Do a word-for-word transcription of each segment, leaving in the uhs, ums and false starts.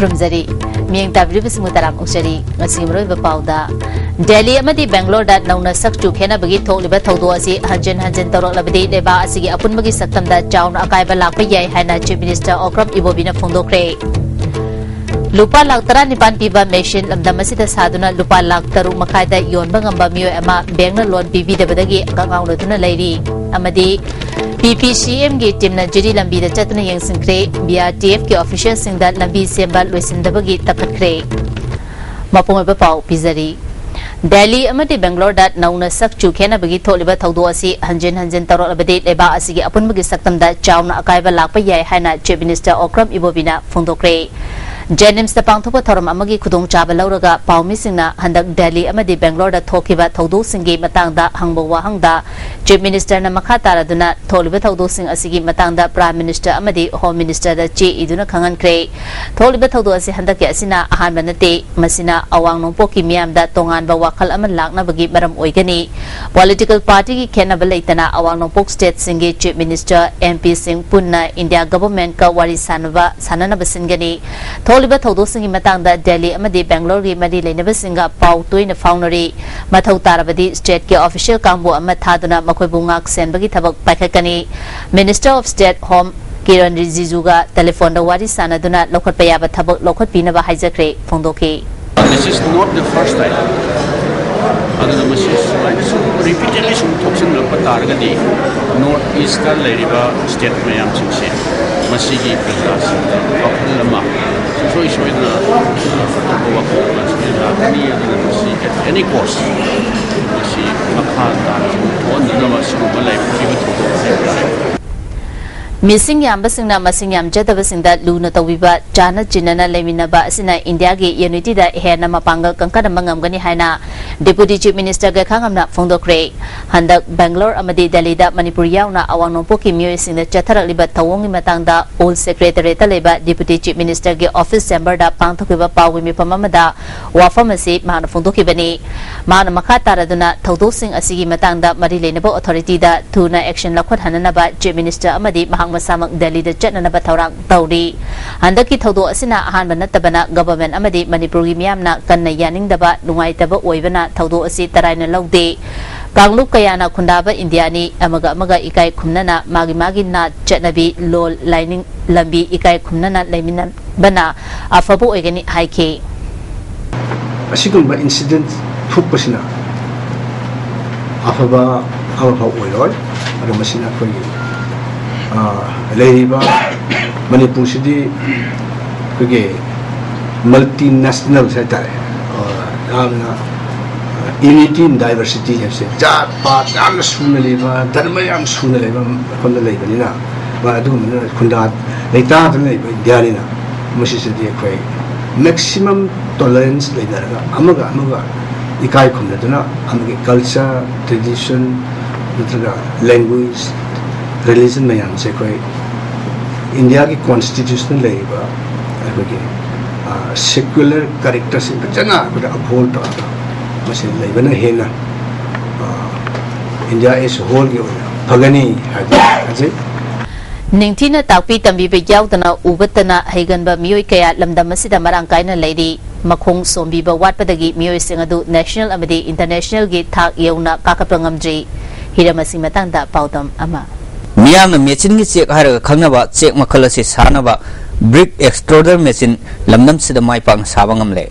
ꯈꯨꯔꯨꯝꯖꯔꯤ꯫ ꯃꯤꯠꯌꯦꯡ ꯇꯥꯕꯤꯔꯤꯕꯁꯤꯡꯕꯨ ꯇꯔꯥꯝꯅ ꯑꯣꯛꯆꯔꯤ꯫ ꯉꯁꯤꯒꯤ ꯃꯔꯨꯑꯣꯏꯕ ꯄꯥꯎꯗ, ꯗꯦꯜꯂꯤ ꯑꯃꯗꯤ ꯕꯦꯡꯒꯂꯣꯔꯗ ꯅꯧꯅ ꯁꯛ ꯆꯨ ꯈꯦꯠꯅꯕꯒꯤ ꯊꯣꯛꯂꯤꯕ ꯊꯧꯗꯣꯛ ꯑꯁꯤ ꯍꯟꯖꯤꯟ ꯍꯟꯖꯤꯟ ꯇꯧꯔꯛꯂꯕꯗꯤ ꯂꯩꯕꯥꯛ ꯑꯁꯤꯒꯤ ꯑꯄꯨꯟꯕꯒꯤ ꯁꯛꯇꯝꯗ ꯆꯥꯎꯅ ꯑꯀꯥꯏꯕ ꯂꯥꯛꯄ ꯌꯥꯏ ꯍꯥꯏꯅ Chief Minister Okram Ibobiꯅ ꯐꯣꯡꯗꯣꯛꯈ꯭ꯔꯦ꯫ ꯂꯨꯄꯥ ꯂꯥꯈ ꯇꯔꯥꯅꯤꯄꯥꯟ ꯄꯤꯕ machine ꯂꯝꯗꯝ ꯑꯁꯤꯗ ꯁꯥꯗꯨꯅ ꯂꯨꯄꯥ ꯂꯥꯈ ꯇꯔꯨꯛ ꯃꯈꯥꯏꯗ ꯌꯣꯟꯕ ꯉꯝꯕ ꯃꯤꯑꯣꯏ ꯑꯃ bankꯅ loan ꯄꯤꯕꯤꯗꯕꯗꯒꯤ ꯀꯛꯉꯥꯎꯅꯗꯨꯅ ꯂꯩꯔꯤ꯫ ꯑꯃꯗꯤ PPCMꯒꯤ teamꯅ ꯖꯤꯔꯤ ꯂꯝꯕꯤꯗ ꯆꯠꯇꯨꯅ ꯌꯦꯡꯁꯤꯟꯈ꯭ꯔꯦ꯫ BRTFꯀꯤ officialꯁꯤꯡꯗ ꯂꯝꯕꯤ ꯁꯦꯝꯕ ꯂꯣꯏꯁꯤꯟꯗꯕꯒꯤ ꯇꯛꯈꯠꯈ꯭ꯔꯦ꯫ ꯃꯄꯨꯡ ꯑꯣꯏꯕ ꯄꯥꯎ ꯄꯤꯖꯔꯤ꯫ ꯗꯦꯜꯂꯤ ꯑꯃꯗꯤ ꯕꯦꯡꯒꯂꯣꯔꯗ ꯅꯧꯅ ꯁꯛ ꯆꯨ ꯈꯦꯠꯅꯕꯒꯤ ꯊꯣꯛꯂꯤꯕ ꯊꯧꯗꯣꯛ ꯑꯁꯤ ꯍꯟꯖꯤꯟ ꯍꯟꯖꯤꯟ ꯇꯧꯔꯛꯂꯕꯗꯤ ꯂꯩꯕꯥꯛ ꯑꯁꯤꯒꯤ ꯑꯄꯨꯟꯕꯒꯤ ꯁꯛꯇꯝꯗ ꯆꯥꯎꯅ ꯑꯀꯥꯏꯕ ꯂꯥꯛꯄ ꯌꯥꯏ ꯍꯥꯏꯅ Chief Minister Okram Ibobiꯅ ꯐꯣꯡꯗꯣꯛꯈ꯭ꯔꯦ꯫ JNIMSꯇ ꯄꯥꯡꯊꯣꯛꯄ ꯊꯧꯔꯝ ꯑꯃꯒꯤ ꯈꯨꯗꯣꯡꯆꯥꯕ ꯂꯧꯔꯒ ꯄꯥꯎꯃꯤꯁꯤꯡꯅ ꯍꯟꯗꯛ ꯗꯦꯜꯂꯤ ꯑꯃꯗꯤ ꯕꯦꯡꯒꯂꯣꯔꯗ ꯊꯣꯛꯈꯤꯕ ꯊꯧꯗꯣꯛꯁꯤꯡꯒꯤ ꯃꯇꯥꯡꯗ ꯍꯪꯕ ꯋꯥꯍꯪꯗ Chief Ministerꯅ ꯃꯈꯥ ꯇꯥꯔꯗꯨꯅ ꯊꯣꯛꯂꯤꯕ ꯊꯧꯗꯣꯛꯁꯤꯡ ꯑꯁꯤꯒꯤ ꯃꯇꯥꯡꯗ Prime Minister ꯑꯃꯗꯤ Home Ministerꯗ ꯆꯦ ꯏꯗꯨꯅ ꯈꯪꯍꯟꯈ꯭ꯔꯦ꯫ ꯊꯣꯛꯂꯤꯕ ꯊꯧꯗꯣꯛ ꯑꯁꯤ ꯍꯟꯗꯛꯀꯤ ꯑꯁꯤꯅ ꯑꯍꯥꯟꯕ ꯅꯠꯇꯦ꯫ ꯃꯁꯤꯅ ꯑꯋꯥꯡ ꯅꯣꯡꯄꯣꯛꯀꯤ ꯃꯤꯌꯥꯝꯗ ꯇꯣꯉꯥꯟꯕ ꯋꯥꯈꯜ ꯑꯃ ꯂꯥꯛꯅꯕꯒꯤ ꯃꯔꯝ ꯑꯣꯏꯒꯅꯤ꯫ Political partyꯒꯤ ꯈꯦꯠꯅꯕ ꯂꯩꯇꯅ ꯑꯋꯥꯡ ꯅꯣꯡꯄꯣꯛ stateꯁꯤꯡꯒꯤ Chief Minister, MPꯁꯤꯡ ꯄꯨꯟꯅ India governmentꯀ ꯋꯥꯔꯤ ꯁꯥꯅꯕ, ꯁꯥꯅꯅꯕ ꯁꯤꯟꯒꯅꯤ꯫ ꯊꯣꯛꯂꯤꯕ ꯊꯧꯗꯣꯛꯁꯤꯡꯒꯤ ꯃꯇꯥꯡꯗ ꯗꯦꯜꯂꯤ ꯑꯃꯗꯤ ꯕꯦꯡꯒꯂꯣꯔꯒꯤ ꯃꯔꯤ ꯂꯩꯅꯕꯁꯤꯡꯒ ꯄꯥꯎ ꯇꯣꯏꯅ ꯐꯥꯎꯅꯔꯤ꯫ ꯃꯊꯧ ꯇꯥꯔꯕꯗꯤ stateꯀꯤ official ꯀꯥꯡꯕꯨ ꯑꯃ ꯊꯥꯗꯨꯅ ꯃꯈꯣꯏꯕꯨ ꯉꯥꯛ ꯁꯦꯟꯕꯒꯤ ꯊꯕꯛ ꯄꯥꯏꯈꯠꯀꯅꯤ꯫ Minister of State Home Kiran ꯔꯤꯖꯤꯖꯨꯒ telephone ꯗ ꯋꯥꯔꯤ ꯁꯥꯅꯗꯨꯅ ꯂꯧꯈꯠꯄ ꯌꯥꯕ ꯊꯕꯛ ꯂꯧꯈꯠꯄꯤꯅꯕ ꯍꯥꯏꯖꯈ꯭ꯔꯦ, ꯐꯣꯡꯗꯣꯛꯈꯤ꯫ This is not the first time. ꯑꯗꯨꯅ ꯃꯁꯤ ꯁꯨꯃꯥꯏꯅ ꯁꯨꯝ repeatedly ꯁꯨꯝ ꯊꯣꯛꯆꯤꯜꯂꯛꯄ ꯇꯥꯔꯒꯗꯤ North Eastꯇ ꯂꯩꯔꯤꯕ state ꯃꯌꯥꯝꯁꯤꯡꯁꯦ ꯃꯁꯤꯒꯤ ꯄ꯭ꯔꯖꯥꯁꯤꯡꯗ ꯋꯥꯈꯜ ꯑꯃ ꯁꯨꯡꯁꯣꯏ ꯁꯣꯏꯗꯅ ꯑꯇꯣꯞꯄ ꯋꯥꯈꯜ ꯑꯃ ꯁꯣꯏꯗꯅ ꯂꯥꯛꯀꯅꯤ꯫ ꯑꯗꯨꯅ ꯃꯁꯤ at any cost ꯃꯁꯤ ꯃꯈꯥ ꯇꯥꯅ ꯁꯨꯝ ꯊꯣꯛꯍꯟꯗꯅꯕ ꯁꯤꯒꯨꯝꯕ ꯂꯥꯏꯕꯛ ꯊꯤꯕ ꯊꯧꯗꯣꯛ ꯍꯥꯏꯕ ꯇꯥꯔꯦ꯫ ꯃꯤꯁꯤꯡ ꯌꯥꯝꯕꯁꯤꯡꯅ ꯃꯁꯤꯡ ꯌꯥꯝꯖꯗꯕꯁꯤꯡꯗ ꯂꯨꯅ ꯇꯧꯕꯤꯕ, ꯆꯥꯟꯅ ꯆꯤꯟꯅꯅ ꯂꯩꯃꯤꯟꯅꯕ ꯑꯁꯤꯅ ꯏꯟꯗꯤꯌꯥꯒꯤ unityꯗ ꯍꯦꯟꯅ ꯃꯄꯥꯡꯒꯜ ꯀꯟꯈꯠꯍꯟꯕ ꯉꯝꯒꯅꯤ ꯍꯥꯏꯅ Deputy Chief Minister ꯒꯩꯈꯥꯉꯝꯅ ꯐꯣꯡꯗꯣꯛꯈ꯭ꯔꯦ꯫ ꯍꯟꯗꯛ ꯕꯦꯡꯒꯂꯣꯔ ꯑꯃꯗꯤ ꯗꯦꯜꯂꯤꯗ ꯃꯅꯤꯄꯨꯔ ꯌꯥꯎꯅ ꯑꯋꯥꯡ ꯅꯣꯡꯄꯣꯛꯀꯤ ꯃꯤꯑꯣꯏꯁꯤꯡꯗ ꯆꯠꯊꯔꯛꯂꯤꯕ ꯊꯧꯑꯣꯡꯒꯤ ꯃꯇꯥꯡꯗ Old Secretariatꯇ ꯂꯩꯕ Deputy Chief Ministerꯒꯤ office chamberꯗ ꯄꯥꯡꯊꯣꯛꯈꯤꯕ ꯄꯥꯎꯒꯤ ꯃꯤꯐꯝ ꯑꯃꯗ ꯋꯥꯐꯝ ꯑꯁꯤ ꯃꯍꯥꯛꯅ ꯐꯣꯡꯗꯣꯛꯈꯤꯕꯅꯤ꯫ ꯃꯍꯥꯛꯅ ꯃꯈꯥ ꯇꯥꯔꯗꯨꯅ ꯊꯧꯗꯣꯛꯁꯤꯡ ꯑꯁꯤꯒꯤ ꯃꯇꯥꯡꯗ ꯃꯔꯤ ꯂꯩꯅꯕ authorityꯗ ꯊꯨꯅ action ꯂꯧꯈꯠꯍꯟꯅꯅꯕ Chief Minister ꯑꯃꯗꯤ ꯃꯍꯥꯛ ꯃꯁꯥꯃꯛ ꯗꯦꯜꯂꯤꯗ ꯆꯠꯅꯅꯕ ꯊꯧꯔꯥꯡ ꯇꯧꯔꯤ꯫ ꯍꯟꯗꯛꯀꯤ ꯊꯧꯗꯣꯛ ꯑꯁꯤꯅ ꯑꯍꯥꯟꯕ ꯅꯠꯇꯕꯅ, ꯒꯚꯔꯟꯃꯦꯟꯠ ꯑꯃꯗꯤ ꯃꯅꯤꯄꯨꯔꯒꯤ ꯃꯤꯌꯥꯝꯅ ꯀꯟꯅ ꯌꯥꯅꯤꯡꯗꯕ, ꯅꯨꯡꯉꯥꯏꯇꯕ ꯑꯣꯏꯕꯅ ꯊꯧꯗꯣꯛ ꯑꯁꯤ ꯇꯔꯥꯏꯅ ꯂꯧꯗꯦ꯫ ꯀꯥꯡꯂꯨꯞ ꯀꯌꯥꯅ ꯈꯨꯟꯗꯥꯕ ꯏꯟꯗꯤꯌꯥꯅꯤ, ꯑꯃꯒ ꯑꯃꯒ ꯏꯀꯥꯏ ꯈꯨꯝꯅꯅ, ꯃꯥꯒꯤ ꯃꯥꯒꯤ ꯅꯥꯠ, ꯆꯠꯅꯕꯤ, ꯂꯣꯜ, ꯂꯥꯏꯅꯤꯡ, ꯂꯝꯕꯤ ꯏꯀꯥꯏ ꯈꯨꯝꯅꯅ ꯂꯩꯃꯤꯟꯅꯕꯅ ꯑꯐꯕ ꯑꯣꯏꯒꯅꯤ ꯍꯥꯏꯈꯤ꯫ ꯑꯁꯤꯒꯨꯝꯕ ꯏꯟꯁꯤꯗꯦꯟꯠ ꯊꯣꯛꯄꯁꯤꯅ ꯑꯐꯕ ꯑꯃꯐꯥꯎ ꯑꯣꯏꯔꯣꯏ꯫ ꯑꯗꯣ ꯃꯁꯤꯅ ꯑꯩꯈꯣꯏꯒꯤ, ꯑ, ꯂꯩꯔꯤꯕ ꯃꯅꯤꯄꯨꯔꯁꯤꯗꯤ ꯑꯩꯈꯣꯏꯒꯤ ꯃꯜꯇꯤ ꯅꯦꯁꯅꯦꯜꯁ ꯍꯥꯏꯇꯥꯔꯦ, ꯑ, ꯌꯥꯝꯅ unity in diversity ꯍꯥꯏꯕꯁꯦ, ꯖꯥꯠ ꯄꯥꯠ ꯌꯥꯝꯅ ꯁꯨꯅ ꯂꯩꯕ, ꯙꯔꯃ ꯌꯥꯝ ꯁꯨꯅ ꯂꯩꯕ ꯃꯐꯝꯗ ꯂꯩꯕꯅꯤꯅ, ꯃꯥ ꯑꯗꯨꯒꯨꯝꯕꯅ ꯈꯨꯟꯗꯥ ꯂꯩꯇꯥꯗꯅ ꯂꯩꯕ ꯏꯟꯗꯤꯌꯥꯅꯤꯅ, ꯃꯁꯤꯁꯤꯗꯤ ꯑꯩꯈꯣꯏ ꯃꯦꯛꯁꯤꯃꯝ ꯇꯣꯂꯔꯦꯟꯁ ꯂꯩꯅꯔꯒ, ꯑꯃꯒ ꯑꯃꯒ ꯏꯀꯥꯏ ꯈꯨꯝꯅꯗꯨꯅ, ꯑꯃꯒꯤ ꯀꯜꯆꯔ, ꯇ꯭ꯔꯦꯗꯤꯁꯟ ꯅꯠꯇ꯭ꯔꯒ ꯂꯦꯡꯒ꯭ꯋꯦꯖ, ꯔꯤꯂꯤꯖꯟ ꯃꯌꯥꯝꯁꯦ ꯑꯩꯈꯣꯏ ꯏꯟꯗꯤꯌꯥꯒꯤ ꯀꯣꯟꯁꯇꯤꯇ꯭ꯌꯨꯁꯟꯗ ꯂꯩꯔꯤꯕ ꯑꯩꯈꯣꯏꯒꯤ, ꯑ, ꯁꯦꯀ꯭ꯌꯨꯂꯔ ꯀꯦꯔꯦꯛꯇꯔꯁꯤꯡ ꯐꯖꯅ ꯑꯩꯈꯣꯏꯗ ꯑꯞꯍꯣꯜ ꯇꯧꯔꯒ ꯃꯁꯤ ꯂꯩꯕꯅ ꯍꯦꯟꯅ, ꯑ, ꯏꯟꯗꯤꯌꯥ ꯑꯦꯁ ꯍꯣꯜꯒꯤ ꯑꯣꯏꯅ ꯐꯒꯅꯤ ꯍꯥꯏꯗꯨꯅ ꯈꯟꯖꯩ꯫ ꯅꯤꯡꯊꯤꯅ ꯇꯥꯛꯄꯤ ꯇꯝꯕꯤꯕ ꯌꯥꯎꯗꯅ ꯎꯕꯇꯅ ꯍꯩꯒꯟꯕ ꯃꯤꯑꯣꯏ ꯀꯌꯥ ꯂꯝꯗꯝ ꯑꯁꯤꯗ ꯃꯔꯥꯡ ꯀꯥꯏꯅ ꯂꯩꯔꯤ꯫ ꯃꯈꯣꯡ ꯁꯣꯝꯕꯤꯕ ꯋꯥꯠꯄꯗꯒꯤ ꯃꯤꯑꯣꯏꯁꯤꯡ ꯑꯗꯨ ꯅꯦꯁꯅꯦꯜ ꯑꯃꯗꯤ ꯏꯟꯇꯔꯅꯦꯁꯅꯦꯜꯒꯤ ꯊꯥꯛ ꯌꯧꯅ ꯀꯥꯈꯠꯄ ꯉꯝꯗ꯭ꯔꯤ꯫ ꯍꯤꯔꯝ ꯑꯁꯤꯒꯤ ꯃꯇꯥꯡꯗ ꯄꯥꯎꯗꯝ ꯑꯃ꯫ ꯃꯤꯌꯥꯝꯅ ꯃꯦꯆꯤꯟꯒꯤ ꯆꯦꯛ ꯍꯥꯏꯔꯒ ꯈꯪꯅꯕ ꯆꯦꯛ ꯃꯈꯜ ꯑꯁꯤ ꯁꯥꯅꯕ ꯕ꯭ꯔꯤꯛ ꯑꯦꯛꯁꯇ꯭ꯔꯣꯗꯔ ꯃꯦꯆꯤꯟ ꯂꯝꯗꯝꯁꯤꯗ ꯃꯥꯏ ꯄꯥꯛꯅ ꯁꯥꯕ ꯉꯝꯂꯦ꯫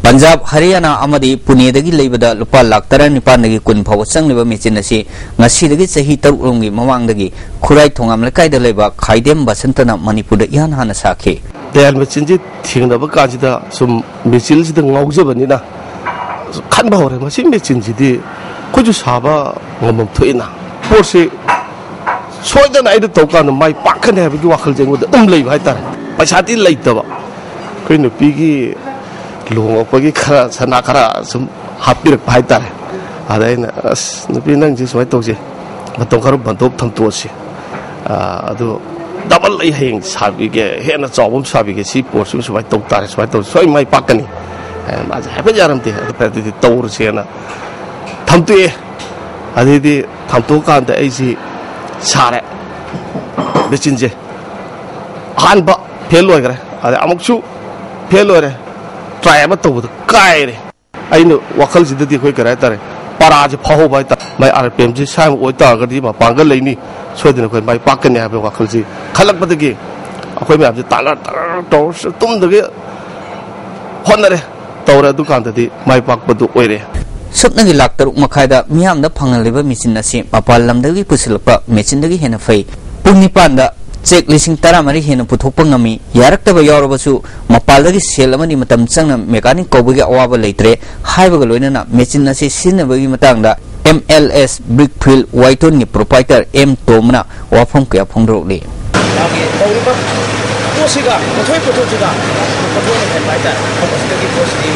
ꯄꯟꯖꯥꯕ, ꯍꯔꯤꯌꯥꯅꯥ ꯑꯃꯗꯤ ꯄꯨꯅꯦꯗꯒꯤ ꯂꯩꯕꯗ ꯂꯨꯄꯥ ꯂꯥꯈ ꯇꯔꯥꯅꯤꯄꯥꯟꯗꯒꯤ ꯀꯨꯟ ꯐꯥꯎꯕ ꯆꯪꯂꯤꯕ ꯃꯦꯆꯤꯟ ꯑꯁꯤ ꯉꯁꯤꯗꯒꯤ ꯆꯍꯤ ꯇꯔꯨꯛ ꯔꯣꯝꯒꯤ ꯃꯃꯥꯡꯗꯒꯤ ꯈꯨꯔꯥꯏ ꯊꯣꯉꯥꯝ ꯂꯩꯀꯥꯏꯗ ꯂꯩꯕ ꯈꯥꯏꯗꯦꯝ ꯕꯁꯟꯇꯅ ꯃꯅꯤꯄꯨꯔꯗ ꯏꯍꯥꯟ ꯍꯥꯟꯅ ꯁꯥꯈꯤ꯫ ꯗꯌꯥꯜ ꯃꯦꯆꯤꯟꯁꯤ ꯊꯦꯡꯅꯕ ꯀꯥꯟꯁꯤꯗ ꯁꯨꯝ ꯃꯦꯆꯤꯟꯁꯤꯗ ꯉꯥꯎꯖꯕꯅꯤꯅ ꯈꯟꯕ ꯍꯧꯔꯦ, "ꯃꯁꯤ ꯃꯦꯆꯤꯟꯁꯤꯗꯤ ꯑꯩꯈꯣꯏꯁꯨ ꯁꯥꯕ ꯉꯝꯐꯝ ꯊꯣꯛꯏꯅ, ꯄꯣꯠꯁꯤ ꯁꯣꯏꯗꯅ ꯑꯩꯅ ꯇꯧ ꯀꯥꯟꯗ ꯃꯥꯏ ꯄꯥꯛꯀꯅꯤ" ꯍꯥꯏꯕꯒꯤ ꯋꯥꯈꯜꯁꯦ ꯑꯩꯉꯣꯟꯗ ꯑꯗꯨꯝ ꯂꯩꯕ ꯍꯥꯏꯇꯥꯔꯦ꯫ ꯄꯩꯁꯥꯗꯤ ꯂꯩꯇꯕ, ꯑꯩꯈꯣꯏ ꯅꯨꯄꯤꯒꯤ ꯂꯨꯍꯣꯡꯉꯛꯄꯒꯤ ꯈꯔ ꯁꯅꯥ ꯈꯔ ꯁꯨꯝ ꯍꯥꯞꯄꯤꯔꯛꯄ ꯍꯥꯏꯇꯥꯔꯦ꯫ ꯑꯗ ꯑꯩꯅ, "ꯑꯁ, ꯅꯨꯄꯤ, ꯅꯪꯁꯦ ꯁꯨꯃꯥꯏꯅ ꯇꯧꯁꯦ, ꯃꯇꯝ ꯈꯔ ꯕꯟꯗꯣꯞ ꯊꯝꯇꯣꯛꯑꯁꯤ, ꯑ, ꯑꯗꯨ ꯗꯕꯜ ꯑꯩ ꯍꯌꯦꯡ ꯁꯥꯕꯤꯒꯦ, ꯍꯦꯟꯅ ꯆꯥꯎꯕ ꯑꯃ ꯁꯥꯕꯤꯒꯦ, ꯁꯤ ꯄꯣꯠꯁꯤꯃ ꯁꯨꯃꯥꯏꯅ ꯇꯧ ꯇꯥꯔꯦ, ꯁꯨꯃꯥꯏꯅ ꯇꯧ, ꯁꯣꯏ ꯃꯥꯏ ꯄꯥꯛꯀꯅꯤ"꯫ ꯑ, ꯃꯥꯁꯦ ꯍꯥꯏꯐꯦꯠ ꯌꯥꯔꯝꯗꯦ꯫ ꯑꯗꯨ ꯐꯔꯦ, ꯑꯗꯨꯗꯤ ꯇꯧꯔꯁꯦꯅ ꯊꯝꯇꯣꯛꯑꯦ꯫ ꯑꯗꯩꯗꯤ ꯊꯝꯇꯣꯛꯑꯀꯥꯟꯗ ꯑꯩꯁꯤ ꯁꯥꯔꯦ꯫ ꯃꯦꯆꯤꯟꯁꯦ ꯑꯍꯥꯟꯕ ꯐꯦꯜ ꯑꯣꯏꯈ꯭ꯔꯦ, ꯑꯗꯩ ꯑꯃꯨꯛꯁꯨ ꯐꯦꯜ ꯑꯣꯏꯔꯦ, ꯇ꯭ꯔꯥꯏ ꯑꯃ ꯇꯧꯕꯗ ꯀꯥꯏꯔꯦ꯫ ꯑꯩꯅ ꯋꯥꯈꯜꯁꯤꯗꯗꯤ ꯑꯩꯈꯣꯏ ꯀꯔꯤ ꯍꯥꯏꯇꯥꯔꯦ, ꯄꯔꯥꯁꯦ ꯐꯥꯍꯧꯕ ꯍꯥꯏꯇꯥꯔꯦ꯫ ꯃꯥꯏ ꯑꯥꯔ ꯄꯤ ꯑꯦꯝꯁꯤ ꯁ꯭ꯋꯥꯏꯃ ꯑꯣꯏꯇꯥꯔꯒꯗꯤ ꯃꯄꯥꯡꯒꯜ ꯂꯩꯅꯤ, ꯁꯣꯏꯗꯅ ꯑꯩꯈꯣꯏ ꯃꯥꯏ ꯄꯥꯛꯀꯅꯤ ꯍꯥꯏꯕ ꯋꯥꯈꯜꯁꯤ ꯈꯜꯂꯛꯄꯗꯒꯤ ꯑꯩꯈꯣꯏ ꯃꯌꯥꯝꯁꯦ ꯇꯥꯟꯅ ꯇꯥꯟꯅ ꯇꯧꯔ ꯇꯨꯝꯗꯒꯤ ꯍꯣꯠꯅꯔꯦ, ꯇꯧꯔꯦ, ꯑꯗꯨꯀꯥꯟꯗꯗꯤ ꯃꯥꯏ ꯄꯥꯛꯄꯗꯨ ꯑꯣꯏꯔꯦ꯫ ꯁꯨꯞꯅꯒꯤ ꯂꯥꯛ ꯇꯔꯨꯛ ꯃꯈꯥꯏꯗ ꯃꯤꯌꯥꯝꯗ ꯐꯪꯍꯜꯂꯤꯕ ꯃꯦꯆꯤꯟ ꯑꯁꯤ ꯃꯄꯥꯟ ꯂꯝꯗꯒꯤ ꯄꯨꯁꯤꯜꯂꯛꯄ ꯃꯦꯆꯤꯟꯗꯒꯤ ꯍꯦꯟꯅ ꯐꯩ꯫ ꯄꯨꯡ ꯅꯤꯄꯥꯟꯗ ꯆꯦꯛ ꯂꯤꯁꯤꯡ ꯇꯔꯥꯃꯔꯤ ꯍꯦꯟꯅ ꯄꯨꯊꯣꯛꯄ ꯉꯝꯃꯤ꯫ ꯌꯥꯔꯛꯇꯕ ꯌꯥꯎꯔꯕꯁꯨ ꯃꯄꯥꯟꯗꯒꯤ ꯁꯦꯜ ꯑꯃꯗꯤ ꯃꯇꯝ ꯆꯪꯅ ꯃꯦꯀꯥꯅꯤꯛ ꯀꯧꯕꯒꯤ ꯑꯋꯥꯕ ꯂꯩꯇ꯭ꯔꯦ ꯍꯥꯏꯕꯒ ꯂꯣꯏꯅꯅ ꯃꯦꯆꯤꯟ ꯑꯁꯤ ꯁꯤꯖꯤꯟꯅꯕꯒꯤ ꯃꯇꯥꯡꯗ ꯑꯦꯝ ꯑꯦꯜ ꯑꯦꯁ ꯕ꯭ꯔꯤꯛ ꯐꯤꯜ ꯋꯥꯏꯇꯣꯟꯒꯤ ꯄ꯭ꯔꯣꯄꯥꯏꯇꯔ ꯑꯦꯝ ꯇꯣꯝꯕꯅ ꯋꯥꯐꯝ ꯀꯌꯥ ꯐꯣꯡꯗꯣꯔꯛꯂꯤ꯫ ꯃꯥꯒꯤ ꯇꯧꯔꯤꯕ ꯄꯣꯠꯁꯤꯒ, ꯄꯣꯠꯊꯣꯛ ꯄꯣꯠꯊꯣꯛꯁꯤꯒ ꯄꯣꯠꯊꯣꯛꯅ ꯍꯦꯟꯕ ꯍꯥꯏꯇꯥꯔꯦ꯫ ꯃꯐꯝ ꯑꯁꯤꯗꯒꯤ ꯄꯣꯠꯁꯤꯗꯤ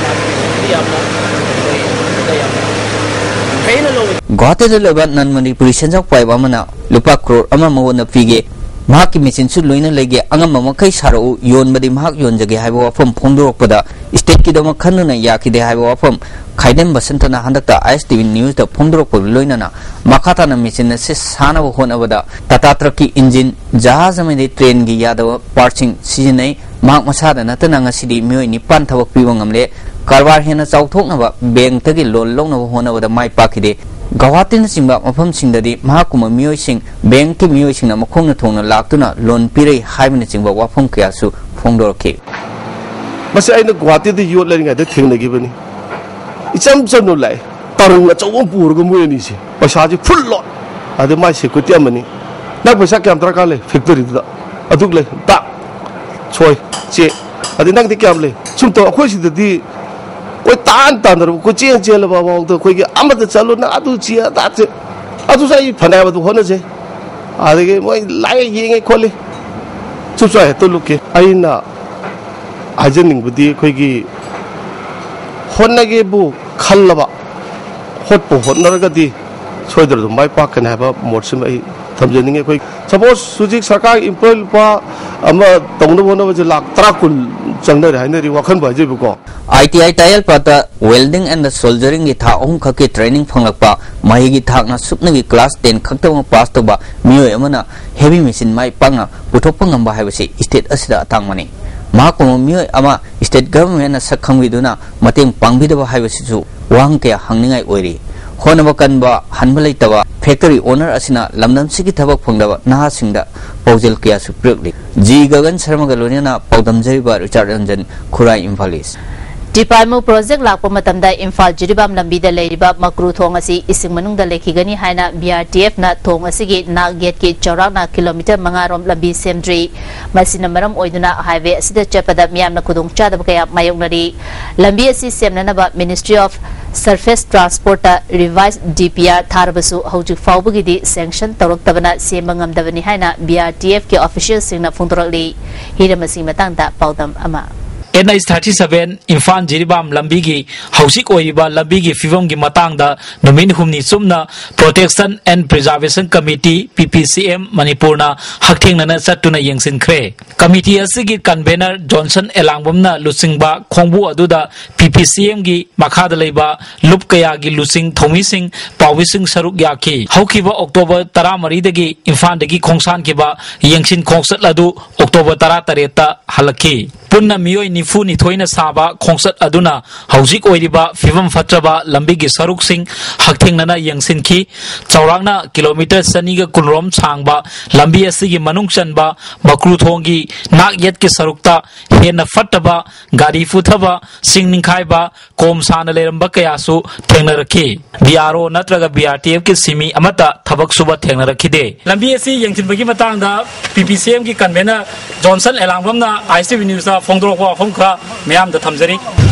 ꯃꯥꯒꯤ ꯃꯦꯆꯤꯟꯗꯤ ꯌꯥꯝꯅ ꯑꯩꯈꯣꯏ ꯌꯥꯝꯅ ꯐꯩꯅ ꯂꯧꯋꯤ꯫ ꯒꯨꯋꯥꯍꯥꯇꯤꯗ ꯂꯩꯕ ꯅꯟ ꯃꯅꯤꯄꯨꯔꯤ ꯁꯦꯟꯖꯥꯎ ꯄꯥꯏꯕ ꯑꯃꯅ ꯂꯨꯄꯥ ꯀ꯭ꯔꯣꯔ ꯑꯃ ꯃꯉꯣꯟꯗ ꯄꯤꯒꯦ, ꯃꯍꯥꯛꯀꯤ ꯃꯦꯆꯤꯟꯁꯨ ꯂꯣꯏꯅ ꯂꯩꯒꯦ, ꯑꯉꯝꯕ ꯃꯈꯩ ꯁꯥꯔꯛꯎ, ꯌꯣꯟꯕꯗꯤ ꯃꯍꯥꯛ ꯌꯣꯟꯖꯒꯦ ꯍꯥꯏꯕ ꯋꯥꯐꯝ ꯐꯣꯡꯗꯣꯔꯛꯄꯗ ꯏꯁꯇꯦꯠꯀꯤꯗꯃꯛ ꯈꯟꯗꯨꯅ ꯌꯥꯈꯤꯗꯦ ꯍꯥꯏꯕ ꯋꯥꯐꯝ ꯈꯥꯏꯗꯦꯝ ꯕꯁꯟꯇꯅ ꯍꯟꯗꯛꯇ ꯑꯥꯏ ꯑꯦꯁ ꯇꯤ ꯚꯤ ꯅ꯭ꯌꯨꯁꯇ ꯐꯣꯡꯗꯣꯔꯛꯄꯒ ꯂꯣꯏꯅꯅ ꯃꯈꯥ ꯇꯥꯅ ꯃꯦꯆꯤꯟ ꯑꯁꯤ ꯁꯥꯅꯕ ꯍꯣꯠꯅꯕꯗ ꯇꯥꯇꯥ ꯇ꯭ꯔꯛꯀꯤ ꯏꯟꯖꯤꯟ, ꯖꯍꯥꯖ ꯑꯃꯗꯤ ꯇ꯭ꯔꯦꯟꯒꯤ ꯌꯥꯗꯕ ꯄꯥꯔꯠꯁꯤꯡ ꯁꯤꯖꯤꯟꯅꯩ꯫ ꯃꯍꯥꯛ ꯃꯁꯥꯗ ꯅꯠꯇꯅ ꯉꯁꯤꯗꯤ ꯃꯤꯑꯣꯏ ꯅꯤꯄꯥꯟ ꯊꯕꯛ ꯄꯤꯕ ꯉꯝꯂꯦ꯫ ꯀꯔꯕꯥꯔ ꯍꯦꯟꯅ ꯆꯥꯎꯊꯣꯛꯅꯕ ꯕꯦꯡꯛꯇꯒꯤ ꯂꯣꯟ ꯂꯧꯅꯕ ꯍꯣꯠꯅꯕꯗ ꯃꯥꯏ ꯄꯥꯛꯈꯤꯗꯦ꯫ ꯒꯧꯍꯥꯇꯤꯅꯆꯤꯡꯕ ꯃꯐꯝꯁꯤꯡꯗꯗꯤ ꯃꯍꯥꯛꯀꯨꯝꯕ ꯃꯤꯑꯣꯏꯁꯤꯡ, ꯕꯦꯡꯛꯀꯤ ꯃꯤꯑꯣꯏꯁꯤꯡꯅ ꯃꯈꯣꯡꯅ ꯊꯣꯡꯅ ꯂꯥꯛꯇꯨꯅ ꯂꯣꯟ ꯄꯤꯔꯛꯏ ꯍꯥꯏꯕꯅꯆꯤꯡꯕ ꯋꯥꯐꯝ ꯀꯌꯥꯁꯨ ꯐꯣꯡꯗꯣꯔꯛꯈꯤ꯫ ꯃꯁꯤ ꯑꯩꯅ ꯒꯨꯋꯥꯍꯥꯇꯤꯗ ꯌꯣꯠ ꯂꯩꯔꯤꯉꯩꯗ ꯊꯦꯡꯅꯈꯤꯕꯅꯤ꯫ ꯏꯆꯝ ꯆꯝꯅ ꯂꯥꯛꯑꯦ, ꯇꯔꯪ ꯑꯆꯧꯕ ꯑꯃ ꯄꯨꯔꯒ ꯃꯣꯏ ꯑꯅꯤꯁꯦ, ꯄꯩꯁꯥꯁꯦ ꯐꯨꯜ ꯂꯣꯗ, ꯑꯗꯩ ꯃꯥꯏ ꯁꯦꯀ꯭ꯌꯨꯔꯤꯇꯤ ꯑꯃꯅꯤ꯫ "ꯅꯪ ꯄꯩꯁꯥ ꯀꯌꯥꯝ ꯗꯔꯀꯥꯔ ꯂꯩ?" "ꯐꯦꯛꯇꯔꯤꯗꯨꯗ ꯑꯗꯨꯛ ꯂꯩ, ꯇꯥꯛ ꯁꯣꯏ ꯆꯦ"꯫ ꯑꯗꯩ "ꯅꯪꯗꯤ ꯀꯌꯥꯝ ꯂꯩ?" ꯁꯨꯝ ꯇꯧ꯫ ꯑꯩꯈꯣꯏ ꯁꯤꯗꯗꯤ ꯀꯣꯏ ꯇꯥꯟ ꯇꯥꯟꯅꯔꯕ, ꯀꯣꯏ ꯆꯦꯟ ꯆꯦꯜꯂꯕ ꯐꯥꯎꯗ ꯑꯩꯈꯣꯏꯒꯤ ꯑꯃꯗ ꯆꯠꯂꯨ, ꯅꯪ ꯑꯗꯨ ꯆꯦ, ꯑꯗꯥ ꯆꯦ꯫ ꯑꯗꯨꯁꯨ ꯑꯩ ꯐꯅꯌꯥꯝ ꯑꯗꯨ ꯍꯣꯠꯅꯖꯩ꯫ ꯑꯗꯒꯤ ꯃꯣꯏ ꯂꯥꯏ ꯌꯦꯡꯉꯦ ꯈꯣꯠꯂꯤ, ꯆꯨꯞ ꯆꯥ ꯍꯦꯛꯇ ꯂꯨꯞꯀꯦ꯫ ꯑꯩꯅ ꯍꯥꯏꯖꯅꯤꯡꯕꯗꯤ, ꯑꯩꯈꯣꯏꯒꯤ ꯍꯣꯠꯅꯒꯦꯕꯨ ꯈꯜꯂꯕ, ꯍꯣꯠꯄꯨ ꯍꯣꯠꯅꯔꯒꯗꯤ ꯁꯣꯏꯗꯅ ꯑꯗꯨꯝ ꯃꯥꯏ ꯄꯥꯛꯀꯅꯤ ꯍꯥꯏꯕ ꯃꯣꯠꯁꯤꯃ ꯑꯩ ꯊꯝꯖꯅꯤꯡꯉꯤ꯫ ꯑꯩꯈꯣꯏ ꯁꯄꯣꯁ ꯍꯧꯖꯤꯛ ꯁꯔꯀꯥꯔꯒꯤ ꯏꯝꯄ꯭ꯂꯣꯏ ꯂꯨꯄꯥ ꯑꯃ ꯇꯧꯅꯕ ꯍꯣꯠꯅꯕꯁꯦ ꯂꯥꯛ ꯇꯔꯥ ꯀꯨꯟ ꯆꯪꯅꯔꯦ ꯍꯥꯏꯅꯔꯤ, ꯋꯥꯈꯟꯕꯨ ꯍꯥꯏꯖꯩꯕꯀꯣ꯫ ꯑꯥꯏ ꯇꯤ ꯑꯥꯏ ꯇꯥꯌꯦꯜꯄꯥꯠꯇ welding and soldering ꯒꯤ ꯊꯥ ꯑꯍꯨꯝ ꯈꯛꯀꯤ training ꯐꯪꯂꯛꯄ, ꯃꯍꯩꯒꯤ ꯊꯥꯛꯅ ꯁꯨꯞꯅꯒꯤ class ten ꯈꯛꯇꯃꯛ pass ꯇꯧꯕ ꯃꯤꯑꯣꯏ ꯑꯃꯅ heavy machine ꯃꯥꯏ ꯄꯥꯛꯅ ꯄꯨꯊꯣꯛꯄ ꯉꯝꯕ ꯍꯥꯏꯕꯁꯤ state ꯑꯁꯤꯗ ꯑꯇꯥꯡꯕꯅꯤ꯫ ꯃꯍꯥꯛꯀꯨꯝꯕ ꯃꯤꯑꯣꯏ ꯑꯃ state government ꯅ ꯁꯛ ꯈꯪꯕꯤꯗꯨꯅ ꯃꯇꯦꯡ ꯄꯥꯡꯕꯤꯗꯕ ꯍꯥꯏꯕꯁꯤꯁꯨ ꯋꯥꯍꯪ ꯀꯌꯥ ꯍꯪꯅꯤꯡꯉꯥꯏ ꯑꯣꯏꯔꯤ꯫ ꯍꯣꯠꯅꯕ ꯀꯟꯕ, ꯍꯟꯕ ꯂꯩꯇꯕ factory owner ꯑꯁꯤꯅ ꯂꯝꯗꯝꯁꯤꯒꯤ ꯊꯕꯛ ꯐꯪꯗꯕ ꯅꯍꯥꯁꯤꯡꯗ ꯄꯥꯎꯖꯦꯜ ꯀꯌꯥꯁꯨ ꯄꯤꯔꯛꯂꯤ꯫ ꯖꯤ ꯒꯒꯟ ꯁꯔꯃꯒ ꯂꯣꯏꯅꯅ ꯄꯥꯎꯗꯝꯖꯔꯤꯕ ꯔꯤꯆꯥꯔꯗ ꯔꯟꯖꯟ, ꯈꯨꯔꯥꯏ, ꯏꯝꯐꯥꯜ ꯏꯁ꯫ ꯇꯤꯄꯥꯏꯃꯨ project ꯂꯥꯛꯄ ꯃꯇꯝꯗ ꯏꯝꯐꯥꯜ ꯖꯤꯔꯤꯕꯥꯝ ꯂꯝꯕꯤꯗ ꯂꯩꯔꯤꯕ ꯃꯀ꯭ꯔꯨ ꯊꯣꯡ ꯑꯁꯤ ꯏꯁꯤꯡ ꯃꯅꯨꯡꯗ ꯂꯩꯈꯤꯒꯅꯤ ꯍꯥꯏꯅ B R T F ꯅ ꯊꯣꯡ ꯑꯁꯤꯒꯤ ꯅꯥꯛ ꯌꯦꯠꯀꯤ ꯆꯥꯎꯔꯥꯛꯅ kilometre ꯃꯉꯥ ꯔꯣꯝ ꯂꯝꯕꯤ ꯁꯦꯝꯗ꯭ꯔꯤ꯫ ꯃꯁꯤꯅ ꯃꯔꯝ ꯑꯣꯏꯗꯨꯅ highway ꯑꯁꯤꯗ ꯆꯠꯄꯗ ꯃꯤꯌꯥꯝꯅ ꯈꯨꯗꯣꯡꯆꯥꯗꯕ ꯀꯌꯥ ꯃꯥꯌꯣꯛꯅꯔꯤ꯫ ꯂꯝꯕꯤ ꯑꯁꯤ ꯁꯦꯝꯅꯅꯕ Ministry of Surface Transport ꯇ revised D P R ꯊꯥꯔꯕꯁꯨ ꯍꯧꯖꯤꯛ ꯐꯥꯎꯕꯒꯤꯗꯤ sanction ꯇꯧꯔꯛꯇꯕꯅ ꯁꯦꯝꯕ ꯉꯝꯗꯕꯅꯤ ꯍꯥꯏꯅ B R T F ꯀꯤ official ꯁꯤꯡꯅ ꯐꯣꯡꯗꯣꯔꯛꯂꯤ꯫ ꯍꯤꯔꯝ ꯑꯁꯤꯒꯤ ꯃꯇꯥꯡꯗ ꯄꯥꯎꯗꯝ ꯑꯃ꯫ N H thirty seven Imphal Jiribam ꯂꯝꯕꯤꯒꯤ ꯍꯧꯖꯤꯛ ꯑꯣꯏꯔꯤꯕ ꯂꯝꯕꯤꯒꯤ ꯐꯤꯕꯝꯒꯤ ꯃꯇꯥꯡꯗ ꯅꯨꯃꯤꯠ ꯍꯨꯝꯅꯤ ꯆꯨꯞꯅ Protection and Preservation Committee, P P C M, ꯃꯅꯤꯄꯨꯔꯅ ꯍꯛꯊꯦꯡꯅꯅ ꯆꯠꯇꯨꯅ ꯌꯦꯡꯁꯤꯟꯈ꯭ꯔꯦ꯫ Committee ꯑꯁꯤꯒꯤ convener ꯖꯣꯟꯁꯟ ꯑꯦꯂꯥꯡꯕꯝꯅ ꯂꯨꯆꯤꯡꯕ ꯈꯣꯡꯕꯨ ꯑꯗꯨꯗ P P C M ꯒꯤ ꯃꯈꯥꯗ ꯂꯩꯕ ꯂꯨꯞ ꯀꯌꯥꯒꯤ ꯂꯨꯆꯤꯡ ꯊꯧꯃꯤꯁꯤꯡ, ꯄꯥꯎꯃꯤꯁꯤꯡ ꯁꯔꯨꯛ ꯌꯥꯈꯤ꯫ ꯍꯧꯈꯤꯕ October ꯇꯔꯥꯃꯔꯤꯗꯒꯤ ꯏꯝꯐꯥꯜꯗꯒꯤ ꯈꯣꯡꯁꯥꯟꯈꯤꯕ ꯌꯦꯡꯁꯤꯟ ꯈꯣꯡꯆꯠ ꯑꯗꯨ October ꯇꯔꯥꯇꯔꯦꯠꯇ ꯍꯜꯂꯛꯈꯤ꯫ ꯄꯨꯟꯅ ꯃꯤꯑꯣꯏ ꯅꯤꯐꯨ ꯅꯤꯊꯣꯏꯅ ꯁꯥꯕ ꯈꯣꯡꯆꯠ ꯑꯗꯨꯅ ꯍꯧꯖꯤꯛ ꯑꯣꯏꯔꯤꯕ ꯐꯤꯕꯝ ꯐꯠꯇ꯭ꯔꯕ ꯂꯝꯕꯤꯒꯤ ꯁꯔꯨꯛꯁꯤꯡ ꯍꯛꯊꯦꯡꯅꯅ ꯌꯦꯡꯁꯤꯟꯈꯤ꯫ ꯆꯥꯎꯔꯥꯛꯅ kilometre ꯆꯅꯤꯒ ꯀꯨꯟ ꯔꯣꯝ ꯁꯥꯡꯕ ꯂꯝꯕꯤ ꯑꯁꯤꯒꯤ ꯃꯅꯨꯡ ꯆꯟꯕ ꯃꯀ꯭ꯔꯨ ꯊꯣꯡꯒꯤ ꯅꯥꯛ ꯌꯦꯠꯀꯤ ꯁꯔꯨꯛꯇ ꯍꯦꯟꯅ ꯐꯠꯇꯕ, ꯒꯥꯔꯤ ꯄꯨꯊꯕ, ꯆꯤꯡ ꯅꯤꯡꯈꯥꯏꯕ, ꯀꯣꯝ ꯁꯥꯅ ꯂꯩꯔꯝꯕ ꯀꯌꯥꯁꯨ ꯊꯦꯡꯅꯔꯛꯈꯤ꯫ B R O ꯅꯠꯇ꯭ꯔꯒ B R T F ꯀꯤ ꯁꯤꯃꯤ ꯑꯃꯠꯇ ꯊꯕꯛ ꯁꯨꯕ ꯊꯦꯡꯅꯔꯛꯈꯤꯗꯦ꯫ ꯂꯝꯕꯤ ꯑꯁꯤ ꯌꯦꯡꯁꯤꯟꯕꯒꯤ ꯃꯇꯥꯡꯗ P P C M ꯒꯤ convener ꯖꯣꯟꯁꯟ ꯑꯦꯂꯥꯡꯕꯝꯅ I S T V News ꯇ ꯐꯣꯡꯗꯣꯔꯛꯄ ꯋꯥꯐꯝ ꯈꯔ ꯃꯤꯌꯥꯝꯗ ꯊꯝꯖꯔꯤ꯫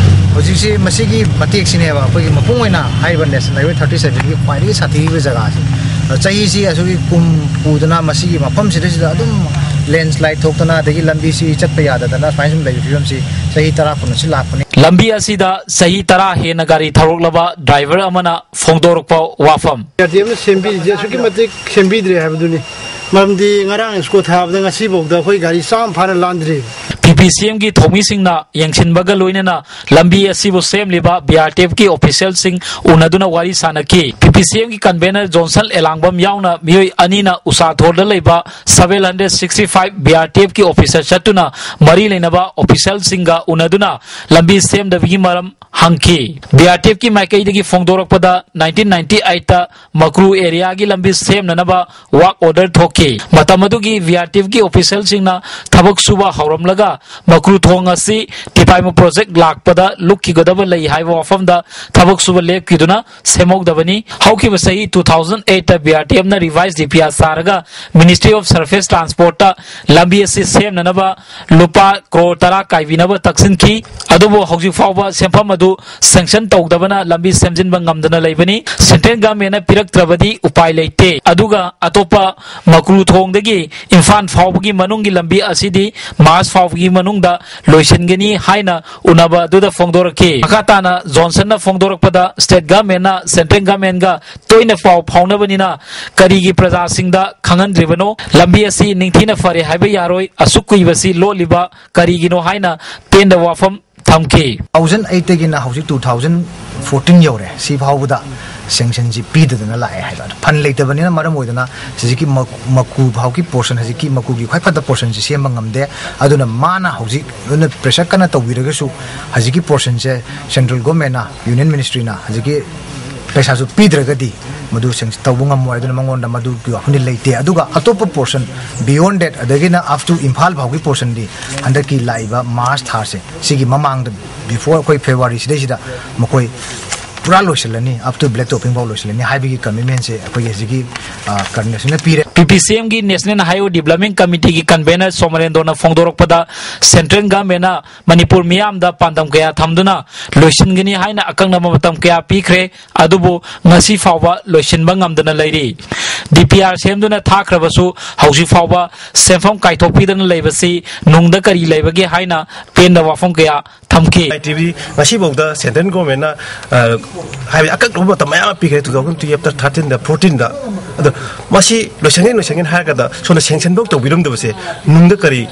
ꯍꯧꯖꯤꯛꯁꯤ ꯃꯁꯤꯒꯤ ꯃꯇꯦꯛꯁꯤꯅꯦꯕ ꯑꯩꯈꯣꯏꯒꯤ ꯃꯄꯨꯡ ꯑꯣꯏꯅ ꯍꯥꯏꯔꯤꯕ National Highway thirty seven ꯒꯤ ꯈ꯭ꯋꯥꯏꯗꯒꯤ ꯁꯥꯊꯤꯔꯤꯕ ꯖꯒꯥꯁꯦ꯫ ꯑꯗꯣ ꯆꯍꯤꯁꯤ ꯑꯁꯨꯛꯀꯤ ꯀꯨꯝ ꯄꯨꯗꯅ ꯃꯁꯤꯒꯤ ꯃꯐꯝꯁꯤꯗꯩꯁꯤꯗ ꯑꯗꯨꯝ landslide ꯊꯣꯛꯇꯅ, ꯑꯗꯒꯤ ꯂꯝꯕꯤꯁꯤ ꯆꯠꯄ ꯌꯥꯗꯗꯅ ꯁꯨꯃꯥꯏꯅ ꯁꯨꯝ ꯂꯩꯕ ꯐꯤꯕꯝꯁꯤ ꯆꯍꯤ ꯇꯔꯥ ꯀꯨꯟ ꯑꯁꯤ ꯂꯥꯛꯄꯅꯤ꯫ ꯂꯝꯕꯤ ꯑꯁꯤꯗ ꯆꯍꯤ ꯇꯔꯥ ꯍꯦꯟꯅ ꯒꯥꯔꯤ ꯊꯧꯔꯛꯂꯕ driver ꯑꯃꯅ ꯐꯣꯡꯗꯣꯔꯛꯄ ꯋꯥꯐꯝ꯫ B R T F ꯅ ꯁꯦꯝꯕꯤꯔꯤꯁꯦ ꯑꯁꯨꯛꯀꯤ ꯃꯇꯤꯛ ꯁꯦꯝꯕꯤꯗ꯭ꯔꯦ ꯍꯥꯏꯕꯗꯨꯅꯤ꯫ ꯃꯔꯝꯗꯤ ꯉꯔꯥꯡ ꯁ꯭ꯀꯨꯜ ꯊꯥꯕꯗ ꯉꯁꯤꯐꯥꯎꯗ ꯑꯩꯈꯣꯏ ꯒꯥꯔꯤ ꯆꯥꯝꯃ ꯐꯥꯅ ꯂꯥꯟꯗ꯭ꯔꯤ꯫ P ꯄꯤ ꯄꯤ ꯁꯤ ꯑꯦꯝꯒꯤ ꯊꯧꯃꯤꯁꯤꯡꯅ ꯌꯦꯡꯁꯤꯟꯕꯒ ꯂꯣꯏꯅꯅ ꯂꯝꯕꯤ ꯑꯁꯤꯕꯨ ꯁꯦꯝꯂꯤꯕ ꯕꯤ ꯑꯥꯔ ꯇꯤ ꯑꯦꯐꯀꯤ ꯑꯣꯐꯤꯁꯤꯌꯦꯜꯁꯤꯡ ꯎꯅꯗꯨꯅ ꯋꯥꯔꯤ ꯁꯥꯅꯈꯤ꯫ ꯄꯤ ꯄꯤ ꯁꯤ ꯑꯦꯝꯒꯤ ꯀꯟꯚꯦꯅꯔ ꯖꯣꯟꯁꯟ ꯑꯦꯂꯥꯡꯕꯝ ꯌꯥꯎꯅ ꯃꯤꯑꯣꯏ ꯑꯅꯤꯅ ꯎꯁꯥꯊꯣꯔꯗ ꯂꯩꯕ seven hundred sixty five B R T F ꯀꯤ ꯑꯣꯐꯤꯁꯇ ꯆꯠꯇꯨꯅ ꯃꯔꯤ ꯂꯩꯅꯕ ꯑꯣꯐꯤꯁꯤꯌꯦꯜꯁꯤꯡꯒ ꯎꯅꯗꯨꯅ ꯂꯝꯕꯤ ꯁꯦꯝꯗꯕꯒꯤ ꯃꯔꯝ ꯍꯪꯈꯤ꯫ ꯕꯤ ꯑꯥꯔ ꯇꯤ ꯑꯦꯐꯀꯤ ꯃꯥꯏꯀꯩꯗꯒꯤ ꯐꯣꯡꯗꯣꯔꯛꯄꯗ, nineteen ninety eight ꯇ ꯃꯀ꯭ꯔꯨ ꯑꯦꯔꯤꯌꯥꯒꯤ ꯂꯝꯕꯤ ꯁꯦꯝꯅꯅꯕ ꯋꯥꯔꯛ ꯑꯣꯔꯗꯔ ꯊꯣꯛꯈꯤ꯫ ꯃꯇꯝ ꯑꯗꯨꯒꯤ ꯕꯤ ꯑꯥꯔ ꯇꯤ ꯑꯦꯐꯀꯤ ꯑꯣꯐꯤꯁꯤꯌꯦꯜꯁꯤꯡꯅ ꯊꯕꯛ ꯁꯨꯕ ꯍꯧꯔꯝꯂꯒ ꯃꯀ꯭ꯔꯨ ꯊꯣꯡ ꯑꯁꯤ ꯇꯤꯄꯥꯏꯃꯨ ꯄ꯭ꯔꯣꯖꯦꯛ ꯂꯥꯛꯄꯗ ꯂꯨꯞꯈꯤꯒꯗꯕ ꯂꯩ ꯍꯥꯏꯕ ꯋꯥꯐꯝꯗ ꯊꯕꯛ ꯁꯨꯕ ꯂꯦꯞꯈꯤꯗꯨꯅ ꯁꯦꯝꯍꯧꯗꯕꯅꯤ꯫ ꯍꯧꯈꯤꯕ ꯆꯍꯤ two thousand eight ꯇ ꯕꯤ ꯑꯥꯔ ꯇꯤ ꯑꯦꯐꯅ ꯔꯤꯚꯥꯏꯁ ꯗꯤ ꯄꯤ ꯑꯥꯔ ꯁꯥꯔꯒ Ministry of Surface Transport ꯇ ꯂꯝꯕꯤ ꯑꯁꯤ ꯁꯦꯝꯅꯅꯕ ꯂꯨꯄꯥ ꯀ꯭ꯔꯣꯔ ꯇꯔꯥ ꯀꯥꯏꯕꯤꯅꯕ ꯇꯛꯁꯤꯟꯈꯤ꯫ ꯑꯗꯨꯕꯨ ꯍꯧꯖꯤꯛ ꯐꯥꯎꯕ ꯁꯦꯟꯐꯝ ꯑꯗꯨ ꯁꯦꯡꯁꯟ ꯇꯧꯗꯕꯅ ꯂꯝꯕꯤ ꯁꯦꯝꯖꯤꯟꯕ ꯉꯝꯗꯅ ꯂꯩꯕꯅꯤ꯫ ꯁꯦꯟꯇ꯭ꯔꯦꯜ ꯒꯚꯔꯟꯃꯦꯟꯠꯅ ꯄꯤꯔꯛꯇ꯭ꯔꯕꯗꯤ ꯎꯄꯥꯏ ꯂꯩꯇꯦ꯫ ꯑꯗꯨꯒ ꯑꯇꯣꯞꯄ ꯃꯀ꯭ꯔꯨ ꯊꯣꯡꯗꯒꯤ ꯏꯝꯐꯥꯜ ꯐꯥꯎꯕꯒꯤ ꯃꯅꯨꯡꯒꯤ ꯂꯝꯕꯤ ꯑꯁꯤꯗꯤ ꯃꯥꯔꯆ ꯐꯥꯎꯕꯒꯤ ꯃꯅꯨꯡꯗ ꯂꯣꯏꯁꯤꯟꯒꯅꯤ ꯍꯥꯏꯅ ꯎꯅꯕ ꯑꯗꯨꯗ ꯐꯣꯡꯗꯣꯔꯛꯈꯤ꯫ ꯃꯈꯥ ꯇꯥꯅ ꯖꯣꯟꯁꯟꯅ ꯐꯣꯡꯗꯣꯔꯛꯄꯗ, ꯁ꯭ꯇꯦꯠ ꯒꯚꯔꯟꯃꯦꯟꯠꯅ ꯁꯦꯟꯇ꯭ꯔꯦꯜ ꯒꯚꯔꯟꯃꯦꯟꯠꯒ ꯇꯣꯏꯅ ꯄꯥꯎ ꯐꯥꯎꯅꯕꯅꯤꯅ ꯀꯔꯤꯒꯤ ꯄ꯭ꯔꯖꯥꯁꯤꯡꯗ ꯈꯪꯍꯟꯗ꯭ꯔꯤꯕꯅꯣ? ꯂꯝꯕꯤ ꯑꯁꯤ ꯅꯤꯡꯊꯤꯅ ꯐꯔꯦ ꯍꯥꯏꯕ ꯌꯥꯔꯣꯏ꯫ ꯑꯁꯨꯛ ꯀꯨꯏꯕꯁꯤ ꯂꯣꯠꯂꯤꯕ ꯀꯔꯤꯒꯤꯅꯣ ꯍꯥꯏꯅ ꯄꯦꯟꯗꯕ ꯋꯥꯐꯝ ꯊꯝꯈꯤ꯫ Two thousand eight ꯇꯒꯤꯅ ꯍꯧꯖꯤꯛ two thousand fourteen ꯌꯧꯔꯦ, ꯁꯤ ꯐꯥꯎꯕꯗ ꯁꯦꯡꯁꯟꯁꯤ ꯄꯤꯗꯗꯅ ꯂꯥꯛꯑꯦ ꯍꯥꯏꯕ꯫ ꯐꯟ ꯂꯩꯇꯕꯅꯤꯅ ꯃꯔꯝ ꯑꯣꯏꯗꯅ ꯍꯧꯖꯤꯛꯀꯤ ꯃ- ꯃꯀꯨ ꯐꯥꯎꯒꯤ ꯄꯣꯔꯁꯟ, ꯍꯧꯖꯤꯛꯀꯤ ꯃꯀꯨꯒꯤ ꯈ꯭ꯋꯥꯏ ꯐꯠꯇ ꯄꯣꯔꯁꯟꯁꯤ ꯁꯦꯝꯕ ꯉꯝꯗꯦ꯫ ꯑꯗꯨꯅ ꯃꯥꯅ ꯍꯧꯖꯤꯛ ꯑꯗꯨꯅ ꯄ꯭ꯔꯦꯁꯔ ꯀꯟꯅ ꯇꯧꯕꯤꯔꯒꯁꯨ ꯍꯧꯖꯤꯛꯀꯤ ꯄꯣꯔꯁꯟꯁꯦ ꯁꯦꯟꯇ꯭ꯔꯦꯜ ꯒꯣꯔꯃꯦꯟꯅ, ꯌꯨꯅꯤꯌꯟ ꯃꯤꯅꯤꯁꯇ꯭ꯔꯤꯅ ꯍꯧꯖꯤꯛꯀꯤ ꯄꯩꯁꯥꯁꯨ ꯄꯤꯗ꯭ꯔꯒꯗꯤ ꯃꯗꯨ ꯁꯦꯡ- ꯇꯧꯕ ꯉꯝꯃꯣꯏ꯫ ꯑꯗꯨꯅ ꯃꯉꯣꯟꯗ ꯃꯗꯨꯒꯤ ꯋꯥꯐꯝꯗꯤ ꯂꯩꯇꯦ꯫ ꯑꯗꯨꯒ ꯑꯇꯣꯞꯄ portion, beyond that, ꯑꯗꯒꯤꯅ up to Imphal ꯐꯥꯎꯒꯤ ꯄꯣꯔꯁꯟꯗꯤ ꯍꯟꯗꯛꯀꯤ ꯂꯥꯛꯏꯕ ꯃꯥꯔꯆ ꯊꯥꯁꯦ ꯁꯤꯒꯤ ꯃꯃꯥꯡꯗ, before ꯑꯩꯈꯣꯏ ꯐꯦꯕ꯭ꯔꯨꯋꯥꯔꯤ ꯁꯤꯗꯩꯁꯤꯗ ꯃꯈꯣꯏ ꯄꯨꯔꯥ ꯂꯣꯏꯁꯤꯜꯂꯅꯤ, up to black topping ꯐꯥꯎ ꯂꯣꯏꯁꯤꯜꯂꯅꯤ ꯍꯥꯏꯕꯒꯤ ꯀꯃꯤꯠꯃꯦꯟꯁꯦ ꯑꯩꯈꯣꯏꯒꯤ ꯍꯧꯖꯤꯛꯀꯤ ꯀꯟꯚꯦꯟꯁꯟꯅ ꯄꯤꯔꯦ꯫ ꯄꯤ ꯄꯤ ꯁꯤ ꯑꯦꯝꯒꯤ National Highway Development Committeeꯒꯤ ꯀꯟꯚꯦꯅꯔ ꯁꯣꯃꯔꯦꯟꯗ꯭ꯔꯣꯅ ꯐꯣꯡꯗꯣꯔꯛꯄꯗ, ꯁꯦꯟꯇ꯭ꯔꯦꯜ ꯒꯚꯔꯟꯃꯦꯟꯠꯅ ꯃꯅꯤꯄꯨꯔ ꯃꯤꯌꯥꯝꯗ ꯄꯥꯟꯗꯝ ꯀꯌꯥ ꯊꯝꯗꯨꯅ ꯂꯣꯏꯁꯤꯟꯒꯅꯤ ꯍꯥꯏꯅ ꯑꯀꯛꯅꯕ ꯃꯇꯝ ꯀꯌꯥ ꯄꯤꯈ꯭ꯔꯦ, ꯑꯗꯨꯕꯨ ꯉꯁꯤ ꯐꯥꯎꯕ ꯂꯣꯏꯁꯤꯟꯕ ꯉꯝꯗꯅ ꯂꯩꯔꯤ꯫ ꯗꯤ ꯄꯤ ꯑꯥꯔ ꯁꯦꯝꯗꯨꯅ ꯊꯥꯈ꯭ꯔꯕꯁꯨ ꯍꯧꯖꯤꯛ ꯐꯥꯎꯕ ꯁꯦꯟꯐꯝ ꯀꯥꯏꯊꯣꯛꯄꯤꯗꯅ ꯂꯩꯕꯁꯤ ꯅꯨꯡꯗ ꯀꯔꯤ ꯂꯩꯕꯒꯦ ꯍꯥꯏꯅ ꯄꯦꯟꯗꯕ ꯋꯥꯐꯝ ꯀꯌꯥ ꯊꯝꯈꯤ꯫ ꯑꯥꯏ ꯇꯤ ꯚꯤ ꯉꯁꯤꯐꯥꯎꯗ ꯁꯦꯟꯇ꯭ꯔꯦꯜ ꯒꯣꯔꯃꯦꯟꯅ ꯍꯥꯏꯕꯗꯤ ꯑꯀꯛꯅꯕ ꯃꯇꯝ ꯃꯌꯥꯝ ꯑꯃ ꯄꯤꯈ꯭ꯔꯦ, two thousand twelve ꯇ, thirteen ꯗ, fourteen ꯗ꯫ ꯑꯗꯣ ꯃꯁꯤ ꯂꯣꯏꯁꯟ ꯂꯣꯏꯁꯟꯒꯦꯅ ꯍꯥꯏꯔꯒꯗ ꯁꯣꯝꯗ ꯁꯦꯡꯁꯟꯐꯧ ꯇꯧꯕꯤꯔꯝꯗꯕꯁꯦ ꯅꯨꯡꯗ ꯀꯔꯤ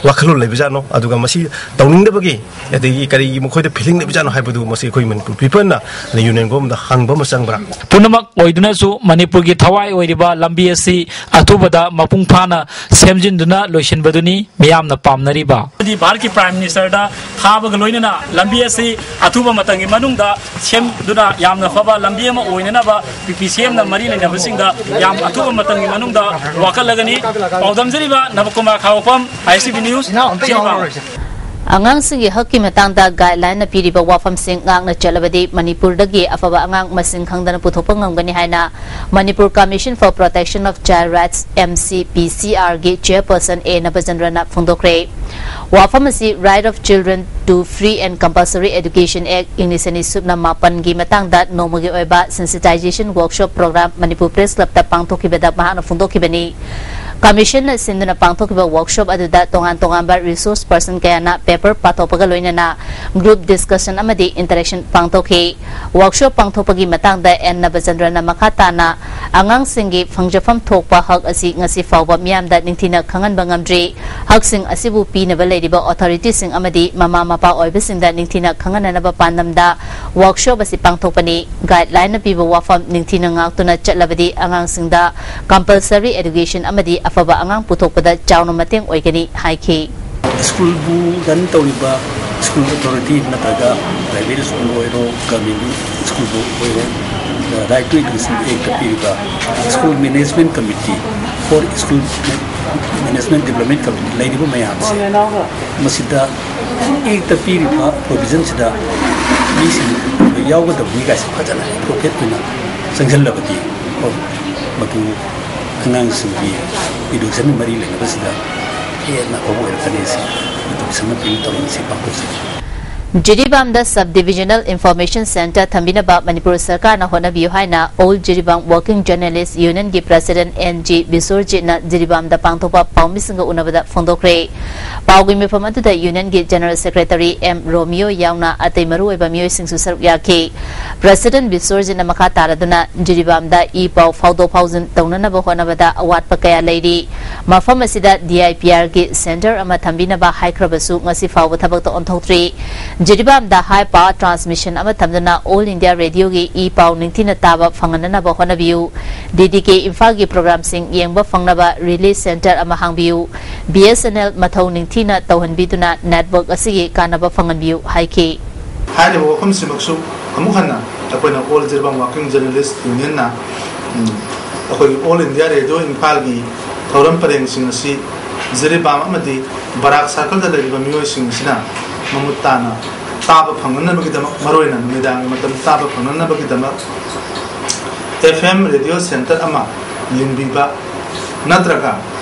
ꯋꯥꯈꯜꯂꯣꯟ ꯂꯩꯕꯖꯥꯠꯅꯣ, ꯑꯗꯨꯒ ꯃꯁꯤ ꯇꯧꯅꯤꯡꯗꯕꯒꯤ ꯑꯗꯒꯤ ꯀꯔꯤꯒꯤ ꯃꯈꯣꯏꯗ ꯐꯤꯂꯤꯡ ꯂꯩꯕꯖꯥꯠꯅꯣ ꯍꯥꯏꯕꯗꯨ ꯃꯁꯤ ꯑꯩꯈꯣꯏ ꯃꯅꯤꯄꯨꯔ ꯄꯤꯄꯜꯅ ꯌꯨꯅꯤꯌꯟ ꯒꯣꯕꯔꯟꯃꯦꯟꯗ ꯍꯪꯕ ꯑꯃ ꯆꯪꯕ꯭ꯔꯥ? ꯄꯨꯝꯅꯃꯛ ꯑꯣꯏꯗꯨꯅꯁꯨ ꯃꯅꯤꯄꯨꯔꯒꯤ ꯊꯋꯥꯏ ꯑꯣꯏꯔꯤꯕ ꯂꯝꯕꯤ ꯑꯁꯤ ꯑꯊꯨꯕꯗ ꯃꯄꯨꯡ ꯐꯥꯅ ꯁꯦꯝꯖꯤꯟꯗꯨꯅ ꯂꯣꯏꯁꯤꯟꯕꯗꯨꯅꯤ ꯃꯤꯌꯥꯝꯅ ꯄꯥꯝꯅꯔꯤꯕ꯫ ꯑꯃꯗꯤ ꯚꯥꯔꯠꯀꯤ ꯄ꯭ꯔꯥꯏꯝ ꯃꯤꯅꯤꯁꯇꯔꯗ ꯊꯥꯕꯒ ꯂꯣꯏꯅꯅ ꯂꯝꯕꯤ ꯑꯁꯤ ꯑꯊꯨꯕ ꯃꯇꯝꯒꯤ ꯃꯅꯨꯡꯗ ꯁꯦꯝꯗꯨꯅ ꯌꯥꯝꯅ ꯐꯕ ꯂꯝꯕꯤ ꯑꯃ ꯑꯣꯏꯅꯅꯕ ꯄꯤ ꯄꯤ ꯁꯤ ꯑꯦꯝꯅ ꯃꯔꯤ ꯂꯩꯅꯕꯁꯤꯡꯗ ꯌꯥꯝ ꯑꯊꯨꯕ ꯃꯇꯝꯒꯤ ꯃꯅꯨꯡꯗ ꯋꯥꯀꯠꯂꯒꯅꯤ꯫ ꯄꯥꯎꯗꯝꯖꯔꯤꯕ ꯅꯕꯀꯨꯃꯥꯔ ꯈꯥꯉꯕꯣꯛꯐꯝ, ꯑꯥꯏ ꯑꯦꯁ ꯇꯤ ꯚꯤ ꯅ꯭ꯌꯨꯁ, ꯆꯤꯡꯃꯥꯡ꯫ ꯑꯉꯥꯡꯁꯤꯡꯒꯤ ꯍꯛꯀꯤ ꯃꯇꯥꯡꯗ ꯒꯥꯏꯗꯂꯥꯏꯟꯅ ꯄꯤꯔꯤꯕ ꯋꯥꯐꯝꯁꯤꯡ ꯉꯥꯛꯅ ꯆꯠꯂꯕꯗꯤ ꯃꯅꯤꯄꯨꯔꯗꯒꯤ ꯑꯐꯕ ꯑꯉꯥꯡ ꯃꯁꯤꯡ ꯈꯪꯗꯅ ꯄꯨꯊꯣꯛꯄ ꯉꯝꯒꯅꯤ ꯍꯥꯏꯅ Manipur Commission for Protection of Child Rights, M C P C R, ꯒꯤ ꯆꯦꯌꯔꯄꯔꯁꯟ ꯑꯦ ꯅꯕꯆꯟꯗ꯭ꯔꯅ ꯐꯣꯡꯗꯣꯛꯈ꯭ꯔꯦ꯫ ꯋꯥꯐꯝ ꯑꯁꯤ Right of Children to Free and Compulsory Education Act, ꯏꯪ ꯂꯤꯁꯤꯡ ꯑꯅꯤ ꯁꯨꯞꯅ ꯃꯥꯄꯟꯒꯤ ꯃꯇꯥꯡꯗ ꯅꯣꯡꯃꯒꯤ ꯑꯣꯏꯕ sensitization workshop program Manipur press ꯀ꯭ꯂꯕꯇ ꯄꯥꯡꯊꯣꯛꯈꯤꯕꯗ ꯃꯍꯥꯛꯅ ꯐꯣꯡꯗꯣꯛꯈꯤꯕꯅꯤ꯫ ꯀꯃꯤꯁꯟꯅ ꯁꯤꯟꯗꯨꯅ ꯄꯥꯡꯊꯣꯛꯈꯤꯕ ꯋꯥꯔꯛꯁꯣꯞ ꯑꯗꯨꯗ ꯇꯣꯉꯥꯟ ꯇꯣꯉꯥꯟꯕ ꯔꯤꯁꯣꯔꯁ ꯄꯔꯁꯟ ꯀꯌꯥꯅ ꯄꯦꯄꯔ ꯄꯥꯊꯣꯛꯄꯒ ꯂꯣꯏꯅꯅ ꯒ꯭ꯔꯨꯞ ꯗꯤꯁꯀꯁꯟ ꯑꯃꯗꯤ ꯏꯟꯇꯔꯦꯛꯁꯟ ꯄꯥꯡꯊꯣꯛꯈꯤ꯫ ꯋꯥꯔꯛꯁꯣꯞ ꯄꯥꯡꯊꯣꯛꯄꯒꯤ ꯃꯇꯥꯡꯗ ꯑꯦꯟ ꯅꯕꯆꯟꯗ꯭ꯔꯅ ꯃꯈꯥ ꯇꯥꯅ, ꯑꯉꯥꯡꯁꯤꯡꯒꯤ ꯐꯪꯖꯐꯝ ꯊꯣꯛꯄ ꯍꯛ ꯑꯁꯤ ꯉꯁꯤ ꯐꯥꯎꯕ ꯃꯤꯌꯥꯝꯗ ꯅꯤꯡꯊꯤꯅ ꯈꯪꯍꯟꯕ ꯉꯝꯗ꯭ꯔꯤ꯫ ꯍꯛꯁꯤꯡ ꯑꯁꯤꯕꯨ ꯄꯤꯅꯕ ꯂꯩꯔꯤꯕ ꯑꯣꯊꯣꯔꯤꯇꯤꯁꯤꯡ ꯑꯃꯗꯤ ꯃꯃꯥ ꯃꯄꯥ ꯑꯣꯏꯕꯁꯤꯡꯗ ꯅꯤꯡꯊꯤꯅ ꯈꯪꯍꯟꯅꯅꯕ ꯄꯥꯟꯗꯝꯗ ꯋꯥꯔꯛꯁꯣꯞ ꯑꯁꯤ ꯄꯥꯡꯊꯣꯛꯄꯅꯤ꯫ ꯒꯥꯏꯗꯂꯥꯏꯟꯅ ꯄꯤꯕ ꯋꯥꯐꯝ ꯅꯤꯡꯊꯤꯅ ꯉꯥꯛꯇꯨꯅ ꯆꯠꯂꯕꯗꯤ ꯑꯉꯥꯡꯁꯤꯡꯗ ꯀꯝꯄꯜꯁꯔꯤ ꯑꯦꯗꯨꯀꯦꯁꯟ ꯑꯃꯗꯤ ꯑꯐꯕ ꯑꯉꯥꯡ ꯄꯨꯊꯣꯛꯄꯗ ꯆꯥꯎꯅ ꯃꯇꯦꯡ ꯑꯣꯏꯒꯅꯤ ꯍꯥꯏꯈꯤ꯫ ꯁ꯭ꯀꯨꯜꯕꯨ ꯔꯟ ꯇꯧꯔꯤꯕ ꯁ꯭ꯀꯨꯜ ꯑꯣꯊꯣꯔꯤꯇꯤ ꯅꯠꯇ꯭ꯔꯒ ꯄ꯭ꯔꯥꯏꯚꯦꯠ ꯁ꯭ꯀꯨꯜ ꯑꯣꯏꯔꯣ, ꯒꯚꯔꯟꯃꯦꯟꯒꯤ ꯁ꯭ꯀꯨꯜꯕꯨ ꯑꯣꯏꯔꯣ, Right to Education Act ꯄꯤꯔꯤꯕ School Management Committee for School Management Development Committee ꯂꯩꯔꯤꯕ ꯃꯌꯥꯝꯁꯦ, ꯃꯁꯤꯗ ꯑꯦꯛꯇ ꯄꯤꯔꯤꯕ ꯄ꯭ꯔꯣꯚꯤꯖꯟꯁꯤꯗ ꯃꯤꯁꯤꯡ ꯌꯥꯎꯒꯗꯕꯅꯤ ꯀꯥꯏꯁꯦ ꯐꯖꯅ ꯑꯦꯄ꯭ꯔꯣꯄ꯭ꯔꯤꯌꯦꯠ ꯑꯣꯏꯅ ꯆꯪꯁꯤꯜꯂꯕꯗꯤ, ꯃꯗꯨ ꯑꯉꯥꯡꯁꯤꯡꯒꯤ ꯏꯗꯨꯀꯦꯁꯟꯒ ꯃꯔꯤ ꯂꯩꯅꯕꯁꯤꯗ ꯍꯦꯟꯅ ꯑꯐꯕ ꯑꯣꯏꯔꯛꯀꯅꯤ꯫ ꯁꯤ ꯃꯇꯝ ꯁꯪꯅ ꯄꯤꯕ ꯊꯧꯔꯝ ꯑꯁꯤ ꯄꯥꯡꯊꯣꯛꯆꯩ꯫ ꯖꯤꯔꯤꯕꯥꯝꯗ Sub Divisional Information Centre ꯊꯝꯕꯤꯅꯕ Manipur ꯁꯔꯀꯥꯔꯅ ꯍꯣꯠꯅꯕꯤꯌꯨ ꯍꯥꯏꯅ All Jiribam Working Journalist Unionꯒꯤ President N G ꯕꯤꯁ꯭ꯋꯔꯖꯤꯠꯅ ꯖꯤꯔꯤꯕꯥꯝꯗ ꯄꯥꯡꯊꯣꯛꯄ ꯄꯥꯎꯃꯤꯁꯤꯡꯒ ꯎꯅꯕꯗ ꯐꯣꯡꯗꯣꯛꯈ꯭ꯔꯦ꯫ ꯄꯥꯎꯒꯤ ꯃꯤꯐꯝ ꯑꯗꯨꯗ Unionꯒꯤ General Secretary M ꯔꯣꯃꯤꯌꯣ ꯌꯥꯎꯅ ꯑꯇꯩ ꯃꯔꯨꯑꯣꯏꯕ ꯃꯤꯑꯣꯏꯁꯤꯡꯁꯨ ꯁꯔꯨꯛ ꯌꯥꯈꯤ꯫ President ꯕꯤꯁ꯭ꯋꯔꯖꯤꯠꯅ ꯃꯈꯥ ꯇꯥꯔꯗꯨꯅ ꯖꯤꯔꯤꯕꯥꯝꯗ ꯏ ꯄꯥꯎ ꯐꯥꯎꯗꯣꯛ ꯐꯥꯎꯖꯤꯟ ꯇꯧꯅꯅꯕ ꯍꯣꯠꯅꯕꯗ ꯑꯋꯥꯠꯄ ꯀꯌꯥ ꯂꯩꯔꯤ꯫ ꯃꯐꯝ ꯑꯁꯤꯗ D I P Rꯒꯤ centre ꯑꯃ ꯊꯝꯕꯤꯅꯕ ꯍꯥꯏꯈ꯭ꯔꯕꯁꯨ ꯉꯁꯤ ꯐꯥꯎꯕ ꯊꯕꯛꯇ ꯑꯣꯟꯊꯣꯛꯇ꯭ꯔꯤ꯫ ꯖꯤꯔꯤꯕꯥꯝꯗ high power transmission ꯑꯃ ꯊꯝꯗꯨꯅ All India Radioꯒꯤ ꯏ ꯄꯥꯎ ꯅꯤꯡꯊꯤꯅ ꯇꯥꯕ ꯐꯪꯍꯟꯅꯅꯕ ꯍꯣꯠꯅꯕꯤꯌꯨ꯫ D D K ꯏꯝꯐꯥꯜꯒꯤ programꯁꯤꯡ ꯌꯦꯡꯕ ꯐꯪꯅꯕ relay centre ꯑꯃ ꯍꯥꯡꯕꯤꯌꯨ꯫ B S N L ꯃꯊꯧ ꯅꯤꯡꯊꯤꯅ ꯇꯧꯍꯟꯕꯤꯗꯨꯅ network ꯑꯁꯤꯒꯤ ꯀꯥꯟꯅꯕ ꯐꯪꯍꯟꯕꯤꯌꯨ ꯍꯥꯏꯈꯤ꯫ ꯍꯥꯏꯔꯤꯕ ꯋꯥꯐꯝꯁꯤꯃꯛꯁꯨ ꯑꯃꯨꯛ ꯍꯟꯅ ꯑꯩꯈꯣꯏꯅ All Jiribam Working Journalist Unionꯅ, ꯎꯝ, ꯑꯩꯈꯣꯏꯒꯤ All India Radio ꯏꯝꯐꯥꯜꯒꯤ ꯊꯧꯔꯝ ꯄꯔꯦꯡꯁꯤꯡ ꯑꯁꯤ ꯖꯤꯔꯤꯕꯥꯝ ꯑꯃꯗꯤ ꯕꯔꯥꯛ circleꯗ ꯂꯩꯔꯤꯕ ꯃꯤꯑꯣꯏꯁꯤꯡ ꯑꯁꯤꯅ ꯃꯃꯨꯠ ꯇꯥꯅ ꯇꯥꯕ ꯐꯪꯅꯅꯕꯒꯤꯗꯃꯛ, ꯃꯔꯨꯑꯣꯏꯅ ꯅꯨꯃꯤꯗꯥꯡꯒꯤ ꯃꯇꯝ ꯇꯥꯕ ꯐꯪꯅꯅꯕꯒꯤꯗꯃꯛ F M radio centre ꯑꯃ ꯂꯤꯡꯕꯤꯕ ꯅꯠꯇ꯭ꯔꯒ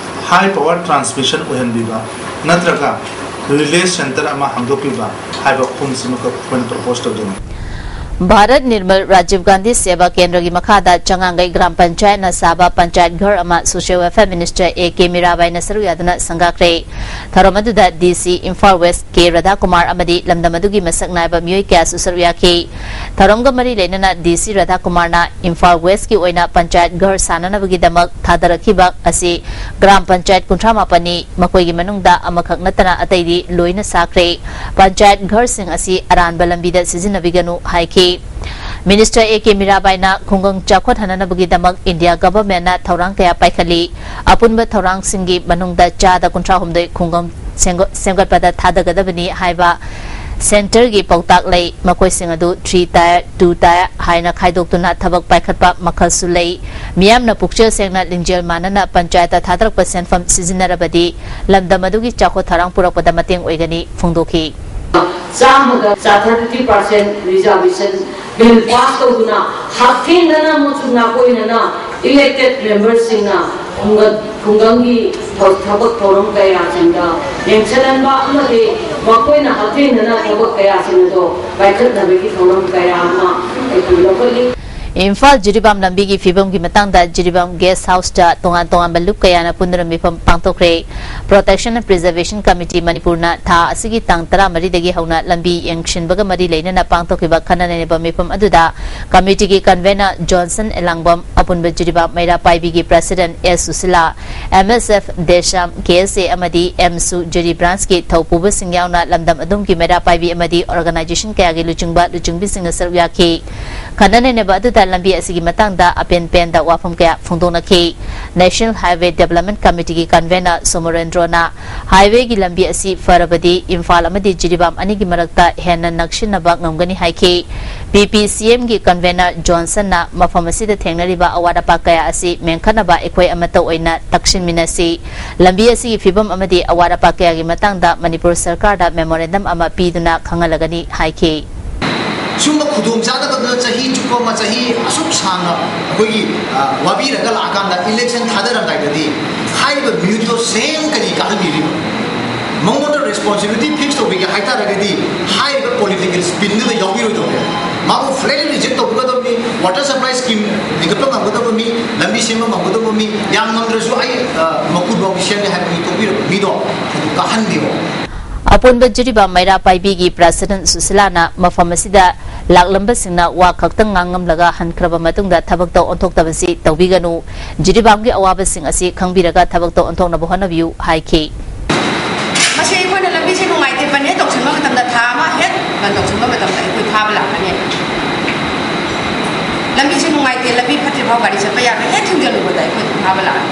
high power transmission ꯑꯣꯏꯍꯟꯕꯤꯕ ꯅꯠꯇ꯭ꯔꯒ relay centre ꯑꯃ ꯍꯥꯡꯗꯣꯛꯄꯤꯕ ꯍꯥꯏꯕ ꯑꯍꯨꯝꯁꯤꯃꯈꯛ ꯑꯩꯈꯣꯏꯅ propose ꯇꯧꯖꯅꯤꯡꯏ꯫ ꯚꯥꯔꯠ ꯅꯤꯔꯃꯜ ꯔꯥꯖꯤꯚ ꯒꯥꯟꯙꯤ ꯁꯦꯕꯥ ꯀꯦꯟꯗ꯭ꯔꯒꯤ ꯃꯈꯥꯗ ꯆꯉꯥꯡꯒꯩ ꯒ꯭ꯔꯥꯝ ꯄꯟꯆꯥꯌꯠꯅ ꯁꯥꯕ ꯄꯟꯆꯥꯌꯠ ꯘꯔ ꯑꯃ Social Welfare Minister A K ꯃꯤꯔꯥꯕꯥꯏꯅ ꯁꯔꯨꯛ ꯌꯥꯗꯨꯅ ꯁꯪꯒꯥꯈ꯭ꯔꯦ꯫ ꯊꯧꯔꯝ ꯑꯗꯨꯗ D C ꯏꯝꯐꯥꯜ West ꯀꯦ ꯔꯥꯙꯥꯀꯨꯃꯥꯔ ꯑꯃꯗꯤ ꯂꯝꯗꯝ ꯑꯗꯨꯒꯤ ꯃꯁꯛ ꯅꯥꯏꯕ ꯃꯤꯑꯣꯏ ꯀꯌꯥꯁꯨ ꯁꯔꯨꯛ ꯌꯥꯈꯤ꯫ ꯊꯧꯔꯝꯒ ꯃꯔꯤ ꯂꯩꯅꯅ D C ꯔꯥꯙꯥꯀꯨꯃꯥꯔꯅ ꯏꯝꯐꯥꯜ Westꯀꯤ ꯑꯣꯏꯅ ꯄꯟꯆꯥꯌꯠ ꯘꯔ ꯁꯥꯅꯅꯕꯒꯤꯗꯃꯛ ꯊꯥꯗꯔꯛꯈꯤꯕ ꯑꯁꯤ ꯒ꯭ꯔꯥꯝ ꯄꯟꯆꯥꯌꯠ ꯀꯨꯟꯊ꯭ꯔꯥ ꯃꯥꯄꯟꯅꯤ, ꯃꯈꯣꯏꯒꯤ ꯃꯅꯨꯡꯗ ꯑꯃꯈꯛ ꯅꯠꯇꯅ ꯑꯇꯩꯗꯤ ꯂꯣꯏꯅ ꯁꯥꯈ꯭ꯔꯦ꯫ ꯄꯟꯆꯥꯌꯠ ꯘꯔꯁꯤꯡ ꯑꯁꯤ ꯑꯔꯥꯟꯕ ꯂꯝꯕꯤꯗ ꯁꯤꯖꯤꯟꯅꯕꯤꯒꯅꯨ ꯍꯥꯏꯈꯤ꯫ Minister A K ꯃꯤꯔꯥꯕꯥꯏꯅ ꯈꯨꯡꯒꯪ ꯆꯥꯎꯈꯠꯍꯟꯅꯅꯕꯒꯤꯗꯃꯛ India Governmentꯅ ꯊꯧꯔꯥꯡ ꯀꯌꯥ ꯄꯥꯏꯈꯠꯂꯤ꯫ ꯑꯄꯨꯟꯕ ꯊꯧꯔꯥꯡꯁꯤꯡꯒꯤ ꯃꯅꯨꯡꯗ ꯆꯥꯗ ꯀꯨꯟꯊ꯭ꯔꯥ ꯍꯨꯝꯗꯣꯏ ꯈꯨꯡꯒꯪ ꯁꯦꯝꯒ-, ꯁꯦꯝꯒꯠꯄꯗ ꯊꯥꯗꯒꯗꯕꯅꯤ ꯍꯥꯏꯕ centreꯒꯤ ꯄꯥꯎꯇꯥꯛ ꯂꯩ꯫ ꯃꯈꯣꯏꯁꯤꯡ ꯑꯗꯨ three tier, two tier ꯍꯥꯏꯅ ꯈꯥꯏꯗꯣꯛꯇꯨꯅ ꯊꯕꯛ ꯄꯥꯏꯈꯠꯄ ꯃꯈꯜꯁꯨ ꯂꯩ꯫ ꯃꯤꯌꯥꯝꯅ ꯄꯨꯛꯆꯦꯜ ꯁꯦꯡꯅ ꯂꯤꯡꯖꯦꯜ ꯃꯥꯟꯅꯅ ꯄꯟꯆꯥꯌꯠꯇ ꯊꯥꯗꯔꯛꯄ ꯁꯦꯟꯐꯝ ꯁꯤꯖꯤꯟꯅꯔꯕꯗꯤ ꯂꯝꯗꯝ ꯑꯗꯨꯒꯤ ꯆꯥꯎꯈꯠ ꯊꯧꯔꯥꯡ ꯄꯨꯔꯛꯄꯗ ꯃꯇꯦꯡ ꯑꯣꯏꯒꯅꯤ ꯐꯣꯡꯗꯣꯛꯈꯤ꯫ ꯆꯥꯝꯃꯗ ꯆꯥ thirty percent reservation bill pass ꯇꯧꯗꯨꯅ ꯍꯛꯊꯦꯡꯅꯅ ꯑꯃꯁꯨꯡ ꯅꯥꯀꯣꯏꯅꯅ elected memberꯁꯤꯡꯅ ꯈꯨꯡꯒꯪ ꯈꯨꯡꯒꯪꯒꯤ ꯊꯕꯛ ꯊꯧꯔꯝ ꯀꯌꯥꯁꯤꯡꯗ ꯌꯦꯡꯁꯤꯟꯍꯟꯕ ꯑꯃꯗꯤ ꯃꯈꯣꯏꯅ ꯍꯛꯊꯦꯡꯅꯅ ꯊꯕꯛ ꯀꯌꯥꯁꯤꯡ ꯑꯗꯨ ꯄꯥꯏꯈꯠꯅꯕꯒꯤ ꯊꯧꯔꯝ ꯀꯌꯥ ꯑꯃ ꯑꯩꯈꯣꯏ ꯂꯧꯈꯠꯂꯤ꯫ ꯏꯝꯐꯥꯜ ꯖꯤꯔꯤꯕꯥꯝ ꯂꯝꯕꯤꯒꯤ ꯐꯤꯕꯝꯒꯤ ꯃꯇꯥꯡꯗ ꯖꯤꯔꯤꯕꯥꯝ ꯒꯦꯁ ꯍꯥꯎꯁꯇ ꯇꯣꯉꯥꯟ ꯇꯣꯉꯥꯟꯕ ꯂꯨꯞ ꯀꯌꯥꯅ ꯄꯨꯟꯗꯨꯅ ꯃꯤꯐꯝ ꯄꯥꯡꯊꯣꯛꯈ꯭ꯔꯦ꯫ Protection and Preservation Committee ꯃꯅꯤꯄꯨꯔꯅ ꯊꯥ ꯑꯁꯤꯒꯤ ꯇꯥꯡ ꯇꯔꯥꯃꯔꯤꯗꯒꯤ ꯍꯧꯅ ꯂꯝꯕꯤ ꯌꯦꯡꯁꯤꯟꯕꯒ ꯃꯔꯤ ꯂꯩꯅꯅ ꯄꯥꯡꯊꯣꯛꯈꯤꯕ ꯈꯟꯅ ꯅꯩꯅꯕ ꯃꯤꯐꯝ ꯑꯗꯨꯗ committeeꯒꯤ convener ꯖꯣꯟꯁꯟ ꯑꯦꯂꯥꯡꯕꯝ, ꯑꯄꯨꯟꯕ ꯖꯤꯔꯤꯕꯥꯝ ꯃꯩꯔꯥ ꯄꯥꯏꯕꯤꯒꯤ president ꯑꯦꯁ ꯁꯨꯁꯤꯂꯥ, ꯑꯦꯝ ꯑꯦꯁ ꯑꯦꯐ ꯗꯦꯁꯥꯝ, ꯀꯦ ꯑꯦꯁ ꯑꯦ ꯑꯃꯗꯤ ꯑꯦꯝꯁꯨ ꯖꯤꯔꯤ branchꯀꯤ ꯊꯧꯄꯨꯕꯁꯤꯡ ꯌꯥꯎꯅ ꯂꯝꯗꯝ ꯑꯗꯨꯝꯒꯤ ꯃꯩꯔꯥ ꯄꯥꯏꯕꯤ ꯑꯃꯗꯤ organization ꯀꯌꯥꯒꯤ ꯂꯨꯆꯤꯡꯕ ꯂꯨꯆꯤꯡꯕꯤꯁꯤꯡꯅ ꯁꯔꯨꯛ ꯌꯥꯈꯤ꯫ ꯈꯟꯅ ꯅꯩꯅꯕ ꯑꯗꯨꯗ ꯂꯝꯕꯤ ꯑꯁꯤꯒꯤ ꯃꯇꯥꯡꯗ ꯑꯄꯦꯟ ꯄꯦꯟꯗ ꯋꯥꯐꯝ ꯀꯌꯥ ꯐꯣꯡꯗꯣꯛꯅꯈꯤ꯫ National Highway Development Committeeꯒꯤ convener ꯁꯣꯃꯣꯔꯦꯟꯗ꯭ꯔꯣꯅ highwayꯒꯤ ꯂꯝꯕꯤ ꯑꯁꯤ ꯐꯔꯕꯗꯤ ꯏꯝꯐꯥꯜ ꯑꯃꯗꯤ ꯖꯤꯔꯤꯕꯥꯝ ꯑꯅꯤꯒꯤ ꯃꯔꯛꯇ ꯍꯦꯟꯅ ꯅꯛꯁꯤꯟꯅꯕ ꯉꯝꯒꯅꯤ ꯍꯥꯏꯈꯤ꯫ ꯄꯤ ꯄꯤ ꯁꯤ ꯑꯦꯝꯒꯤ convener ꯖꯣꯟꯁꯟꯅ ꯃꯐꯝ ꯑꯁꯤꯗ ꯊꯦꯡꯅꯔꯤꯕ ꯑꯋꯥꯠ ꯑꯄꯥ ꯀꯌꯥ ꯑꯁꯤ ꯃꯦꯟꯈꯠꯅꯕ ꯑꯩꯈꯣꯏ ꯑꯃꯠꯇ ꯑꯣꯏꯅ ꯇꯛꯁꯤꯟꯃꯤꯟꯅꯁꯤ꯫ ꯂꯝꯕꯤ ꯑꯁꯤꯒꯤ ꯐꯤꯕꯝ ꯑꯃꯗꯤ ꯑꯋꯥꯠ ꯑꯄꯥ ꯀꯌꯥꯒꯤ ꯃꯇꯥꯡꯗ ꯃꯅꯤꯄꯨꯔ ꯁꯔꯀꯥꯔꯗ memorandum ꯑꯃ ꯄꯤꯗꯨꯅ ꯈꯪꯍꯜꯂꯒꯅꯤ ꯍꯥꯏꯈꯤ꯫ ꯁꯨꯝꯕ ꯈꯨꯗꯣꯡꯆꯥꯗꯕꯗꯨꯅ ꯆꯍꯤ ꯆꯨꯞꯄ ꯑꯃ, ꯆꯍꯤ ꯑꯁꯨꯛ ꯁꯥꯡꯅ ꯑꯩꯈꯣꯏꯒꯤ, ꯑ, ꯋꯥꯕꯤꯔꯒ ꯂꯥꯛꯑꯀꯥꯟꯗ election ꯊꯥꯗꯔꯝꯗꯥꯏꯗꯗꯤ ꯍꯥꯏꯔꯤꯕ ꯃꯤꯑꯣꯏꯗꯣ same ꯀꯔꯤ ꯀꯥꯍꯟꯕꯤꯔꯤꯕ? ꯃꯉꯣꯟꯗ responsibility fix ꯇꯧꯕꯤꯒꯦ ꯍꯥꯏꯇꯥꯔꯒꯗꯤ ꯍꯥꯏꯔꯤꯕ political spinꯗꯨꯗ ꯌꯥꯎꯕꯤꯔꯣꯏꯗꯧꯅꯦ꯫ ꯃꯥꯕꯨ flatly reject ꯇꯧꯒꯗꯕꯅꯤ꯫ Water supply scheme ꯂꯤꯡꯈꯠꯄ ꯉꯝꯒꯗꯕ ꯃꯤ, ꯂꯝꯕꯤ ꯁꯦꯝꯕ ꯉꯝꯒꯗꯕ ꯃꯤ, ꯌꯥꯝ ꯉꯝꯗ꯭ꯔꯁꯨ ꯑꯩ, ꯑ, ꯃꯀꯨꯠ ꯐꯥꯎꯗꯤ ꯁꯦꯝꯒꯦ ꯍꯥꯏꯕ ꯃꯤ ꯊꯣꯛꯄꯤꯔꯕ ꯃꯤꯗꯣ ꯑꯗꯨ ꯀꯥꯍꯟꯕꯤꯌꯣ꯫ ꯑꯄꯨꯟꯕ ꯖꯤꯔꯤꯕꯥꯝ ꯃꯩꯔꯥ ꯄꯥꯏꯕꯤꯒꯤ president ꯁꯨꯁꯤꯂꯥꯅ ꯃꯐꯝ ꯑꯁꯤꯗ ꯂꯥꯛꯂꯝꯕꯁꯤꯡꯅ ꯋꯥ ꯈꯛꯇꯪ ꯉꯥꯡꯉꯝꯂꯒ ꯍꯟꯈ꯭ꯔꯕ ꯃꯇꯨꯡꯗ ꯊꯕꯛꯇ ꯑꯣꯟꯊꯣꯛꯇꯕꯁꯤ ꯇꯧꯕꯤꯒꯅꯨ꯫ ꯖꯤꯔꯤꯕꯥꯝꯒꯤ ꯑꯋꯥꯕꯁꯤꯡ ꯑꯁꯤ ꯈꯪꯕꯤꯔꯒ ꯊꯕꯛꯇ ꯑꯣꯟꯊꯣꯛꯅꯕ ꯍꯣꯠꯅꯕꯤꯌꯨ ꯍꯥꯏꯈꯤ꯫ ꯃꯁꯤ ꯑꯩꯈꯣꯏꯅ ꯂꯝꯕꯤꯁꯦ ꯅꯨꯡꯉꯥꯏꯇꯦ, ꯕꯟ ꯍꯦꯛ ꯇꯧꯁꯤꯟꯕ ꯃꯇꯝꯗ, ꯊꯥ ꯑꯃ ꯍꯦꯛ ꯕꯟ ꯇꯧꯁꯤꯟꯕ ꯃꯇꯝꯗ ꯑꯩꯈꯣꯏ ꯐꯥꯕ ꯂꯥꯛꯀꯅꯤ꯫ ꯂꯝꯕꯤꯁꯦ ꯅꯨꯡꯉꯥꯏꯇꯦ, ꯂꯝꯕꯤ ꯐꯠꯇ꯭ꯔꯤꯐꯥꯎ ꯒꯥꯔꯤ ꯆꯠꯄ ꯌꯥꯔꯣꯏ, ꯍꯦꯛ ꯊꯤꯡꯖꯤꯜꯂꯨꯕꯗ ꯑꯩꯈꯣꯏ ꯑꯗꯨꯝ ꯐꯥꯕ ꯂꯥꯛꯑꯅꯤ꯫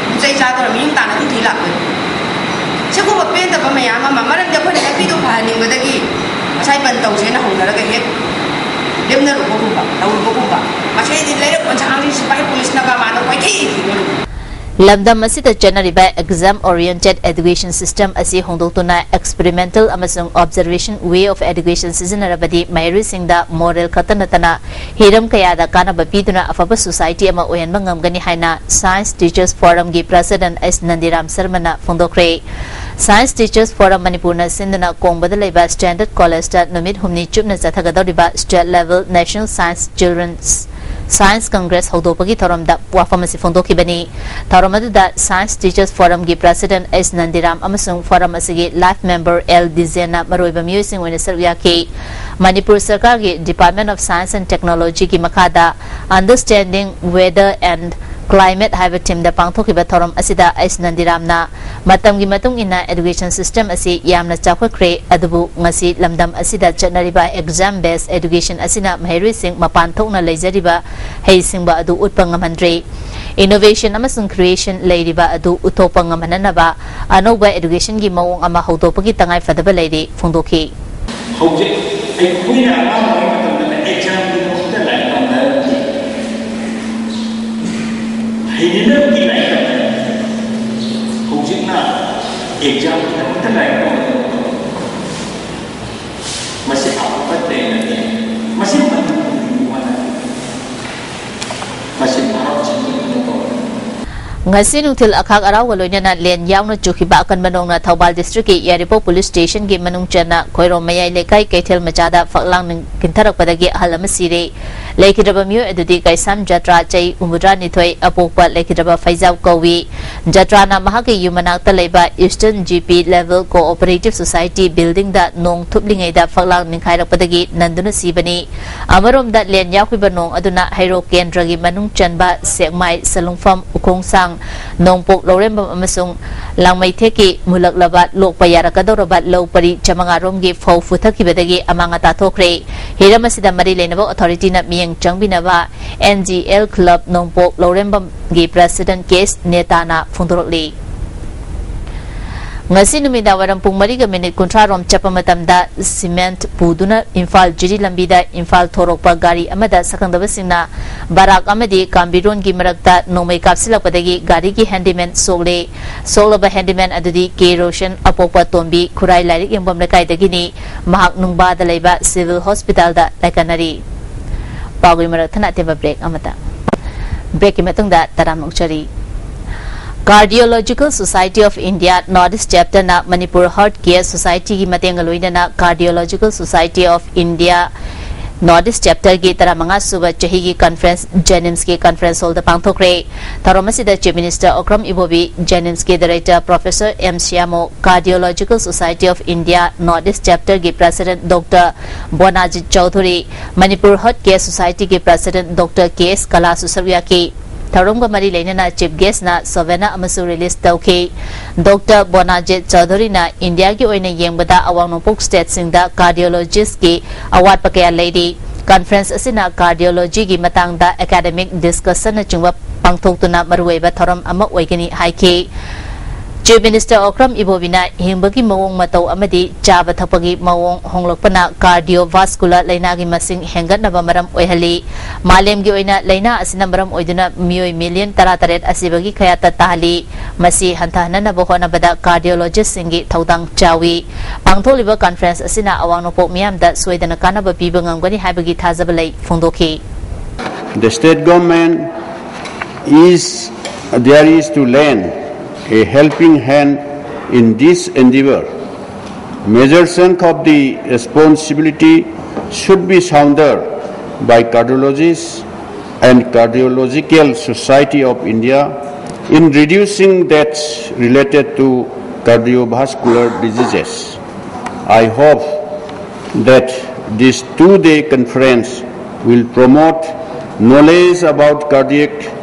ꯑꯗꯨꯝ ꯆꯩ ꯆꯥꯗꯧꯔ, ꯃꯌꯨꯝ ꯇꯥꯅ ꯑꯗꯨꯝ ꯊꯤ ꯂꯥꯛꯇꯣꯏꯅꯤ꯫ ꯁꯤꯒꯨꯝꯕ ꯄꯦꯟꯗꯕ ꯃꯌꯥꯝ ꯑꯃ, ꯃꯔꯝꯗꯤ ꯑꯩꯈꯣꯏꯅ ꯂꯝꯕꯤꯗꯣ ꯐꯍꯟꯅꯤꯡꯕꯗꯒꯤ ꯉꯁꯥꯏ ꯕꯟ ꯇꯧꯁꯦꯅ ꯍꯧꯅꯔꯒ ꯍꯦꯛ ꯂꯦꯞꯅꯔꯨꯕꯒꯨꯝꯕ, ꯇꯧꯔꯨꯕꯒꯨꯝꯕ, ꯃꯁꯤꯗꯤ ꯂꯩꯔꯛ ꯃꯆꯥ ꯑꯃꯒꯤ ꯁꯤꯐꯥꯏ ꯄꯨꯂꯤꯁꯅ ꯀꯃꯥꯟꯗꯣ ꯀꯣꯏꯊꯤ ꯊꯤꯗꯣꯏꯅꯤ꯫ ꯂꯝꯗꯝ ꯑꯁꯤꯗ ꯆꯠꯅꯔꯤꯕ Exam Oriented Education System ꯑꯁꯤ ꯍꯣꯡꯗꯣꯛꯇꯨꯅ experimental ꯑꯃꯁꯨꯡ observation way of education ꯁꯤꯖꯤꯟꯅꯔꯕꯗꯤ ꯃꯍꯩꯔꯣꯏꯁꯤꯡꯗ moral ꯈꯛꯇ ꯅꯠꯇꯅ ꯍꯤꯔꯝ ꯀꯌꯥꯗ ꯀꯥꯟꯅꯕ ꯄꯤꯗꯨꯅ ꯑꯐꯕ society ꯑꯃ ꯑꯣꯏꯍꯟꯕ ꯉꯝꯒꯅꯤ ꯍꯥꯏꯅ Science Teachers Forum ꯒꯤ President S ꯅꯟꯗꯤꯔꯥꯝ ꯁꯔꯃꯅ ꯐꯣꯡꯗꯣꯛꯈ꯭ꯔꯦ꯫ Science Teachers Forum ꯃꯅꯤꯄꯨꯔꯅ ꯁꯤꯟꯗꯨꯅ ꯀꯣꯡꯕꯗ ꯂꯩꯕ Standard College ꯇ ꯅꯨꯃꯤꯠ ꯍꯨꯝꯅꯤ ꯆꯨꯞꯅ ꯆꯠꯊꯒꯗꯧꯔꯤꯕ State Level National Science Children's Science Congress ꯍꯧꯗꯣꯛꯄꯒꯤ ꯊꯧꯔꯝꯗ ꯋꯥꯐꯝ ꯑꯁꯤ ꯐꯣꯡꯗꯣꯛꯈꯤꯕꯅꯤ꯫ ꯊꯧꯔꯝ ꯑꯗꯨꯗ Science Teachers Forum ꯒꯤ President S ꯅꯟꯗꯤꯔꯥꯝ ꯑꯃꯁꯨꯡ forum ꯑꯁꯤꯒꯤ life member L ꯗꯤꯖꯦꯟꯅ ꯃꯔꯨꯑꯣꯏꯕ ꯃꯤꯑꯣꯏꯁꯤꯡ ꯑꯣꯏꯅ ꯁꯔꯨꯛ ꯌꯥꯈꯤ꯫ ꯃꯅꯤꯄꯨꯔ ꯁꯔꯀꯥꯔꯒꯤ Department of Science and Technology ꯒꯤ ꯃꯈꯥꯗ Understanding Weather and Climate ꯍꯥꯏꯕ theme ꯗ ꯄꯥꯡꯊꯣꯛꯈꯤꯕ ꯊꯧꯔꯝ ꯑꯁꯤꯗ S ꯅꯟꯗꯤꯔꯥꯝꯅ ꯃꯇꯝꯒꯤ ꯃꯇꯨꯡ ꯏꯟꯅ education system ꯑꯁꯤ ꯌꯥꯝꯅ ꯆꯥꯎꯈꯠꯈ꯭ꯔꯦ, ꯑꯗꯨꯕꯨ ꯉꯁꯤ ꯂꯝꯗꯝ ꯑꯁꯤꯗ ꯆꯠꯅꯔꯤꯕ exam based education ꯑꯁꯤꯅ ꯃꯍꯩꯔꯣꯏꯁꯤꯡ ꯃꯄꯥꯟ ꯊꯣꯛꯅ ꯂꯩꯖꯔꯤꯕ ꯍꯩꯁꯤꯡꯕ ꯑꯗꯨ ꯎꯠꯄ ꯉꯝꯍꯟꯗ꯭ꯔꯦ꯫ Innovation ꯑꯃꯁꯨꯡ creation ꯂꯩꯔꯤꯕ ꯑꯗꯨ ꯎꯠꯊꯣꯛꯄ ꯉꯝꯍꯟꯅꯅꯕ ꯑꯅꯧꯕ education ꯒꯤ ꯃꯑꯣꯡ ꯑꯃ ꯍꯧꯗꯣꯛꯄꯒꯤ ꯇꯉꯥꯏ ꯐꯗꯕ ꯂꯩꯔꯦ ꯐꯣꯡꯗꯣꯛꯈꯤ꯫ ꯍꯧꯖꯤꯛ ꯑꯩꯈꯣꯏꯅ ꯑꯉꯥꯡ ꯑꯣꯏꯔꯤꯉꯩ ꯃꯇꯝꯗꯅ exam ꯒꯤꯗꯃꯛꯇ ꯂꯥꯏꯔꯤꯛ ꯇꯝꯅꯔꯝꯃꯤ꯫ ꯍꯩꯅꯅꯕꯒꯤ ꯂꯥꯏꯔꯤꯛ ꯇꯝꯅꯔꯝꯃꯤ꯫ ꯍꯧꯖꯤꯛꯅ exam ꯒꯤꯗꯃꯛꯇ ꯂꯥꯏꯔꯤꯛ ꯇꯝꯅꯔꯝꯃꯤ꯫ ꯃꯁꯤ ꯑꯐꯕ trend ꯅꯠꯇꯦ꯫ ꯃꯁꯤ ꯃꯅꯤꯄꯨꯔꯒꯤ ꯋꯥ ꯅꯠꯇꯦ꯫ ꯃꯁꯤ ꯚꯥꯔꯠ ꯁꯤꯟꯕꯒꯤ ꯃꯇꯧ꯫ ꯉꯁꯤ ꯅꯨꯡꯊꯤꯜ ꯑꯈꯥꯛ ꯑꯔꯥꯎꯒ ꯂꯣꯏꯅꯅ ꯂꯦꯟ ꯌꯥꯎꯅ ꯆꯨꯈꯤꯕ ꯑꯀꯟꯕ ꯅꯣꯡꯅ ꯊꯧꯕꯥꯜ district ꯀꯤ ꯌꯥꯏꯔꯤꯄꯣꯛ police station ꯒꯤ ꯃꯅꯨꯡ ꯆꯟꯅ ꯈꯣꯏꯔꯣꯝ ꯃꯌꯥꯏ ꯂꯩꯀꯥꯏ ꯀꯩꯊꯦꯜ ꯃꯆꯥꯗ ꯐꯛꯂꯥꯡ ꯅꯤꯡ-, ꯀꯤꯟꯊꯔꯛꯄꯗꯒꯤ ꯑꯍꯜ ꯑꯃ ꯁꯤꯔꯦ꯫ ꯂꯩꯈꯤꯗ꯭ꯔꯕ ꯃꯤꯑꯣꯏ ꯑꯗꯨꯗꯤ ꯀꯩꯁꯥꯝ ꯖꯇ꯭ꯔꯥ ꯆꯍꯤ ꯍꯨꯝꯐꯨꯇꯔꯥ ꯅꯤꯊꯣꯏ ꯑꯄꯣꯛꯄ ꯂꯩꯈꯤꯗ꯭ꯔꯕ ꯐꯩꯖꯥꯎ ꯀꯧꯏ꯫ ꯖꯇ꯭ꯔꯥꯅ ꯃꯍꯥꯛꯀꯤ ꯌꯨꯝ ꯃꯅꯥꯛꯇ ꯂꯩꯕ Eastern G P Level Cooperative Society building ꯗ ꯅꯣꯡ ꯊꯨꯞꯂꯤꯉꯩꯗ ꯐꯛꯂꯥꯡ ꯅꯤꯡꯈꯥꯏꯔꯛꯄꯗꯒꯤ ꯅꯟꯗꯨꯅ ꯁꯤꯕꯅꯤ꯫ ꯑꯃꯔꯣꯝꯗ ꯂꯦꯟ ꯌꯥꯎꯈꯤꯕ ꯅꯣꯡ ꯑꯗꯨꯅ ꯍꯩꯔꯣꯛ ꯀꯦꯟꯗ꯭ꯔꯒꯤ ꯃꯅꯨꯡ ꯆꯟꯕ ꯁꯦꯛꯃꯥꯏ, ꯁꯂꯨꯡꯐꯝ, ꯎꯈꯣꯡꯁꯥꯡ, ꯅꯣꯡꯄꯣꯛ ꯂꯧꯔꯦꯝꯕꯝ ꯑꯃꯁꯨꯡ ꯂꯥꯡꯃꯩꯊꯦꯛꯀꯤ ꯃꯨꯜꯂꯛꯂꯕ ꯂꯣꯛꯄ ꯌꯥꯔꯛꯀꯗꯧꯔꯕ ꯂꯧ ꯄꯔꯤ ꯆꯥꯃꯉꯥ ꯔꯣꯝꯒꯤ ꯐꯧ ꯄꯨꯊꯈꯤꯕꯗꯒꯤ ꯑꯃꯥꯡ ꯑꯇꯥ ꯊꯣꯛꯈ꯭ꯔꯦ꯫ ꯍꯤꯔꯝ ꯑꯁꯤꯗ ꯃꯔꯤ ꯂꯩꯅꯕ authority ꯅ ꯃꯤꯠꯌꯦꯡ ꯆꯪꯕꯤꯅꯕ N G L Club ꯅꯣꯡꯄꯣꯛ ꯂꯧꯔꯦꯝꯕꯝꯒꯤ President K S ꯅꯦꯇꯥꯅ ꯐꯣꯡꯗꯣꯔꯛꯂꯤ꯫ ꯉꯁꯤ ꯅꯨꯃꯤꯗꯥꯡ ꯋꯥꯏꯔꯝ ꯄꯨꯡ ꯃꯔꯤꯒ ꯃꯤꯅꯤꯠ ꯀꯨꯟꯊ꯭ꯔꯥ ꯔꯣꯝ ꯆꯠꯄ ꯃꯇꯝꯗ ꯁꯤꯃꯦꯟꯠ ꯄꯨꯗꯨꯅ ꯏꯝꯐꯥꯜ ꯖꯤꯔꯤ ꯂꯝꯕꯤꯗ ꯏꯝꯐꯥꯜ ꯊꯣꯔꯛꯄ ꯒꯥꯔꯤ ꯑꯃꯗ ꯁꯛꯈꯪꯗꯕꯁꯤꯡꯅ ꯕꯔꯥꯛ ꯑꯃꯗꯤ ꯀꯥꯝꯕꯤꯔꯣꯟꯒꯤ ꯃꯔꯛꯇ ꯅꯣꯡꯃꯩ ꯀꯥꯞꯁꯤꯜꯂꯛꯄꯗꯒꯤ ꯒꯥꯔꯤꯒꯤ ꯍꯦꯟꯗꯤꯃꯦꯟ ꯁꯣꯛꯂꯦ꯫ ꯁꯣꯛꯂꯕ ꯍꯦꯟꯗꯤꯃꯦꯟ ꯑꯗꯨꯗꯤ ꯀꯦ ꯔꯣꯁꯟ, ꯑꯄꯣꯛꯄ ꯇꯣꯝꯕꯤ, ꯈꯨꯔꯥꯏ ꯂꯥꯏꯔꯤꯛ ꯌꯦꯡꯐꯝ ꯂꯩꯀꯥꯏꯗꯒꯤꯅꯤ꯫ ꯃꯍꯥꯛ ꯅꯨꯡꯕꯥꯗ ꯂꯩꯕ ꯁꯤꯚꯤꯜ ꯍꯣꯁꯄꯤꯇꯥꯜꯗ ꯂꯥꯏꯀꯠꯅꯔꯤ꯫ ꯄꯥꯎꯒꯤ ꯃꯔꯛ ꯊꯠꯅ ꯑꯇꯦꯟꯕ ꯕ꯭ꯔꯦꯛ ꯑꯃꯇ꯫ ꯕ꯭ꯔꯦꯛꯀꯤ ꯃꯇꯨꯡꯗ ꯇꯔꯥꯝꯅ ꯑꯣꯛꯆꯔꯤ꯫ Cardiological Society of India North East Chapterꯅ Manipur Heart Care Societyꯒꯤ ꯃꯇꯦꯡꯒ ꯂꯣꯏꯅꯅ Cardiological Society of India North East Chapterꯒꯤ ꯇꯔꯥꯃꯉꯥ ꯁꯨꯕ ꯆꯍꯤꯒꯤ ꯀꯟꯐꯔꯦꯟꯁ ꯖꯦꯅꯤꯝꯁꯀꯤ ꯀꯟꯐꯔꯦꯟꯁ ꯍꯣꯜꯗ ꯄꯥꯡꯊꯣꯛꯈ꯭ꯔꯦ꯫ ꯊꯧꯔꯝ ꯑꯁꯤꯗ Chief Minister Okram Ibobi, ꯖꯦꯅꯤꯝꯁꯀꯤ Director Professor M Shyamo, Cardiological Society of India North East Chapterꯒꯤ President Doctor Bonajit Choudhury, Manipur Heart Care Societyꯒꯤ President Doctor ꯀꯦ ꯑꯦꯁ ꯀꯂꯥꯁꯨ ꯁꯔꯨꯛ ꯌꯥꯈꯤ꯫ ꯊꯧꯔꯝꯒ ꯃꯔꯤ ꯂꯩꯅꯅ Chief Guestꯅ ꯁꯣꯚꯦꯅꯥ ꯑꯃꯁꯨ ꯔꯤꯂꯤꯖ ꯇꯧꯈꯤ꯫ ꯗꯣꯛꯇꯔ ꯕꯣꯅꯥꯖꯤꯠ ꯆꯧꯙꯨꯔꯤꯅ ꯏꯟꯗꯤꯌꯥꯒꯤ ꯑꯣꯏꯅ ꯌꯦꯡꯕꯗ ꯑꯋꯥꯡ ꯅꯣꯡꯄꯣꯛ ꯁ꯭ꯇꯦꯠꯁꯤꯡꯗ ꯀꯥꯔꯗꯤꯑꯣꯂꯣꯖꯤꯁꯀꯤ ꯑꯋꯥꯠꯄ ꯀꯌꯥ ꯂꯩꯔꯤ꯫ ꯀꯟꯐꯔꯦꯟꯁ ꯑꯁꯤꯅ ꯀꯥꯔꯗꯤꯑꯣꯂꯣꯖꯤꯒꯤ ꯃꯇꯥꯡꯗ ꯑꯦꯀꯥꯗꯦꯃꯤꯛ ꯗꯤꯁꯀꯁꯟꯅꯆꯤꯡꯕ ꯄꯥꯡꯊꯣꯛꯇꯨꯅ ꯃꯔꯨꯑꯣꯏꯕ ꯊꯧꯔꯝ ꯑꯃ ꯑꯣꯏꯒꯅꯤ ꯍꯥꯏꯈꯤ꯫ Chief Minister Okram Ibobiꯅ ꯍꯤꯡꯕꯒꯤ ꯃꯑꯣꯡ ꯃꯇꯧ ꯑꯃꯗꯤ ꯆꯥꯕ ꯊꯛꯄꯒꯤ ꯃꯑꯣꯡ ꯍꯣꯡꯂꯛꯄꯅ cardiovascular ꯂꯥꯏꯅꯥꯒꯤ ꯃꯁꯤꯡ ꯍꯦꯟꯒꯠꯅꯕ ꯃꯔꯝ ꯑꯣꯏꯍꯜꯂꯤ꯫ ꯃꯥꯂꯦꯝꯒꯤ ꯑꯣꯏꯅ ꯂꯥꯏꯅꯥ ꯑꯁꯤꯅ ꯃꯔꯝ ꯑꯣꯏꯗꯨꯅ ꯃꯤꯑꯣꯏ ꯃꯤꯂꯤꯌꯟ ꯇꯔꯥꯇꯔꯦꯠ ꯑꯁꯤꯕꯒꯤ ꯈꯌꯥꯠꯇ ꯇꯥꯍꯜꯂꯤ꯫ ꯃꯁꯤ ꯍꯟꯊꯍꯟꯅꯕ ꯍꯣꯠꯅꯕꯗ ꯀꯥꯔꯗꯤꯑꯣꯂꯣꯖꯤꯁꯁꯤꯡꯒꯤ ꯊꯧꯗꯥꯡ ꯆꯥꯎꯏ꯫ ꯄꯥꯡꯊꯣꯛꯂꯤꯕ ꯀꯟꯐꯔꯦꯟꯁ ꯑꯁꯤꯅ ꯑꯋꯥꯡ ꯅꯣꯡꯄꯣꯛ ꯃꯤꯌꯥꯝꯗ ꯁꯣꯏꯗꯅ ꯀꯥꯟꯅꯕ ꯄꯤꯕ ꯉꯝꯒꯅꯤ ꯍꯥꯏꯕꯒꯤ ꯊꯥꯖꯕ ꯂꯩ ꯐꯣꯡꯗꯣꯛꯈꯤ꯫ The state government is there is to lend a helping hand in this endeavor. Major chunk of the responsibility should be shouldered by cardiologists and Cardiological Society of India in reducing deaths related to cardiovascular diseases. I hope that this two-day conference will promote knowledge about cardiac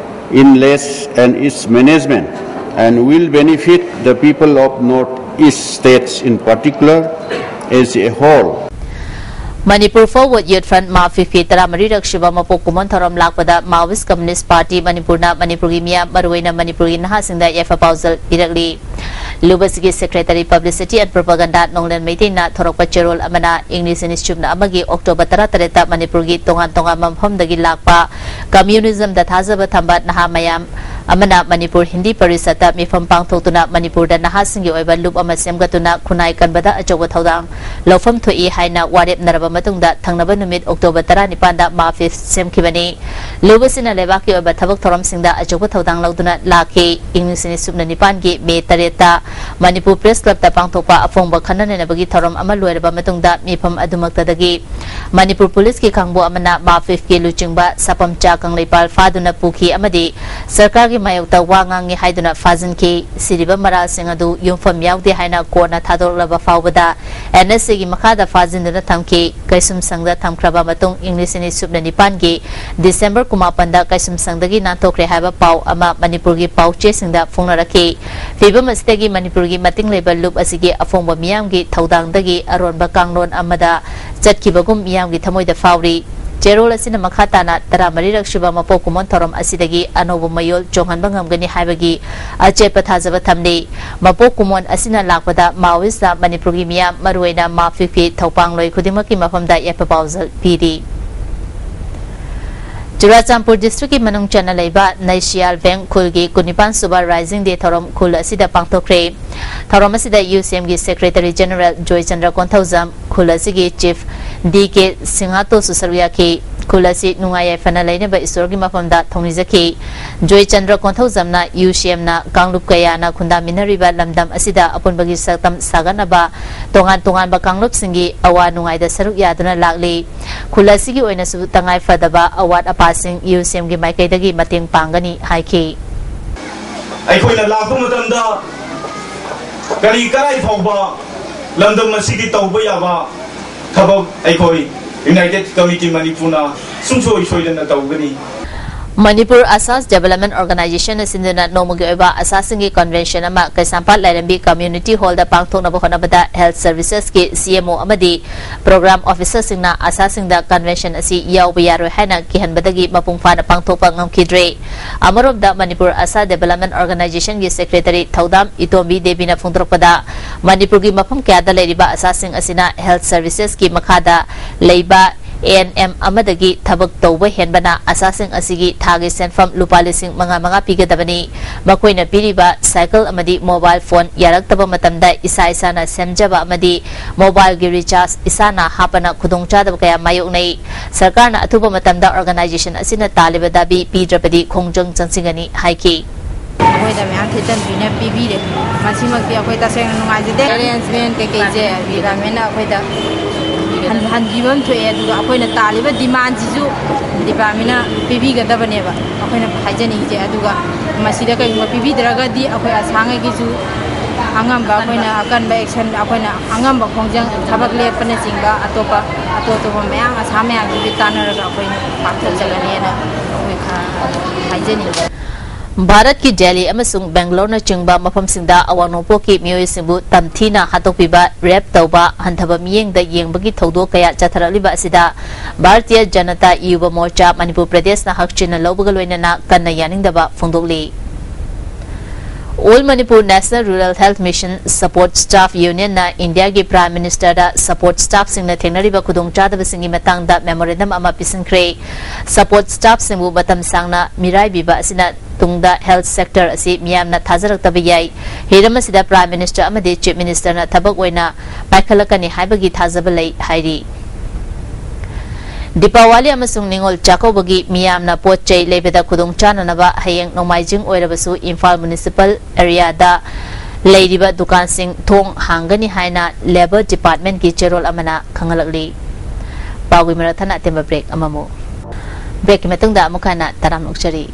illness and its management and will benefit the people of Northeast states in particular as a whole. Manipur Forward Youth Front, ꯃꯥ ꯐꯤꯐꯤ ꯇꯔꯥꯃꯔꯤꯔꯛ ꯁꯨꯕ ꯃꯄꯣꯛ ꯀꯨꯝꯑꯣꯟ ꯊꯧꯔꯝ ꯂꯥꯛꯄꯗ Maoist Communist Party ꯃꯅꯤꯄꯨꯔꯅ ꯃꯅꯤꯄꯨꯔꯒꯤ ꯃꯤꯌꯥꯝ, ꯃꯔꯨꯑꯣꯏꯅ ꯃꯅꯤꯄꯨꯔꯒꯤ ꯅꯍꯥꯁꯤꯡꯗ ꯌꯥꯏꯐ ꯄꯥꯎꯖꯦꯜ ꯄꯤꯔꯛꯂꯤ꯫ ꯂꯨꯞ ꯑꯁꯤꯒꯤ Secretary Publicity and Propaganda ꯅꯣꯡꯂꯦꯟ ꯃꯩꯇꯩꯅ ꯊꯣꯔꯛꯄ ꯆꯦꯔꯣꯜ ꯑꯃꯅ ꯏꯪ ꯂꯤꯁꯤꯡ ꯑꯅꯤ ꯁꯨꯞꯅ ꯑꯃꯒꯤ October ꯇꯔꯥꯇꯔꯦꯠꯇ ꯃꯅꯤꯄꯨꯔꯒꯤ ꯇꯣꯉꯥꯟ ꯇꯣꯉꯥꯟꯕ ꯃꯐꯝꯗꯒꯤ ꯂꯥꯛꯄ communism ꯗ ꯊꯥꯖꯕ ꯊꯝꯕ ꯅꯍꯥ ꯃꯌꯥꯝ ꯑꯃꯅ ꯃꯅꯤꯄꯨꯔ ꯍꯤꯟꯗꯤ ꯄꯔꯤꯁꯠꯇ ꯃꯤꯐꯝ ꯄꯥꯡꯊꯣꯛꯇꯨꯅ ꯃꯅꯤꯄꯨꯔꯗ ꯅꯍꯥꯁꯤꯡꯒꯤ ꯑꯣꯏꯕ ꯂꯨꯞ ꯑꯃ ꯁꯦꯝꯒꯠꯇꯨꯅ ꯈꯨꯟꯅꯥꯏ ꯀꯟꯕꯗ ꯑꯆꯧꯕ ꯊꯧꯗꯥꯡ ꯂꯧꯐꯝ ꯊꯣꯛꯏ ꯍꯥꯏꯅ ꯋꯥꯔꯦꯞꯅꯔꯕ ꯃꯇꯨꯡꯗ ꯊꯪꯅꯕ ꯅꯨꯃꯤꯠ October ꯇꯔꯥꯅꯤꯄꯥꯟꯗ ꯃꯥꯐꯤꯐ ꯁꯦꯝꯈꯤꯕꯅꯤ꯫ ꯂꯨꯞ ꯑꯁꯤꯅ ꯂꯩꯕꯥꯛꯀꯤ ꯑꯣꯏꯕ ꯊꯕꯛ ꯊꯧꯔꯝꯁꯤꯡꯗ ꯑꯆꯧꯕ ꯊꯧꯗꯥꯡ ꯂꯧꯗꯨꯅ ꯂꯥꯛꯈꯤ꯫ ꯏꯪ ꯂꯤꯁꯤꯡ ꯑꯅꯤ ꯁꯨꯞꯅ ꯅꯤꯄꯥꯟꯒꯤ ꯃꯦ ꯇꯔꯦꯠꯇ ꯃꯅꯤꯄꯨꯔ ꯄ꯭ꯔꯦꯁ ꯀ꯭ꯂꯕꯇ ꯄꯥꯡꯊꯣꯛꯄ ꯑꯐꯣꯡꯕ ꯈꯟꯅ ꯅꯩꯅꯕꯒꯤ ꯊꯧꯔꯝ ꯑꯃ ꯂꯣꯏꯔꯕ ꯃꯇꯨꯡꯗ ꯃꯤꯐꯝ ꯑꯗꯨꯃꯛꯇꯗꯒꯤ ꯃꯅꯤꯄꯨꯔ ꯄꯨꯂꯤꯁꯀꯤ ꯀꯥꯡꯕꯨ ꯑꯃꯅ ꯃꯥꯐꯤꯐꯀꯤ ꯂꯨꯆꯤꯡꯕ ꯁꯥꯄꯝꯆꯥ ꯀꯪꯂꯩꯄꯥꯜ ꯐꯥꯗꯨꯅ ꯄꯨꯈꯤ ꯑꯃꯗꯤ ꯁꯔꯀꯥꯔꯒꯤ ꯃꯥꯌꯣꯛꯇ ꯋꯥ ꯉꯥꯡꯉꯤ ꯍꯥꯏꯗꯨꯅ ꯐꯥꯖꯤꯟꯈꯤ꯫ ꯁꯤꯔꯤꯕ ꯃꯔꯥꯜꯁꯤꯡ ꯑꯗꯨ ꯌꯨꯝꯐꯝ ꯌꯥꯎꯗꯦ ꯍꯥꯏꯅ ꯀꯣꯔꯠꯅ ꯊꯥꯗꯣꯔꯛꯂꯕ ꯐꯥꯎꯕꯗ N S A ꯒꯤ ꯃꯈꯥꯗ ꯐꯥꯖꯤꯟꯗꯨꯅ ꯊꯝꯈꯤ꯫ ꯀꯩꯁꯨꯝꯁꯪꯗ ꯊꯝꯈ꯭ꯔꯕ ꯃꯇꯨꯡ ꯏꯪ ꯂꯤꯁꯤꯡ ꯑꯅꯤ ꯁꯨꯞꯅ ꯅꯤꯄꯥꯟꯒꯤ ꯗꯤꯁꯦꯝꯕꯔ ꯀꯨꯟꯃꯥꯄꯟꯗ ꯀꯩꯁꯨꯝꯁꯪꯗꯒꯤ ꯅꯥꯟꯊꯣꯛꯈ꯭ꯔꯦ ꯍꯥꯏꯕ ꯄꯥꯎ ꯑꯃ ꯃꯅꯤꯄꯨꯔꯒꯤ ꯄꯥꯎ ꯆꯦꯁꯤꯡꯗ ꯐꯣꯡꯅꯔꯛꯈꯤ꯫ ꯐꯤꯕꯝ ꯑꯁꯤꯗꯒꯤ ꯃꯅꯤꯄꯨꯔꯒꯤ ꯃꯇꯤꯡ ꯂꯩꯕ ꯂꯨꯞ ꯑꯁꯤꯒꯤ ꯑꯐꯣꯡꯕ ꯃꯤꯌꯥꯝꯒꯤ ꯊꯧꯗꯥꯡꯗꯒꯤ ꯑꯔꯣꯟꯕ ꯀꯥꯡꯂꯣꯟ ꯑꯃꯗ ꯆꯠꯈꯤꯕꯒꯨꯝ ꯃꯤꯌꯥꯝꯒꯤ ꯊꯃꯣꯏꯗ ꯐꯥꯎꯔꯤ꯫ ꯆꯦꯔꯣꯜ ꯑꯁꯤꯅ ꯃꯈꯥ ꯇꯥꯅ ꯇꯔꯥꯃꯔꯤꯔꯛ ꯁꯨꯕ ꯃꯄꯣꯛ ꯀꯨꯝꯑꯣꯟ ꯊꯧꯔꯝ ꯑꯁꯤꯗꯒꯤ ꯑꯅꯧꯕ ꯃꯌꯣꯜ ꯆꯣꯡꯍꯟꯕ ꯉꯝꯒꯅꯤ ꯍꯥꯏꯕꯒꯤ ꯑꯆꯦꯠꯄ ꯊꯥꯖꯕ ꯊꯝꯂꯤ꯫ ꯃꯄꯣꯛ ꯀꯨꯝꯑꯣꯟ ꯑꯁꯤꯅ ꯂꯥꯛꯄꯗ ꯃꯥꯑꯣꯏꯁꯇ ꯃꯅꯤꯄꯨꯔꯒꯤ ꯃꯤꯌꯥꯝ, ꯃꯔꯨꯑꯣꯏꯅ ꯃꯥꯐꯤꯐꯀꯤ ꯊꯧꯄꯥꯡꯂꯣꯏ ꯈꯨꯗꯤꯡꯃꯛꯀꯤ ꯃꯐꯝꯗ ꯌꯥꯏꯐ ꯄꯥꯎꯖꯦꯜ ꯄꯤꯔꯤ꯫ ꯆꯨꯔꯥꯆꯥꯟꯄꯨꯔ ꯗꯤꯁꯇ꯭ꯔꯤꯛꯀꯤ ꯃꯅꯨꯡ ꯆꯟꯅ ꯂꯩꯕ ꯅꯩꯁꯤꯌꯥꯜ ꯚꯦꯡ ꯈꯨꯜꯒꯤ ꯀꯨꯟꯅꯤꯄꯥꯟ ꯁꯨꯕ ꯔꯥꯏꯖꯤꯡ ꯗꯦ ꯊꯧꯔꯝ ꯈꯨꯜ ꯑꯁꯤꯗ ꯄꯥꯡꯊꯣꯛꯈ꯭ꯔꯦ꯫ ꯊꯧꯔꯝ ꯑꯁꯤꯗ U C M ꯒꯤ Secretary General ꯖꯣꯏꯆꯟꯗ꯭ꯔ ꯀꯣꯟꯊꯧꯖꯝ, ꯈꯨꯜ ꯑꯁꯤꯒꯤ Chief D K ꯁꯤꯡꯍꯥꯇꯣꯁꯨ ꯁꯔꯨꯛ ꯌꯥꯈꯤ꯫ ꯈꯨꯜ ꯑꯁꯤ ꯅꯨꯡꯉꯥꯏ ꯌꯥꯏꯐꯅ ꯂꯩꯅꯕ ꯏꯁꯣꯔꯒꯤ ꯃꯐꯝꯗ ꯊꯧꯅꯤꯖꯈꯤ꯫ ꯖꯣꯏꯆꯟꯗ꯭ꯔ ꯀꯣꯟꯊꯧꯖꯝꯅ U C M ꯅ ꯀꯥꯡꯂꯨꯞ ꯀꯌꯥꯅ ꯈꯨꯟꯗꯥꯃꯤꯟꯅꯔꯤꯕ ꯂꯝꯗꯝ ꯑꯁꯤꯗ ꯑꯄꯨꯟꯕꯒꯤ ꯁꯛꯇꯝ ꯁꯥꯒꯠꯅꯕ ꯇꯣꯉꯥꯟ ꯇꯣꯉꯥꯟꯕ ꯀꯥꯡꯂꯨꯞꯁꯤꯡꯒꯤ ꯑꯋꯥ ꯅꯨꯡꯉꯥꯏꯗ ꯁꯔꯨꯛ ꯌꯥꯗꯨꯅ ꯂꯥꯛꯂꯤ꯫ ꯈꯨꯜ ꯑꯁꯤꯒꯤ ꯑꯣꯏꯅꯁꯨ ꯇꯉꯥꯏ ꯐꯗꯕ ꯑꯋꯥꯠ ꯑꯄꯥꯁꯤꯡ U C M ꯒꯤ ꯃꯥꯏꯀꯩꯗꯒꯤ ꯃꯇꯦꯡ ꯄꯥꯡꯒꯅꯤ ꯍꯥꯏꯈꯤ꯫ ꯑꯩꯈꯣꯏꯅ ꯂꯥꯛꯄ ꯃꯇꯝꯗ ꯀꯔꯤ ꯀꯔꯥꯏ ꯐꯥꯎꯕ ꯂꯝꯗꯝ ꯑꯁꯤꯒꯤ ꯇꯧꯕ ꯌꯥꯕ ꯊꯕꯛ ꯑꯩꯈꯣꯏ United Committee ꯃꯅꯤꯄꯨꯔꯅ ꯁꯨꯡꯁꯣꯏ ꯁꯣꯏꯗꯅ ꯇꯧꯒꯅꯤ꯫ ꯃꯅꯤꯄꯨꯔ ꯑꯁꯥꯁ ꯗꯦꯕꯂꯞꯃꯦꯟ ꯑꯣꯔꯒꯅꯥꯏꯖꯦꯁꯟꯅ ꯁꯤꯟꯗꯨꯅ ꯅꯣꯡꯃꯒꯤ ꯑꯣꯏꯕ ꯑꯁꯥꯁꯤꯡꯒꯤ ꯀꯟꯚꯦꯟꯁꯟ ꯑꯃ ꯀꯩꯁꯥꯝꯄꯥꯠ ꯂꯥꯏꯔꯦꯝꯕꯤ ꯀꯝꯃ꯭ꯌꯨꯅꯤꯇꯤ ꯍꯣꯜꯗ ꯄꯥꯡꯊꯣꯛꯅꯕ ꯍꯣꯠꯅꯕꯗ ꯍꯦꯜꯊ ꯁꯔꯚꯤꯁꯦꯁꯀꯤ ꯁꯤ ꯑꯦꯝ ꯑꯣ ꯑꯃꯗꯤ ꯄ꯭ꯔꯣꯒ꯭ꯔꯥꯝ ꯑꯣꯐꯤꯁꯔꯁꯤꯡꯅ ꯑꯁꯥꯁꯤꯡꯗ ꯀꯟꯚꯦꯟꯁꯟ ꯑꯁꯤ ꯌꯥꯎꯕ ꯌꯥꯔꯣꯏ ꯍꯥꯏꯅ ꯀꯤꯍꯟꯕꯗꯒꯤ ꯃꯄꯨꯡ ꯐꯥꯅ ꯄꯥꯡꯊꯣꯛꯄ ꯉꯝꯈꯤꯗ꯭ꯔꯦ꯫ ꯑꯃꯔꯣꯝꯗ ꯃꯅꯤꯄꯨꯔ ꯑꯁꯥ ꯗꯦꯕꯂꯞꯃꯦꯟ ꯑꯣꯔꯒꯅꯥꯏꯖꯦꯁꯟꯒꯤ ꯁꯦꯀ꯭ꯔꯦꯇꯔꯤ ꯊꯧꯗꯥꯝ ꯏꯇꯣꯝꯕꯤ ꯗꯦꯕꯤꯅ ꯐꯣꯡꯗꯣꯔꯛꯄꯗ, ꯃꯅꯤꯄꯨꯔꯒꯤ ꯃꯐꯝ ꯀꯌꯥꯗ ꯂꯩꯔꯤꯕ ꯑꯁꯥꯁꯤꯡ ꯑꯁꯤꯅ ꯍꯦꯜꯊ ꯁꯔꯚꯤꯁꯦꯁꯀꯤ ꯃꯈꯥꯗ ꯂꯩꯕ ꯑꯦ ꯑꯦꯟ ꯑꯦꯝ ꯑꯃꯗꯒꯤ ꯊꯕꯛ ꯇꯧꯕ ꯍꯦꯟꯕꯅ ꯑꯁꯥꯁꯤꯡ ꯑꯁꯤꯒꯤ ꯊꯥꯒꯤ ꯁꯦꯟꯐꯝ ꯂꯨꯄꯥ ꯂꯤꯁꯤꯡ ꯃꯉꯥ ꯃꯉꯥ ꯄꯤꯒꯗꯕꯅꯤ꯫ ꯃꯈꯣꯏꯅ ꯄꯤꯔꯤꯕ ꯁꯥꯏꯀꯜ ꯑꯃꯗꯤ ꯃꯣꯕꯥꯏꯜ ꯐꯣꯟ ꯌꯥꯔꯛꯇꯕ ꯃꯇꯝꯗ ꯏꯁꯥ ꯏꯁꯥꯅ ꯁꯦꯝꯖꯕ ꯑꯃꯗꯤ ꯃꯣꯕꯥꯏꯜꯒꯤ ꯔꯤꯆꯥꯔꯖ ꯏꯁꯥꯅ ꯍꯥꯞꯄꯅ ꯈꯨꯗꯣꯡꯆꯥꯗꯕ ꯀꯌꯥ ꯃꯥꯌꯣꯛꯅꯩ꯫ ꯁꯔꯀꯥꯔꯅ ꯑꯊꯨꯕ ꯃꯇꯝꯗ ꯑꯣꯔꯒꯅꯥꯏꯖꯦꯁꯟ ꯑꯁꯤꯅ ꯇꯥꯜꯂꯤꯕ ꯗꯥꯕꯤ ꯄꯤꯗ꯭ꯔꯕꯗꯤ ꯈꯣꯡꯖꯪ ꯆꯪꯁꯤꯟꯒꯅꯤ ꯍꯥꯏꯈꯤ꯫ ꯑꯩꯈꯣꯏꯗ ꯃꯌꯥꯝ ꯊꯦꯇꯟꯕꯤꯅ ꯄꯤꯕꯤꯔꯦ꯫ ꯃꯁꯤꯃꯛꯇꯤ ꯑꯩꯈꯣꯏ ꯇꯁꯦꯡꯅ ꯅꯨꯡꯉꯥꯏꯖꯗꯦ꯫ ꯑꯦꯔꯦꯟꯖꯃꯦꯟ ꯀꯩꯀꯩꯁꯦ ꯗꯤꯄꯥꯔꯠꯃꯦꯟꯅ ꯑꯩꯈꯣꯏꯗ ꯍꯟ-, ꯍꯟꯕꯤꯕ ꯑꯃ ꯊꯣꯛꯑꯦ꯫ ꯑꯗꯨꯒ ꯑꯩꯈꯣꯏꯅ ꯇꯥꯜꯂꯤꯕ ꯗꯤꯃꯥꯟꯁꯤꯁꯨ ꯗꯤꯄꯥꯔꯠꯃꯦꯟꯅ ꯄꯤꯕꯤꯒꯗꯕꯅꯦꯕ ꯑꯩꯈꯣꯏꯅ ꯍꯥꯏꯖꯅꯤꯡꯉꯤꯁꯦ꯫ ꯑꯗꯨꯒ ꯃꯁꯤꯗ ꯀꯩꯒꯨꯝꯕ ꯄꯤꯕꯤꯗ꯭ꯔꯒꯗꯤ ꯑꯩꯈꯣꯏ ꯑꯁꯥꯉꯩꯒꯤꯁꯨ ꯑꯉꯝꯕ ꯑꯩꯈꯣꯏꯅ ꯑꯀꯟꯕ ꯑꯦꯛꯁꯟ, ꯑꯩꯈꯣꯏꯅ ꯑꯉꯝꯕ ꯈꯣꯡꯖꯪ, ꯊꯕꯛ ꯂꯦꯞꯄꯅꯆꯤꯡꯕ ꯑꯇꯣꯞꯄ, ꯑꯇꯣꯞ ꯑꯇꯣꯞꯄ ꯃꯌꯥꯝ ꯑꯁꯥ ꯃꯌꯥꯝꯁꯤꯒꯤ ꯇꯥꯟꯅꯔꯒ ꯑꯩꯈꯣꯏ ꯄꯥꯡꯊꯣꯛꯆꯒꯅꯤꯅ ꯑꯩꯈꯣꯏ ꯈ-, ꯍꯥꯏꯖꯅꯤꯡꯉꯤ꯫ ꯚꯥꯔꯠꯀꯤ ꯗꯦꯜꯂꯤ ꯑꯃꯁꯨꯡ ꯕꯦꯡꯒ꯭ꯂꯣꯔꯅꯆꯤꯡꯕ ꯃꯐꯝꯁꯤꯡꯗ ꯑꯋꯥꯡ ꯅꯣꯡꯄꯣꯛꯀꯤ ꯃꯤꯑꯣꯏꯁꯤꯡꯕꯨ ꯇꯝꯊꯤꯅ ꯍꯥꯠꯇꯣꯛꯄꯤꯕ, ꯔꯦꯞ ꯇꯧꯕ, ꯍꯟꯊꯕ ꯃꯤꯠꯌꯦꯡꯗ ꯌꯦꯡꯕꯒꯤ ꯊꯧꯗꯣꯛ ꯀꯌꯥ ꯆꯠꯊꯔꯛꯂꯤꯕ ꯑꯁꯤꯗ ꯚꯥꯔꯇꯤꯌ ꯖꯅꯇꯥ ꯌꯨꯕ ꯃꯣꯔꯆꯥ ꯃꯅꯤꯄꯨꯔ ꯄ꯭ꯔꯗꯦꯁꯅ ꯍꯛꯆꯤꯟꯅ ꯂꯧꯕꯒ ꯂꯣꯏꯅꯅ ꯀꯟꯅ ꯌꯥꯅꯤꯡꯗꯕ ꯐꯣꯡꯗꯣꯛꯂꯤ꯫ All Manipur National Rural Health Mission Support Staff Unionꯅ ꯏꯟꯗꯤꯌꯥꯒꯤ ꯄ꯭ꯔꯥꯏꯝ ꯃꯤꯅꯤꯁꯇꯔꯗ ꯁꯄꯣꯔꯠ ꯁ꯭ꯇꯥꯐꯁꯤꯡꯅ ꯊꯦꯡꯅꯔꯤꯕ ꯈꯨꯗꯣꯡꯆꯥꯗꯕꯁꯤꯡꯒꯤ ꯃꯇꯥꯡꯗ ꯃꯦꯃꯣꯔꯦꯟꯗꯝ ꯑꯃ ꯄꯤꯁꯤꯟꯈ꯭ꯔꯦ꯫ ꯁꯄꯣꯔꯠ ꯁ꯭ꯇꯥꯐꯁꯤꯡꯕꯨ ꯃꯇꯝ ꯁꯥꯡꯅ ꯃꯤꯔꯥꯏꯕꯤꯕ ꯑꯁꯤꯅ ꯇꯨꯡꯗ ꯍꯦꯜꯊ ꯁꯦꯛꯇꯔ ꯑꯁꯤ ꯃꯤꯌꯥꯝꯅ ꯊꯥꯖꯔꯛꯇꯕ ꯌꯥꯏ꯫ ꯍꯤꯔꯝ ꯑꯁꯤꯗ ꯄ꯭ꯔꯥꯏꯝ ꯃꯤꯅꯤꯁꯇꯔ ꯑꯃꯗꯤ ꯆꯤꯐ ꯃꯤꯅꯤꯁꯇꯔꯅ ꯊꯕꯛ ꯑꯣꯏꯅ ꯄꯥꯏꯈꯠꯂꯛꯀꯅꯤ ꯍꯥꯏꯕꯒꯤ ꯊꯥꯖꯕ ꯂꯩ ꯍꯥꯏꯔꯤ꯫ ꯗꯤꯄꯥꯋꯥꯂꯤ ꯑꯃꯁꯨꯡ ꯅꯤꯉꯣꯜ ꯆꯥꯛꯀꯧꯕꯒꯤ ꯃꯤꯌꯥꯝꯅ ꯄꯣꯠ ꯆꯩ ꯂꯩꯕꯗ ꯈꯨꯗꯣꯡ ꯆꯥꯅꯅꯕ ꯍꯌꯦꯡ ꯅꯣꯡꯃꯥꯏꯖꯤꯡ ꯑꯣꯏꯔꯕꯁꯨ ꯏꯝꯐꯥꯜ ꯃ꯭ꯌꯨꯅꯤꯁꯤꯄꯥꯜ ꯑꯦꯔꯤꯌꯥꯗ ꯂꯩꯔꯤꯕ ꯗꯨꯀꯥꯟꯁꯤꯡ ꯊꯣꯡ ꯍꯥꯡꯒꯅꯤ ꯍꯥꯏꯅ ꯂꯦꯕꯔ ꯗꯤꯄꯥꯔꯠꯃꯦꯟꯠꯀꯤ ꯆꯦꯔꯣꯜ ꯑꯃꯅ ꯈꯪꯍꯜꯂꯛꯂꯤ꯫ ꯄꯥꯎꯒꯤ ꯃꯔꯛ ꯊꯠꯅ ꯑꯇꯦꯟꯕ ꯕ꯭ꯔꯦꯛ ꯑꯃꯃꯨꯛ꯫ ꯕ꯭ꯔꯦꯛꯀꯤ ꯃꯇꯨꯡꯗ ꯑꯃꯨꯛ ꯍꯟꯅ ꯇꯔꯥꯝꯅ ꯑꯣꯛꯆꯔꯤ꯫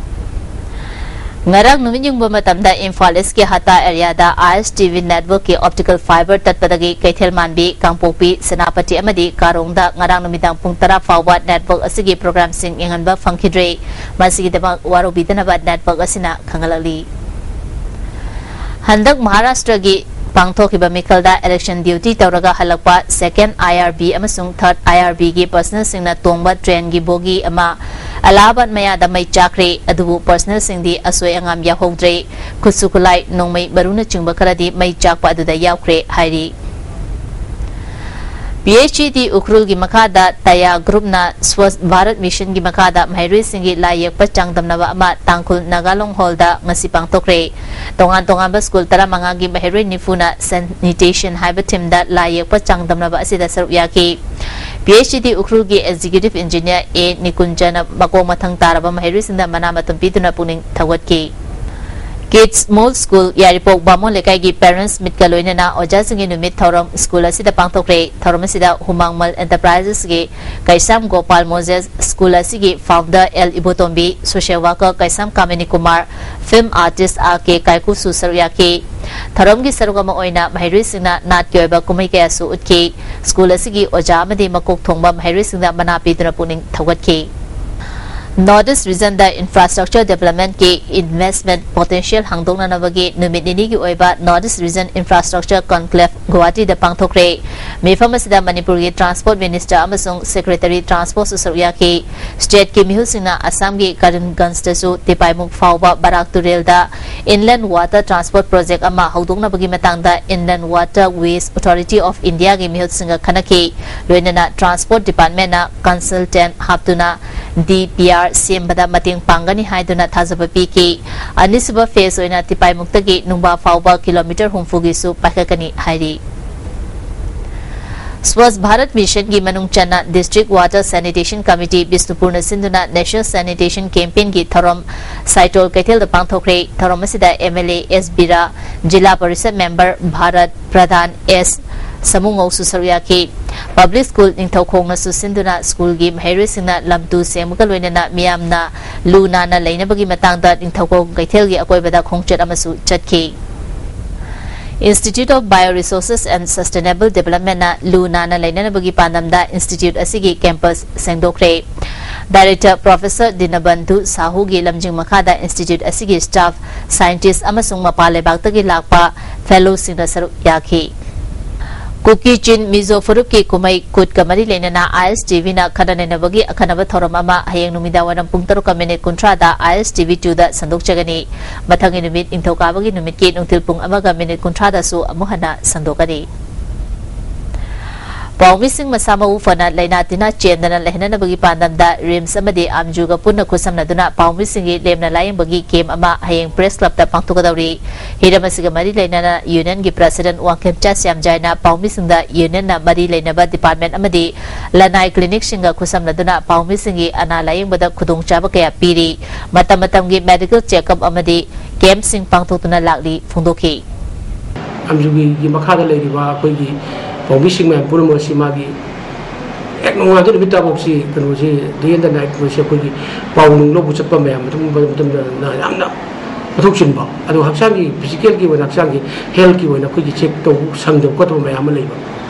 ꯉꯔꯥꯡ ꯅꯨꯃꯤꯠ ꯌꯨꯡꯕ ꯃꯇꯝꯗ ꯏꯝꯐꯥꯜ ꯏꯁꯀꯤ ꯍꯇꯥ ꯑꯦꯔꯤꯌꯥꯗ ꯑꯥꯏ ꯑꯦꯁ ꯇꯤ ꯚꯤ ꯅꯦꯠꯋꯔꯛꯀꯤ ꯑꯣꯞꯇꯤꯀꯦꯜ ꯐꯥꯏꯕꯔ ꯇꯠꯄꯗꯒꯤ ꯀꯩꯊꯦꯜ ꯃꯥꯟꯕꯤ, ꯀꯥꯡꯄꯣꯛꯄꯤ, ꯁꯦꯅꯥꯄꯇꯤ ꯑꯃꯗꯤ ꯀꯥꯔꯣꯡꯗ ꯉꯔꯥꯡ ꯅꯨꯃꯤꯗꯥꯡ ꯄꯨꯡ ꯇꯔꯥ ꯐꯥꯎꯕ ꯅꯦꯠꯋꯔꯛ ꯑꯁꯤꯒꯤ ꯄ꯭ꯔꯣꯒ꯭ꯔꯥꯝꯁꯤꯡ ꯌꯦꯡꯍꯟꯕ ꯐꯪꯈꯤꯗ꯭ꯔꯦ꯫ ꯃꯁꯤꯒꯤꯗꯃꯛ ꯋꯥꯔꯧꯕꯤꯗꯅꯕ ꯅꯦꯠꯋꯔꯛ ꯑꯁꯤꯅ ꯈꯪꯍꯜꯂꯛꯂꯤ꯫ ꯍꯟꯗꯛ ꯃꯍꯥꯔꯥꯁꯇ꯭ꯔꯒꯤ ꯄꯥꯡꯊꯣꯛꯈꯤꯕ ꯃꯤꯈꯜꯗ ꯏꯂꯦꯛꯁꯟ ꯗ꯭ꯌꯨꯇꯤ ꯇꯧꯔꯒ ꯍꯜꯂꯛꯄ ꯁꯦꯀꯦꯟ ꯑꯥꯏ ꯑꯥꯔ ꯕꯤ ꯑꯃꯁꯨꯡ ꯊꯥꯔꯠ ꯑꯥꯏ ꯑꯥꯔ ꯕꯤꯒꯤ ꯄꯔꯁꯅꯦꯜꯁꯤꯡꯅ ꯇꯣꯡꯕ ꯇ꯭ꯔꯦꯟꯒꯤ ꯕꯣꯒꯤ ꯑꯃ ꯑꯂꯥꯍꯥꯕꯥꯗ ꯃꯌꯥꯗ ꯃꯩ ꯆꯥꯛꯈ꯭ꯔꯦ꯫ ꯑꯗꯨꯕꯨ ꯄꯔꯁꯅꯦꯜꯁꯤꯡꯗꯤ ꯑꯁꯣꯏ ꯑꯉꯥꯝ ꯌꯥꯎꯍꯧꯗ꯭ꯔꯦ꯫ ꯈꯨꯠꯁꯨ ꯈꯨꯠꯂꯥꯏ, ꯅꯣꯡꯃꯩ ꯃꯔꯨꯅꯆꯤꯡꯕ ꯈꯔꯗꯤ ꯃꯩ ꯆꯥꯛꯄ ꯑꯗꯨꯗ ꯌꯥꯎꯈ꯭ꯔꯦ ꯍꯥꯏꯔꯤ꯫ ꯄꯤ ꯑꯩꯆ ꯏ ꯗꯤ ꯎꯈ꯭ꯔꯨꯜꯒꯤ ꯃꯈꯥꯗ ꯇꯌꯥ ꯒ꯭ꯔꯨꯞꯅ ꯁ꯭ꯋꯁ ꯚꯥꯔꯠ ꯃꯤꯁꯟꯒꯤ ꯃꯈꯥꯗ ꯃꯍꯩꯔꯣꯏꯁꯤꯡꯒꯤ ꯂꯥꯏ ꯌꯦꯛꯄ ꯆꯥꯡꯗꯝꯅꯕ ꯑꯃ ꯇꯥꯡꯈꯨꯜ ꯅꯥꯒꯥꯂꯣꯡ ꯍꯣꯜꯗ ꯉꯁꯤ ꯄꯥꯡꯊꯣꯛꯈ꯭ꯔꯦ꯫ ꯇꯣꯉꯥꯟ ꯇꯣꯉꯥꯟꯕ ꯁ꯭ꯀꯨꯜ ꯇꯔꯥꯃꯉꯥꯒꯤ ꯃꯍꯩꯔꯣꯏ ꯅꯤꯐꯨꯅ ꯁꯦꯅꯤꯇꯦꯁꯟ ꯍꯥꯏꯕ ꯊꯤꯝꯗ ꯂꯥꯏ ꯌꯦꯛꯄ ꯆꯥꯡꯗꯝꯅꯕ ꯑꯁꯤꯗ ꯁꯔꯨꯛ ꯌꯥꯈꯤ꯫ ꯄꯤ ꯑꯩꯆ ꯏ ꯗꯤ ꯎꯈ꯭ꯔꯨꯜꯒꯤ ꯑꯦꯛꯖꯤꯀ꯭ꯌꯨꯇꯤꯚ ꯏꯟꯖꯤꯅꯤꯌꯔ ꯑꯦ ꯅꯤꯀꯨꯟꯖꯅ ꯃꯀꯣꯛ ꯃꯊꯪ ꯇꯥꯔꯕ ꯃꯍꯩꯔꯣꯏꯁꯤꯡꯗ ꯃꯅꯥ ꯃꯊꯨꯝ ꯄꯤꯗꯨꯅ ꯄꯨꯛꯅꯤꯡ ꯊꯧꯒꯠꯈꯤ꯫ ꯀꯤꯗꯁ ꯃꯣꯜ ꯁ꯭ꯀꯨꯜ, ꯌꯥꯏꯔꯤꯄꯣꯛ ꯕꯥꯃꯣꯟ ꯂꯩꯀꯥꯏꯒꯤ ꯄꯦꯔꯦꯟꯠꯁ ꯃꯤꯠꯀ ꯂꯣꯏꯅꯅ ꯑꯣꯖꯥꯁꯤꯡꯒꯤ ꯅꯨꯃꯤꯠ ꯊꯧꯔꯝ ꯁ꯭ꯀꯨꯜ ꯑꯁꯤꯗ ꯄꯥꯡꯊꯣꯛꯈ꯭ꯔꯦ꯫ ꯊꯧꯔꯝ ꯑꯁꯤꯗ ꯍꯨꯃꯥꯡꯃꯜ ꯑꯦꯟꯇꯔꯄ꯭ꯔꯥꯏꯖꯦꯁꯀꯤ ꯀꯩꯁꯥꯝ ꯒꯣꯄꯥꯜ ꯃꯣꯖꯦꯁ, ꯁ꯭ꯀꯨꯜ ꯑꯁꯤꯒꯤ founder L Ibotombi, social worker Keisham Kamini Kumar, film artist R K ꯀꯥꯏꯀꯨꯁꯨ ꯁꯔꯨꯛ ꯌꯥꯈꯤ꯫ ꯊꯧꯔꯝꯒꯤ ꯁꯔꯨꯛ ꯑꯃ ꯑꯣꯏꯅ ꯃꯍꯩꯔꯣꯏꯁꯤꯡꯅ ꯅꯥꯠꯀꯤ ꯑꯣꯏꯕ ꯀꯨꯝꯍꯩ ꯀꯌꯥꯁꯨ ꯎꯠꯈꯤ꯫ ꯁ꯭ꯀꯨꯜ ꯑꯁꯤꯒꯤ ꯑꯣꯖꯥ ꯑꯃꯗꯤ ꯃꯀꯣꯛ ꯊꯣꯡꯕ ꯃꯍꯩꯔꯣꯏꯁꯤꯡꯗ ꯃꯅꯥ ꯄꯤꯗꯨꯅ ꯄꯨꯛꯅꯤꯡ ꯊꯧꯒꯠꯈꯤ꯫ ꯅꯣꯔꯠ ꯏꯁ ꯔꯤꯖꯟꯗ ꯏꯟꯐ꯭ꯔꯥꯁ꯭ꯇ꯭ꯔꯛꯆꯔ ꯗꯦꯕꯂꯞꯃꯦꯟꯠꯀꯤ ꯏꯟꯚꯦꯁ꯭ꯠꯃꯦꯟꯠ ꯄꯣꯇꯦꯟꯁꯤꯌꯦꯜ ꯍꯥꯡꯗꯣꯛꯅꯅꯕꯒꯤ ꯅꯨꯃꯤꯠ ꯅꯤꯅꯤꯒꯤ ꯑꯣꯏꯕ ꯅꯣꯔꯠ ꯏꯁ ꯔꯤꯖꯟ ꯏꯟꯐ꯭ꯔꯥꯁ꯭ꯇ꯭ꯔꯛꯆꯔ ꯀꯟꯀ꯭ꯂꯦꯚ ꯒꯨꯋꯥꯍꯥꯇꯤꯗ ꯄꯥꯡꯊꯣꯛꯈ꯭ꯔꯦ꯫ ꯃꯤꯐꯝ ꯑꯁꯤꯗ ꯃꯅꯤꯄꯨꯔꯒꯤ ꯇ꯭ꯔꯥꯟꯁꯄꯣꯔꯠ ꯃꯤꯅꯤꯁꯇꯔ ꯑꯃꯁꯨꯡ ꯁꯦꯀ꯭ꯔꯦꯇꯔꯤ ꯇ꯭ꯔꯥꯟꯁꯄꯣꯔꯠꯁꯨ ꯁꯔꯨꯛ ꯌꯥꯈꯤ꯫ ꯁ꯭ꯇꯦꯠꯀꯤ ꯃꯤꯍꯨꯠꯁꯤꯡꯅ ꯑꯁꯥꯝꯒꯤ ꯀꯔꯤꯝꯒꯟꯖꯇꯁꯨ ꯇꯤꯄꯥꯏꯃꯨꯛ ꯐꯥꯎꯕ ꯕꯔꯥꯛ ꯇꯨꯔꯦꯜꯗ ꯏꯟꯂꯦꯟꯗ ꯋꯥꯇꯔ ꯇ꯭ꯔꯥꯟꯁꯄꯣꯔꯠ ꯄ꯭ꯔꯣꯖꯦꯛ ꯑꯃ ꯍꯧꯗꯣꯛꯅꯕꯒꯤ ꯃꯇꯥꯡꯗ ꯏꯟꯂꯦꯟꯗ ꯋꯥꯇꯔ ꯋꯦꯁ ꯑꯣꯊꯣꯔꯤꯇꯤ ꯑꯣꯐ ꯏꯟꯗꯤꯌꯥꯒꯤ ꯃꯤꯍꯨꯠꯁꯤꯡꯒ ꯈꯟꯅꯈꯤ꯫ ꯂꯣꯏꯅꯅ ꯇ꯭ꯔꯥꯟꯁꯄꯣꯔꯠ ꯗꯤꯄꯥꯔꯠꯃꯦꯟꯠꯅ ꯀꯟꯁꯜꯇꯦꯟꯠ ꯍꯥꯞꯇꯨꯅ ꯗꯤ ꯄꯤ ꯑꯥꯔ ꯁꯦꯝꯕꯗ ꯃꯇꯦꯡ ꯄꯥꯡꯒꯅꯤ ꯍꯥꯏꯗꯨꯅ ꯊꯥꯖꯕ ꯄꯤꯈꯤ꯫ ꯑꯅꯤꯁꯨꯕ ꯐꯦꯖ ꯑꯣꯏꯅ ꯇꯤꯄꯥꯏꯃꯨꯛꯇꯒꯤ ꯅꯨꯡꯕꯥ ꯐꯥꯎꯕ ꯀꯤꯂꯣꯃꯤꯇꯔ ꯍꯨꯝꯐꯨꯒꯤꯁꯨ ꯄꯥꯏꯈꯠꯀꯅꯤ ꯍꯥꯏꯔꯤ꯫ ꯁ꯭ꯋꯁ ꯚꯥꯔꯠ ꯃꯤꯁꯟꯒꯤ ꯃꯅꯨꯡ ꯆꯟꯅ ꯗꯤꯁꯇ꯭ꯔꯤꯛ ꯋꯥꯇꯔ ꯁꯦꯅꯤꯇꯦꯁꯟ ꯀꯃꯤꯇꯤ ꯕꯤꯁꯅꯨꯄꯨꯔꯅ ꯁꯤꯟꯗꯨꯅ ꯅꯦꯁꯅꯦꯜ ꯁꯦꯅꯤꯇꯦꯁꯟ ꯀꯦꯝꯄꯦꯟꯒꯤ ꯊꯧꯔꯝ ꯁꯥꯏꯇꯣꯜ ꯀꯩꯊꯦꯜꯗ ꯄꯥꯡꯊꯣꯛꯈ꯭ꯔꯦ꯫ ꯊꯧꯔꯝ ꯑꯁꯤꯗ M L A S Bira, zila parishad member Bharat Pradhan S ꯁꯥꯃꯨꯉꯧꯁꯨ ꯁꯔꯨꯛ ꯌꯥꯈꯤ꯫ Public School ꯅꯤꯡꯊꯧꯈꯣꯡꯅꯁꯨ ꯁꯤꯟꯗꯨꯅ ꯁ꯭ꯀꯨꯜꯒꯤ ꯃꯍꯩꯔꯣꯏꯁꯤꯡꯅ ꯂꯝ ꯇꯨ ꯁꯦꯡꯕꯒ ꯂꯣꯏꯅꯅ ꯃꯤꯌꯥꯝꯅ ꯂꯨ ꯅꯥꯟꯅ ꯂꯩꯅꯕꯒꯤ ꯃꯇꯥꯡꯗ ꯅꯤꯡꯊꯧꯈꯣꯡ ꯀꯩꯊꯦꯜꯒꯤ ꯑꯀꯣꯏꯕꯗ ꯈꯣꯡꯆꯠ ꯑꯃꯁꯨ ꯆꯠꯈꯤ꯫ Institute of Bioresources and Sustainable Developmentꯅ ꯂꯨ ꯅꯥꯟꯅ ꯂꯩꯅꯅꯕꯒꯤ ꯄꯥꯟꯗꯝꯗ institute ꯑꯁꯤꯒꯤ campus ꯁꯦꯡꯗꯣꯛꯈ꯭ꯔꯦ꯫ Director Professor ꯗꯤꯅꯕꯟꯙꯨ ꯁꯥꯍꯨꯒꯤ ꯂꯝꯖꯤꯡ ꯃꯈꯥꯗ institute ꯑꯁꯤꯒꯤ staff, scientist ꯑꯃꯁꯨꯡ ꯃꯄꯥꯟ ꯂꯩꯕꯥꯛꯇꯒꯤ ꯂꯥꯛꯄ fellowꯁꯤꯡꯅ ꯁꯔꯨꯛ ꯌꯥꯈꯤ꯫ ꯀꯨꯀꯤ ꯆꯤꯟ ꯃꯤꯖꯣ ꯐꯨꯔꯨꯞꯀꯤ ꯀꯨꯝꯍꯩ ꯀꯨꯠꯀ ꯃꯔꯤ ꯂꯩꯅꯅ ISTVꯅ ꯈꯟꯅ ꯅꯩꯅꯕꯒꯤ ꯑꯈꯟꯅꯕ ꯊꯧꯔꯝ ꯑꯃ ꯍꯌꯦꯡ ꯅꯨꯃꯤꯗꯥꯡꯋꯥꯏꯔꯝ ꯄꯨꯡ ꯇꯔꯨꯛꯀ ꯃꯤꯅꯤꯠ ꯀꯨꯟꯊ꯭ꯔꯥꯗ ISTV twoꯗ ꯁꯟꯗꯣꯛꯆꯒꯅꯤ꯫ ꯃꯊꯪꯒꯤ ꯅꯨꯃꯤꯠ ꯅꯤꯡꯊꯧꯀꯥꯕꯒꯤ ꯅꯨꯃꯤꯠꯀꯤ ꯅꯨꯡꯊꯤꯜ ꯄꯨꯡ ꯑꯃꯒ ꯃꯤꯅꯤꯠ ꯀꯨꯟꯊ꯭ꯔꯥꯗꯁꯨ ꯑꯃꯨꯛ ꯍꯟꯅ ꯁꯟꯗꯣꯛꯀꯅꯤ꯫ ꯄꯥꯎꯃꯤꯁꯤꯡ ꯃꯁꯥ ꯃꯎ ꯐꯅ ꯂꯥꯏꯅꯥ ꯇꯤꯟꯅꯥ ꯆꯦꯟꯗꯅ ꯂꯩꯍꯟꯅꯅꯕꯒꯤ ꯄꯥꯟꯗꯝꯗ RIMS ꯑꯃꯗꯤ AMJUꯒ ꯄꯨꯟꯅ ꯈꯨꯠꯁꯝꯅꯗꯨꯅ ꯄꯥꯎꯃꯤꯁꯤꯡꯒꯤ ꯂꯦꯝꯅ ꯂꯥꯌꯦꯡꯕꯒꯤ camp ꯑꯃ ꯍꯌꯦꯡ Press Clubꯇ ꯄꯥꯡꯊꯣꯛꯀꯗꯧꯔꯤ꯫ ꯍꯤꯔꯝ ꯑꯁꯤꯒ ꯃꯔꯤ ꯂꯩꯅꯅ unionꯒꯤ president ꯋꯥꯡꯈꯦꯝꯆꯥ ꯁ꯭ꯌꯥꯝꯖꯥꯏꯅ ꯄꯥꯎꯃꯤꯁꯤꯡꯗ unionꯅ ꯃꯔꯤ ꯂꯩꯅꯕ department ꯑꯃꯗꯤ ꯂꯅꯥꯏ clinicꯁꯤꯡꯒ ꯈꯨꯠꯁꯝꯅꯗꯨꯅ ꯄꯥꯎꯃꯤꯁꯤꯡꯒꯤ ꯑꯅꯥ ꯂꯥꯌꯦꯡꯕꯗ ꯈꯨꯗꯣꯡꯆꯥꯕ ꯀꯌꯥ ꯄꯤꯔꯤ꯫ ꯃꯇꯝ ꯃꯇꯝꯒꯤ medical checkup ꯑꯃꯗꯤ campꯁꯤꯡ ꯄꯥꯡꯊꯣꯛꯇꯨꯅ ꯂꯥꯛꯂꯤ ꯐꯣꯡꯗꯣꯛꯈꯤ꯫ AMJUꯒꯤ ꯃꯈꯥꯗ ꯂꯩꯔꯤꯕ ꯑꯩꯈꯣꯏꯒꯤ ꯄꯥꯎꯃꯤꯁꯤꯡ ꯃꯌꯥꯝ ꯄꯨꯝꯅꯃꯛ ꯑꯁꯤ ꯃꯥꯒꯤ ꯍꯦꯛ ꯅꯣꯡꯉꯥꯟꯕ ꯅꯨꯃꯤꯠ ꯇꯥꯐꯥꯎꯁꯤ ꯀꯩꯅꯣꯁꯤ, day and night ꯃꯣꯏꯁꯤ ꯑꯩꯈꯣꯏꯒꯤ ꯄꯥꯎ ꯅꯨꯡ ꯂꯧꯕ ꯆꯠꯄ ꯃꯌꯥꯝ, ꯑꯗꯨꯒꯨꯝꯕ ꯃꯇꯝꯗ ꯌꯥꯝꯅ ꯃꯊꯧ ꯆꯤꯟꯕ, ꯑꯗꯣ ꯍꯛꯆꯥꯡꯒꯤ, physicalꯒꯤ ꯑꯣꯏꯅ, ꯍꯛꯆꯥꯡꯒꯤ healthꯀꯤ ꯑꯣꯏꯅ ꯑꯩꯈꯣꯏꯒꯤ check ꯇꯧꯕ ꯁꯪꯗꯕ ꯈꯣꯠꯇꯕ ꯃꯌꯥꯝ ꯑꯃ ꯂꯩꯕ,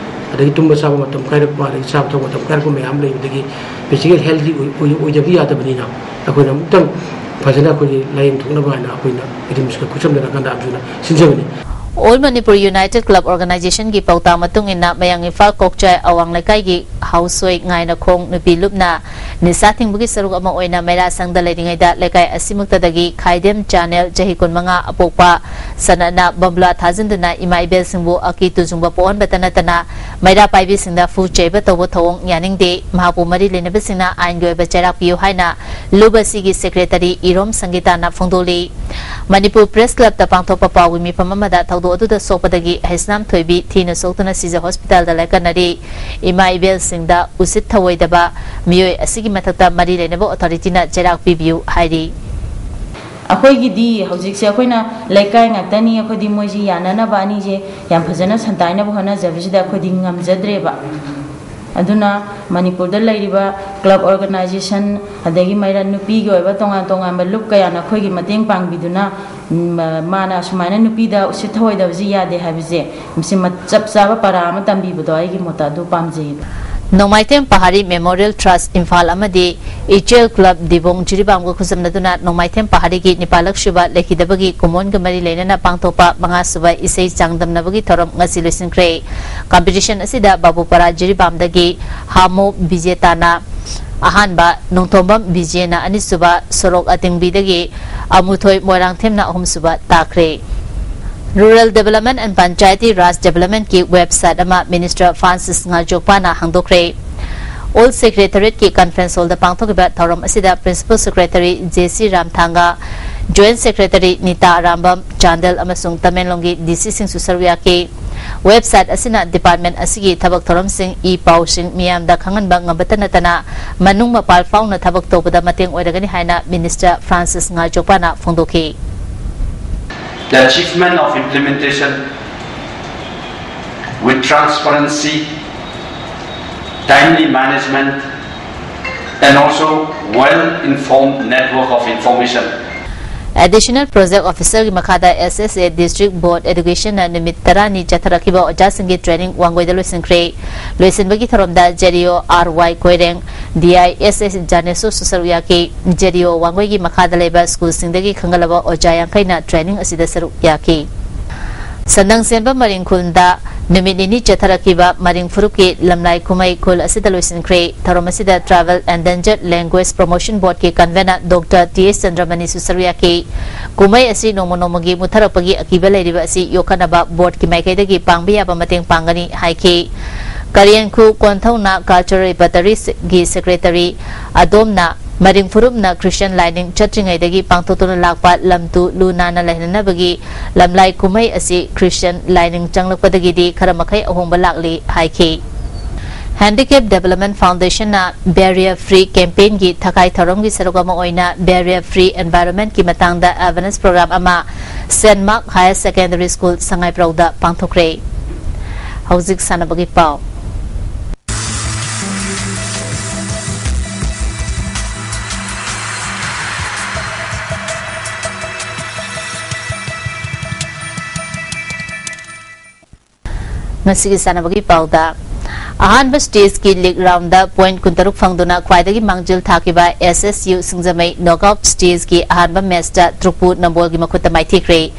ꯑꯗꯒꯤ ꯇꯨꯝꯕ ꯆꯥꯕ ꯃꯇꯝ ꯀꯥꯏꯔꯛꯄ, ꯑꯗꯒꯤ ꯆꯥꯕ ꯊꯛꯄ ꯃꯇꯝ ꯀꯥꯏꯔꯛꯄ ꯃꯌꯥꯝ ꯑꯃ ꯂꯩꯕꯗꯒꯤ physical healthy ꯑꯣꯏ-, ꯑꯣꯏ-, ꯑꯣꯏꯗꯕ ꯌꯥꯗꯕꯅꯤꯅ ꯑꯩꯈꯣꯏꯅ ꯑꯃꯨꯛꯇꯪ ꯐꯖꯅ ꯑꯩꯈꯣꯏꯒꯤ ꯂꯥꯏꯌꯦꯡ ꯊꯣꯛꯅꯕ ꯍꯥꯏꯅ ꯑꯩꯈꯣꯏꯅ RIMSꯀ ꯈꯨꯠꯁꯝꯅꯔꯀꯥꯟꯗ AMJUꯅ ꯁꯤꯟꯖꯕꯅꯤ꯫ All Manipur United Club Organizationꯒꯤ ꯄꯥꯎꯇꯥꯛ ꯃꯇꯨꯡ ꯏꯟꯅ, ꯃꯌꯥꯡ ꯏꯝꯐꯥꯜ ꯀꯣꯛꯆꯥꯏ ꯑꯋꯥꯡ ꯂꯩꯀꯥꯏꯒꯤ ꯍꯥꯎꯁꯣꯏ ꯉꯥꯏꯅꯈꯣꯡ ꯅꯨꯄꯤ ꯂꯨꯞꯅ ꯅꯤꯁꯥ ꯊꯤꯡꯕꯒꯤ ꯁꯔꯨꯛ ꯑꯃ ꯑꯣꯏꯅ ꯃꯩꯔꯥ ꯁꯪꯗ ꯂꯩꯔꯤꯉꯩꯗ ꯂꯩꯀꯥꯏ ꯑꯁꯤꯃꯛꯇꯗꯒꯤ ꯈꯥꯏꯗꯦꯝ ꯆꯥꯅꯦꯜ, ꯆꯍꯤ ꯀꯨꯟꯃꯉꯥ, ꯑꯄꯣꯛꯄ ꯁꯅꯠꯅ ꯕꯝꯕꯨꯂꯥ ꯊꯥꯖꯤꯟꯗꯨꯅ ꯏꯃꯥ ꯏꯕꯦꯜꯁꯤꯡꯕꯨ ꯑꯀꯤ ꯇꯨꯖꯨꯡꯕ ꯄꯣꯛꯍꯟꯕꯇ ꯅꯠꯇꯅ ꯃꯩꯔꯥ ꯄꯥꯏꯕꯤꯁꯤꯡꯗ ꯐꯨ ꯆꯩꯕ ꯇꯧꯕ ꯊꯧꯑꯣꯡ ꯌꯥꯅꯤꯡꯗꯦ꯫ ꯃꯍꯥꯛꯄꯨ ꯃꯔꯤ ꯂꯩꯅꯕꯁꯤꯡꯅ ꯑꯥꯏꯟꯒꯤ ꯑꯣꯏꯕ ꯆꯩꯔꯥꯛ ꯄꯤꯌꯨ ꯍꯥꯏꯅ ꯂꯨꯞ ꯑꯁꯤꯒꯤ secretary ꯏꯔꯣꯝ ꯁꯪꯒꯤꯇꯥꯅ ꯐꯣꯡꯗꯣꯛꯂꯤ꯫ ꯃꯅꯤꯄꯨꯔ Press Clubꯇ ꯄꯥꯡꯊꯣꯛꯄ ꯄꯥꯎꯒꯤ ꯃꯤꯐꯝ ꯑꯃꯗ ꯊꯧꯗꯣꯛ ꯑꯗꯨꯗ ꯁꯣꯛꯄꯗꯒꯤ ꯍꯩꯁꯅꯥꯝ ꯊꯣꯏꯕꯤ ꯊꯤꯅ ꯁꯣꯛꯇꯨꯅ ꯁꯤꯖ hospitalꯗ ꯂꯥꯏꯀꯠꯅꯔꯤ꯫ ꯏꯃꯥ ꯏꯕꯦꯜꯁꯤꯡꯗ ꯎꯁꯤꯠ ꯊꯑꯣꯏꯗꯕ ꯃꯤꯑꯣꯏ ꯑꯁꯤꯒꯤ ꯃꯊꯛꯇ ꯃꯔꯤ ꯂꯩꯅꯕ authorityꯅ ꯆꯩꯔꯥꯛ ꯄꯤꯕꯤꯌꯨ ꯍꯥꯏꯔꯤ꯫ ꯑꯩꯈꯣꯏꯒꯤꯗꯤ ꯍꯧꯖꯤꯛꯁꯦ ꯑꯩꯈꯣꯏꯅ ꯂꯩꯀꯥꯏ ꯉꯥꯛꯇꯅꯤ, ꯑꯩꯈꯣꯏꯗꯤ ꯃꯣꯏꯁꯤ ꯌꯥꯅꯅꯕ ꯑꯅꯤꯁꯦ ꯌꯥꯝ ꯐꯖꯅ ꯁꯟꯇꯥꯏꯅꯕ ꯍꯣꯠꯅꯖꯕꯁꯤꯗ ꯑꯩꯈꯣꯏꯗꯤ ꯉꯝꯖꯗ꯭ꯔꯦꯕ꯫ ꯑꯗꯨꯅ ꯃꯅꯤꯄꯨꯔꯗ ꯂꯩꯔꯤꯕ club organization, ꯑꯗꯒꯤ ꯃꯩꯔꯥ ꯅꯨꯄꯤꯒꯤ ꯑꯣꯏꯕ ꯇꯣꯉꯥꯟ ꯇꯣꯉꯥꯟꯕ ꯂꯨꯞ ꯀꯌꯥꯅ ꯑꯩꯈꯣꯏꯒꯤ ꯃꯇꯦꯡ ꯄꯥꯡꯕꯤꯗꯨꯅ, ꯎꯝ, ꯃꯥꯅ ꯑꯁꯨꯃꯥꯏꯅ ꯅꯨꯄꯤꯗ ꯎꯁꯤꯠ ꯊꯑꯣꯏꯗꯕꯁꯤ ꯌꯥꯗꯦ ꯍꯥꯏꯕꯁꯦ, ꯃꯁꯤ ꯃ-, ꯆꯞ ꯆꯥꯕ ꯄꯔꯥ ꯑꯃ ꯇꯝꯕꯤꯕꯗꯣ ꯑꯩꯒꯤ ꯃꯣꯠꯇ ꯑꯗꯨ ꯄꯥꯝꯖꯩꯌꯦꯕ꯫ ꯅꯣꯡꯃꯥꯏꯊꯦꯝ ꯄꯍꯥꯔꯤ Memorial Trust ꯏꯝꯐꯥꯜ ꯑꯃꯗꯤ ꯏꯆꯦꯜ club ꯗꯤꯕꯣꯡ ꯖꯤꯔꯤꯕꯥꯝꯒ ꯈꯨꯠꯁꯝꯅꯗꯨꯅ ꯅꯣꯡꯃꯥꯏꯊꯦꯝ ꯄꯍꯥꯔꯤꯒꯤ ꯅꯤꯄꯥꯜꯂꯛ ꯁꯨꯕ ꯂꯩꯈꯤꯗꯕꯒꯤ ꯀꯨꯝꯑꯣꯟꯒ ꯃꯔꯤ ꯂꯩꯅꯅ ꯄꯥꯡꯊꯣꯛꯄ ꯃꯉꯥ ꯁꯨꯕ ꯏꯁꯩ ꯆꯥꯡꯗꯝꯅꯕꯒꯤ ꯊꯧꯔꯝ ꯉꯁꯤ ꯂꯣꯏꯁꯤꯟꯈ꯭ꯔꯦ꯫ Competition ꯑꯁꯤꯗ ꯕꯥꯕꯨꯄꯥꯔꯥ ꯖꯤꯔꯤꯕꯥꯝꯗꯒꯤ ꯍꯥꯃꯣ ꯕꯤꯖꯦꯇꯥꯅ ꯑꯍꯥꯟꯕ, ꯅꯣꯡꯊꯣꯝꯕꯝ ꯕꯤꯖꯦꯅ ꯑꯅꯤꯁꯨꯕ, ꯁꯣꯔꯣꯛ ꯑꯇꯤꯡꯕꯤꯗꯒꯤ ꯑꯃꯨꯊꯣꯏ ꯃꯣꯏꯔꯥꯡꯊꯦꯝꯅ ꯑꯍꯨꯝꯁꯨꯕ ꯇꯥꯈ꯭ꯔꯦ꯫ Rural Development and Panchayati Raj Development ꯀꯤ website ꯑꯃ Minister Francis ꯉꯥꯖꯣꯛꯄꯥꯅ ꯍꯥꯡꯗꯣꯛꯈ꯭ꯔꯦ꯫ Old Secretariat ꯀꯤ conference hall ꯗ ꯄꯥꯡꯊꯣꯛꯈꯤꯕ ꯊꯧꯔꯝ ꯑꯁꯤꯗ Principal Secretary ꯖꯦ ꯁꯤ ꯔꯥꯝꯊꯥꯡꯒ, Joint Secretary ꯅꯤꯇꯥ ꯑꯔꯥꯝꯕꯝ, ꯆꯥꯟꯗꯦꯜ ꯑꯃꯁꯨꯡ ꯇꯃꯦꯡꯂꯣꯡꯒꯤ ꯗꯤ ꯁꯤ ꯁꯤꯡꯁꯨ ꯁꯔꯨꯛ ꯌꯥꯈꯤ꯫ Website ꯑꯁꯤꯅ department ꯑꯁꯤꯒꯤ ꯊꯕꯛ ꯊꯧꯔꯝꯁꯤꯡ, ꯏ ꯄꯥꯎꯁꯤꯡ ꯃꯤꯌꯥꯝꯗ ꯈꯪꯍꯟꯕ ꯉꯝꯕꯇ ꯅꯠꯇꯅ ꯃꯅꯨꯡ ꯃꯄꯥꯜ ꯐꯥꯎꯅ ꯊꯕꯛ ꯇꯧꯕꯗ ꯃꯇꯦꯡ ꯑꯣꯏꯔꯒꯅꯤ ꯍꯥꯏꯅ Minister Francis ꯉꯥꯖꯣꯛꯄꯥꯅ ꯐꯣꯡꯗꯣꯛꯈꯤ꯫ The achievement of implementation with transparency, timely management, and also well-informed network of information. Additional Project Officer ꯒꯤ ꯃꯈꯥꯗ S S A District Board Education ꯅ ꯅꯨꯃꯤꯠ ꯇꯔꯥꯅꯤ ꯆꯠꯊꯔꯛꯈꯤꯕ ꯑꯣꯖꯥꯁꯤꯡꯒꯤ training ꯋꯥꯡꯒꯣꯏꯗ ꯂꯣꯏꯁꯤꯟꯈ꯭ꯔꯦ꯫ ꯂꯣꯏꯁꯤꯟꯕꯒꯤ ꯊꯧꯔꯝꯗ J D O R Y Koireng, D I S S ꯖꯥꯅꯦꯁꯣꯔꯁꯨ ꯁꯔꯨꯛ ꯌꯥꯈꯤ꯫ J D O ꯋꯥꯡꯒꯣꯏꯒꯤ ꯃꯈꯥꯗ ꯂꯩꯕ ꯁ꯭ꯀꯨꯜꯁꯤꯡꯗꯒꯤ ꯈꯟꯒꯠꯂꯕ ꯑꯣꯖꯥ ꯌꯥꯡꯈꯩꯅ training ꯑꯁꯤꯗ ꯁꯔꯨꯛ ꯌꯥꯈꯤ꯫ ꯁꯟꯗꯪ ꯁꯦꯟꯕ ꯃꯔꯤꯡ ꯈꯨꯜꯗ ꯅꯨꯃꯤꯠ ꯅꯤꯅꯤ ꯆꯠꯊꯔꯛꯈꯤꯕ ꯃꯔꯤꯡ ꯐꯨꯔꯨꯞꯀꯤ ꯂꯝꯂꯥꯏ ꯀꯨꯝꯍꯩ ꯈꯨꯜ ꯑꯁꯤꯗ ꯂꯣꯏꯁꯤꯟꯈ꯭ꯔꯦ꯫ ꯊꯧꯔꯝ ꯑꯁꯤꯗ Tribal Endangered Language Promotion Board ꯀꯤ convener Doctor T H ꯆꯟꯗ꯭ꯔꯃꯅꯤꯁꯨ ꯁꯔꯨꯛ ꯌꯥꯈꯤ꯫ ꯀꯨꯝꯍꯩ ꯑꯁꯤ ꯅꯣꯡꯃ ꯅꯣꯡꯃꯒꯤ ꯃꯨꯠꯊꯔꯛꯄꯒꯤ ꯑꯀꯤꯕ ꯂꯩꯔꯤꯕ ꯑꯁꯤ ꯌꯣꯛꯈꯠꯅꯕ board ꯀꯤ ꯃꯥꯏꯀꯩꯗꯒꯤ ꯄꯥꯡꯕ ꯌꯥꯕ ꯃꯇꯦꯡ ꯄꯥꯡꯒꯅꯤ ꯍꯥꯏꯈꯤ꯫ ꯀꯔꯤꯌꯦꯟꯈꯨ ꯀꯣꯟꯊꯧꯅ Cultural Repertory ꯒꯤ Secretary ꯑꯗꯣꯝꯅ ꯃꯔꯤꯡ ꯐꯨꯔꯨꯞꯅ Christian ꯂꯥꯏꯅꯤꯡ ꯆꯠꯇ꯭ꯔꯤꯉꯩꯗꯒꯤ ꯄꯥꯡꯊꯣꯛꯇꯨꯅ ꯂꯥꯛꯄ ꯂꯝꯇꯨ ꯂꯨ ꯅꯥꯟꯅ ꯂꯩꯍꯟꯅꯕꯒꯤ ꯂꯝꯂꯥꯏ ꯀꯨꯝꯍꯩ ꯑꯁꯤ Christian ꯂꯥꯏꯅꯤꯡ ꯆꯪꯂꯛꯄꯗꯒꯤꯗꯤ ꯈꯔ ꯃꯈꯩ ꯑꯍꯣꯡꯕ ꯂꯥꯛꯂꯤ ꯍꯥꯏꯈꯤ꯫ Handicap Development Foundation ꯅ Barrier Free Campaign ꯒꯤ ꯊꯈꯥꯏ ꯊꯧꯔꯝꯒꯤ ꯁꯔꯨꯛ ꯑꯃ ꯑꯣꯏꯅ Barrier Free Environment ꯀꯤ ꯃꯇꯥꯡꯗ awareness program ꯑꯃ Saint Mark Higher Secondary School ꯁꯉꯥꯏꯄ꯭ꯔꯧꯗ ꯄꯥꯡꯊꯣꯛꯈ꯭ꯔꯦ꯫ ꯍꯧꯖꯤꯛ ꯁꯥꯟꯅꯕꯒꯤ ꯄꯥꯎ꯫ ꯉꯁꯤꯒꯤ ꯁꯥꯟꯅꯕꯒꯤ ꯄꯥꯎꯗ, ꯑꯍꯥꯟꯕ stage ꯀꯤ league round ꯗ point ꯀꯨꯟꯇꯔꯨꯛ ꯐꯪꯗꯨꯅ ꯈ꯭ꯋꯥꯏꯗꯒꯤ ꯃꯥꯡꯖꯤꯜ ꯊꯥꯈꯤꯕ S S U ꯁꯤꯡꯖꯃꯩ knockout stage ꯀꯤ ꯑꯍꯥꯟꯕ match ꯇ ꯇ꯭ꯔꯨꯄꯨ ꯅꯝꯕꯣꯜꯒꯤ ꯃꯈꯨꯠꯇ ꯃꯥꯏꯊꯤꯈ꯭ꯔꯦ꯫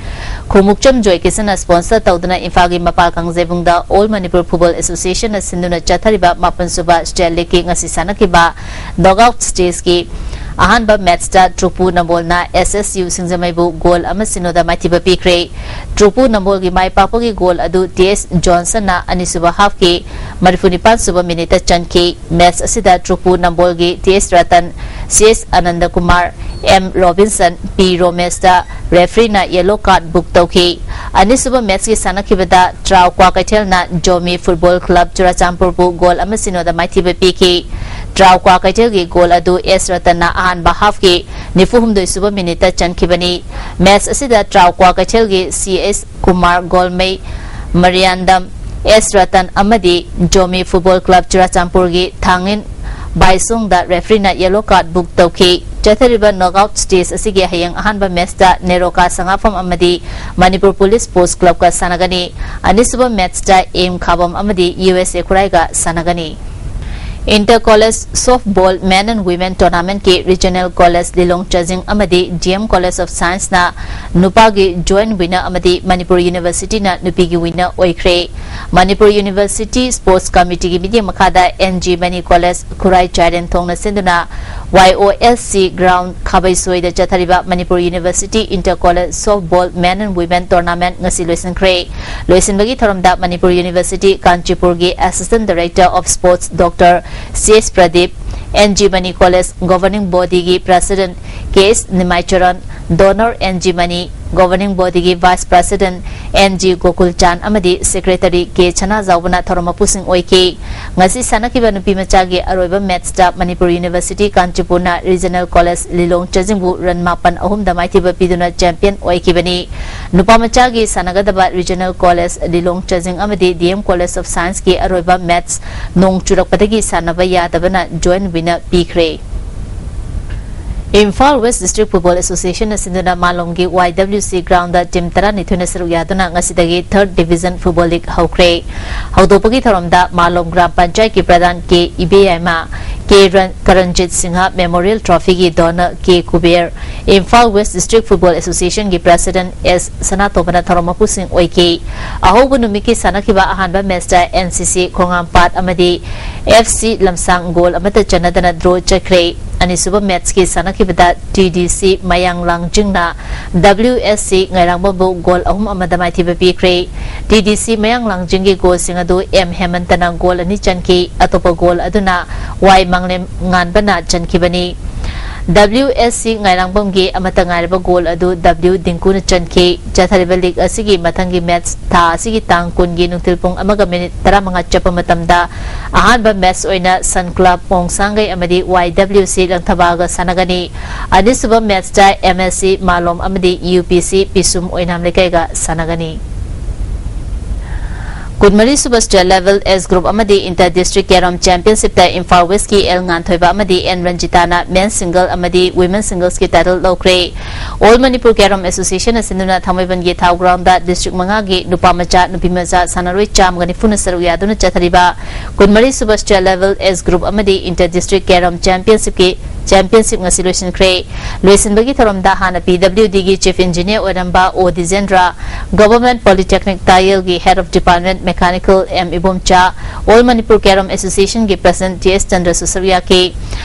ꯈꯣꯡꯎꯞꯆꯝ ꯖꯣꯏꯀꯤꯁꯟꯅ sponsor ꯇꯧꯗꯨꯅ ꯏꯝꯐꯥꯜꯒꯤ ꯃꯄꯥꯜ ꯀꯥꯡꯖꯩꯕꯨꯡꯗ All Manipur Football Association ꯅ ꯁꯤꯟꯗꯨꯅ ꯆꯠꯊꯔꯤꯕ ꯃꯥꯄꯟ ꯁꯨꯕ state league ꯀꯤ ꯉꯁꯤ ꯁꯥꯟꯅꯈꯤꯕ knockout stage ꯀꯤ ꯑꯍꯥꯟꯕ match ꯇ ꯇ꯭ꯔꯨꯄꯨ ꯅꯝꯕꯣꯜꯅ S S U ꯁꯤꯡꯖꯃꯩꯕꯨ goal ꯑꯃ ꯁꯤꯅꯣꯗ ꯃꯥꯏꯊꯤꯕ ꯄꯤꯈ꯭ꯔꯦ꯫ ꯇ꯭ꯔꯨꯄꯨ ꯅꯝꯕꯣꯜꯒꯤ ꯃꯥꯏ ꯄꯥꯛꯄꯒꯤ goal ꯑꯗꯨ T S Johnson ꯅ ꯑꯅꯤꯁꯨꯕ half ꯀꯤ ꯃꯔꯤꯐꯨ ꯅꯤꯄꯥꯟ ꯁꯨꯕ minute ꯇ ꯆꯟꯈꯤ꯫ Match ꯑꯁꯤꯗ ꯇ꯭ꯔꯨꯄꯨ ꯅꯝꯕꯣꯜꯒꯤ T S Ratan, C S Anand Kumar, M Robinson, P ꯔꯣꯃꯦꯁꯇ referee ꯅ yellow card book ꯇꯧꯈꯤ꯫ ꯑꯅꯤꯁꯨꯕ match ꯀꯤ ꯁꯥꯟꯅꯈꯤꯕꯗ ꯇ꯭ꯔꯥꯎ ꯀ꯭ꯋꯥꯀꯩꯊꯦꯜꯅ ꯖꯣꯃꯤ Football Club ꯆꯨꯔꯥꯆꯥꯟꯄꯨꯔꯕꯨ goal ꯑꯃ ꯁꯤꯅꯣꯗ ꯃꯥꯏꯊꯤꯕ ꯄꯤꯈꯤ꯫ ꯇ꯭ꯔꯥꯎ ꯀ꯭ꯋꯥꯀꯩꯊꯦꯜꯒꯤ goal ꯑꯗꯨ S ꯔꯇꯟꯅ ꯑꯍꯥꯟꯕ half ꯀꯤ ꯅꯤꯐꯨ ꯍꯨꯝꯗꯣꯏ ꯁꯨꯕ minute ꯇ ꯆꯟꯈꯤꯕꯅꯤ꯫ Match ꯑꯁꯤꯗ ꯇ꯭ꯔꯥꯎ ꯀ꯭ꯋꯥꯀꯩꯊꯦꯜꯒꯤ C S ꯀꯨꯃꯥꯔ ꯒꯣꯜꯃꯩ, ꯃꯔꯤꯌꯥꯟꯗꯝ S ꯔꯇꯟ ꯑꯃꯗꯤ ꯖꯣꯃꯤ Football Club ꯆꯨꯔꯥꯆꯥꯟꯄꯨꯔꯒꯤ ꯊꯥꯡꯉꯤꯟ ꯕꯥꯏꯁꯣꯡꯗ referee ꯅ yellow card book ꯇꯧꯈꯤ꯫ ꯆꯠꯊꯔꯤꯕ knockout stage ꯑꯁꯤꯒꯤ ꯍꯌꯦꯡ ꯑꯍꯥꯟꯕ match ꯇ ꯅꯦꯔꯣꯀꯥ ꯁꯉꯥꯐꯝ ꯑꯃꯗꯤ ꯃꯅꯤꯄꯨꯔ Police Sports Club ꯀ ꯁꯥꯟꯅꯒꯅꯤ꯫ ꯑꯅꯤꯁꯨꯕ match ꯇ M ꯈꯥꯕꯝ ꯑꯃꯗꯤ U S A ꯈꯨꯔꯥꯏꯒ ꯁꯥꯟꯅꯒꯅꯤ꯫ Inter College Softball Men and Women Tournament ꯀꯤ Regional College ꯂꯤꯂꯣꯡ ꯆꯥꯖꯤꯡ ꯑꯃꯗꯤ D M College of Science ꯅ ꯅꯨꯄꯥꯒꯤ joint winner ꯑꯃꯗꯤ ꯃꯅꯤꯄꯨꯔ University ꯅ ꯅꯨꯄꯤꯒꯤ winner ꯑꯣꯏꯈ꯭ꯔꯦ꯫ ꯃꯅꯤꯄꯨꯔ University Sports Committee ꯒꯤ ꯃꯤꯠꯌꯦꯡ ꯃꯈꯥꯗ N G ꯃꯅꯤ College ꯈꯨꯔꯥꯏ ꯆꯥꯏꯔꯦꯟ ꯊꯣꯡꯅ ꯁꯤꯟꯗꯨꯅ Y O S C ground ꯈꯥꯕꯩꯁꯣꯏꯗ ꯆꯠꯊꯔꯤꯕ Manipur University Inter College Softball Men and Women Tournament ꯉꯁꯤ ꯂꯣꯏꯁꯤꯟꯈ꯭ꯔꯦ꯫ ꯂꯣꯏꯁꯤꯟꯕꯒꯤ ꯊꯧꯔꯝꯗ ꯃꯅꯤꯄꯨꯔ University ꯀꯥꯟꯆꯤꯄꯨꯔꯒꯤ Assistant Director of Sports Doctor C S Pradip, N G Mani College Governing Body ꯒꯤ President K S Nimaicharan, Donor N G Mani, Governing Bodyꯒꯤ Vice President N G Gokul Chand ꯑꯃꯗꯤ Secretary K ꯁꯅꯥꯖꯥꯎꯕꯅ ꯊꯧꯔꯝ ꯃꯄꯨꯁꯤꯡ ꯑꯣꯏꯈꯤ꯫ ꯉꯁꯤ ꯁꯥꯟꯅꯈꯤꯕ ꯅꯨꯄꯤ ꯃꯆꯥꯒꯤ ꯑꯔꯣꯏꯕ ꯃꯦꯠꯁꯇ ꯃꯅꯤꯄꯨꯔ ꯌꯨꯅꯤꯚꯔꯁꯤꯇꯤ ꯀꯥꯟꯆꯤꯄꯨꯔꯅ Regional College ꯂꯤꯂꯣꯡ ꯆꯥꯖꯤꯡꯕꯨ ꯔꯟ ꯃꯥꯄꯟ ꯑꯍꯨꯝꯗ ꯃꯥꯏꯊꯤꯕ ꯄꯤꯗꯨꯅ ꯆꯦꯝꯄꯤꯌꯟ ꯑꯣꯏꯈꯤꯕꯅꯤ꯫ ꯅꯨꯄꯥ ꯃꯆꯥꯒꯤ ꯁꯥꯟꯅꯒꯗꯕ Regional College ꯂꯤꯂꯣꯡ ꯆꯥꯖꯤꯡ ꯑꯃꯗꯤ D M College of Scienceꯀꯤ ꯑꯔꯣꯏꯕ ꯃꯦꯠꯁ ꯅꯣꯡ ꯆꯨꯔꯛꯄꯗꯒꯤ ꯁꯥꯟꯅꯕ ꯌꯥꯗꯕꯅ joint winner ꯄꯤꯈ꯭ꯔꯦ꯫ ꯏꯝꯐꯥꯜ West District Football Associationꯅ ꯁꯤꯟꯗꯨꯅ ꯃꯥꯂꯣꯝꯒꯤ Y W C groundꯗ team ꯇꯔꯥꯅꯤꯊꯣꯏꯅ ꯁꯔꯨꯛ ꯌꯥꯗꯨꯅ ꯉꯁꯤꯗꯒꯤ Third Division Football League ꯍꯧꯈ꯭ꯔꯦ꯫ ꯍꯧꯗꯣꯛꯄꯒꯤ ꯊꯧꯔꯝꯗ ꯃꯥꯂꯣꯝ ꯒ꯭ꯔꯥꯝ ꯄꯟꯆꯥꯌꯠꯀꯤ ꯄ꯭ꯔꯙꯥꯟ K ꯏꯕꯦꯌꯥꯏꯃ, K ꯔꯟ-, ꯀꯔꯟꯖꯤꯠ ꯁꯤꯡꯍ Memorial Trophyꯒꯤ donor K Kuber, Imphal West District Football Associationꯒꯤ President S ꯁꯅꯥꯇꯣꯝꯕꯅ ꯊꯧꯔꯝ ꯃꯄꯨꯁꯤꯡ ꯑꯣꯏꯈꯤ꯫ ꯑꯍꯧꯕ ꯅꯨꯃꯤꯠꯀꯤ ꯁꯥꯟꯅꯈꯤꯕ ꯑꯍꯥꯟꯕ ꯃꯦꯠꯁꯇ N C C ꯈꯣꯡꯉꯥꯝꯄꯥꯠ ꯑꯃꯗꯤ F C ꯂꯝꯁꯥꯡ ꯒꯣꯜ ꯑꯃꯠꯇ ꯆꯟꯅꯗꯅ draw ꯆꯠꯈ꯭ꯔꯦ꯫ ꯑꯅꯤꯁꯨꯕ ꯃꯦꯠꯁꯀꯤ ꯁꯥꯟꯅꯈꯤꯕꯗ T D C ꯃꯌꯥꯡ ꯂꯥꯡꯖꯤꯡꯅ W S C ꯉꯥꯏꯔꯥꯡꯕꯝꯕꯨ ꯒꯣꯜ ꯑꯍꯨꯝ ꯑꯃꯗ ꯃꯥꯏꯊꯤꯕ ꯄꯤꯈ꯭ꯔꯦ꯫ T D C ꯃꯌꯥꯡ ꯂꯥꯡꯖꯤꯡꯒꯤ ꯒꯣꯜꯁꯤꯡ ꯑꯗꯨ M ꯍꯦꯃꯟꯇꯅ ꯒꯣꯜ ꯑꯅꯤ ꯆꯟꯈꯤ꯫ ꯑꯇꯣꯞꯄ ꯒꯣꯜ ꯑꯗꯨꯅ Y ꯃꯥꯡꯂꯦꯝ ꯉꯥꯟꯕꯅ ꯆꯟꯈꯤꯕꯅꯤ꯫ W S C ꯉꯥꯏꯔꯥꯡꯕꯝꯒꯤ ꯑꯃꯠꯇ ꯉꯥꯏꯔꯕ ꯒꯣꯜ ꯑꯗꯨ W ꯗꯤꯡꯀꯨꯅ ꯆꯟꯈꯤ꯫ ꯆꯠꯊꯔꯤꯕ ꯂꯤꯒ ꯑꯁꯤꯒꯤ ꯃꯊꯪꯒꯤ ꯃꯦꯠꯁ ꯊꯥ ꯑꯁꯤꯒꯤ ꯇꯥꯡ ꯀꯨꯟꯒꯤ ꯅꯨꯡꯊꯤꯜ ꯄꯨꯡ ꯑꯃꯒ ꯃꯤꯅꯤꯠ ꯇꯔꯥꯃꯉꯥ ꯆꯠꯄ ꯃꯇꯝꯗ ꯑꯍꯥꯟꯕ ꯃꯦꯠꯁ ꯑꯣꯏꯅ ꯁꯟ ꯀ꯭ꯂꯕ ꯃꯣꯡꯁꯥꯡꯒꯩ ꯑꯃꯗꯤ Y W C ꯂꯪꯊꯕꯥꯜꯒ ꯁꯥꯟꯅꯒꯅꯤ꯫ ꯑꯅꯤꯁꯨꯕ ꯃꯦꯠꯁꯇ M S C ꯃꯥꯂꯣꯝ ꯑꯃꯗꯤ U P C ꯄꯤꯁꯨꯝ ꯑꯣꯏꯅꯥꯝ ꯂꯩꯀꯥꯏꯒ ꯁꯥꯟꯅꯒꯅꯤ꯫ ꯀꯨꯟꯃꯔꯤ ꯁꯨꯕ State Level S Group ꯑꯃꯗꯤ Inter District Carrom Championshipꯇ Imphal Westꯀꯤ L ꯉꯥꯟꯊꯣꯏꯕ ꯑꯃꯗꯤ N ꯔꯟꯖꯤꯇꯥꯅ Men's Single ꯑꯃꯗꯤ Women's Singlesꯀꯤ title ꯂꯧꯈ꯭ꯔꯦ꯫ All Manipur Carrom Associationꯅ ꯁꯤꯟꯗꯨꯅ ꯊꯥꯡꯃꯩꯕꯟꯒꯤ ꯊꯥꯎ groundꯗ district ꯃꯉꯥꯒꯤ ꯅꯨꯄꯥ ꯃꯆꯥ, ꯅꯨꯄꯤ ꯃꯆꯥ ꯁꯥꯟꯅꯔꯣꯏ ꯆꯥꯝꯃꯒ ꯅꯤꯐꯨꯅ ꯁꯔꯨꯛ ꯌꯥꯗꯨꯅ ꯆꯠꯊꯔꯤꯕ ꯀꯨꯟꯃꯔꯤ ꯁꯨꯕ State Level S Group ꯑꯃꯗꯤ Inter District Carrom Championshipꯀꯤ championship ꯉꯁꯤ ꯂꯣꯏꯁꯤꯟꯈ꯭ꯔꯦ꯫ ꯂꯣꯏꯁꯤꯟꯕꯒꯤ ꯊꯧꯔꯝꯗ ꯍꯥꯟꯅ P W Dꯒꯤ Chief Engineer ꯑꯣꯏꯔꯝꯕ O ꯗꯤꯖꯦꯟꯗ꯭ꯔ, Government Polytechnic ꯇꯥꯌꯦꯜꯒꯤ Head of Department Mechanical M Ibomcha, All Manipur Carrom Associationꯒꯤ President T S ꯆꯟꯗ꯭ꯔꯁꯨ ꯁꯔꯨꯛ ꯌꯥꯈꯤ꯫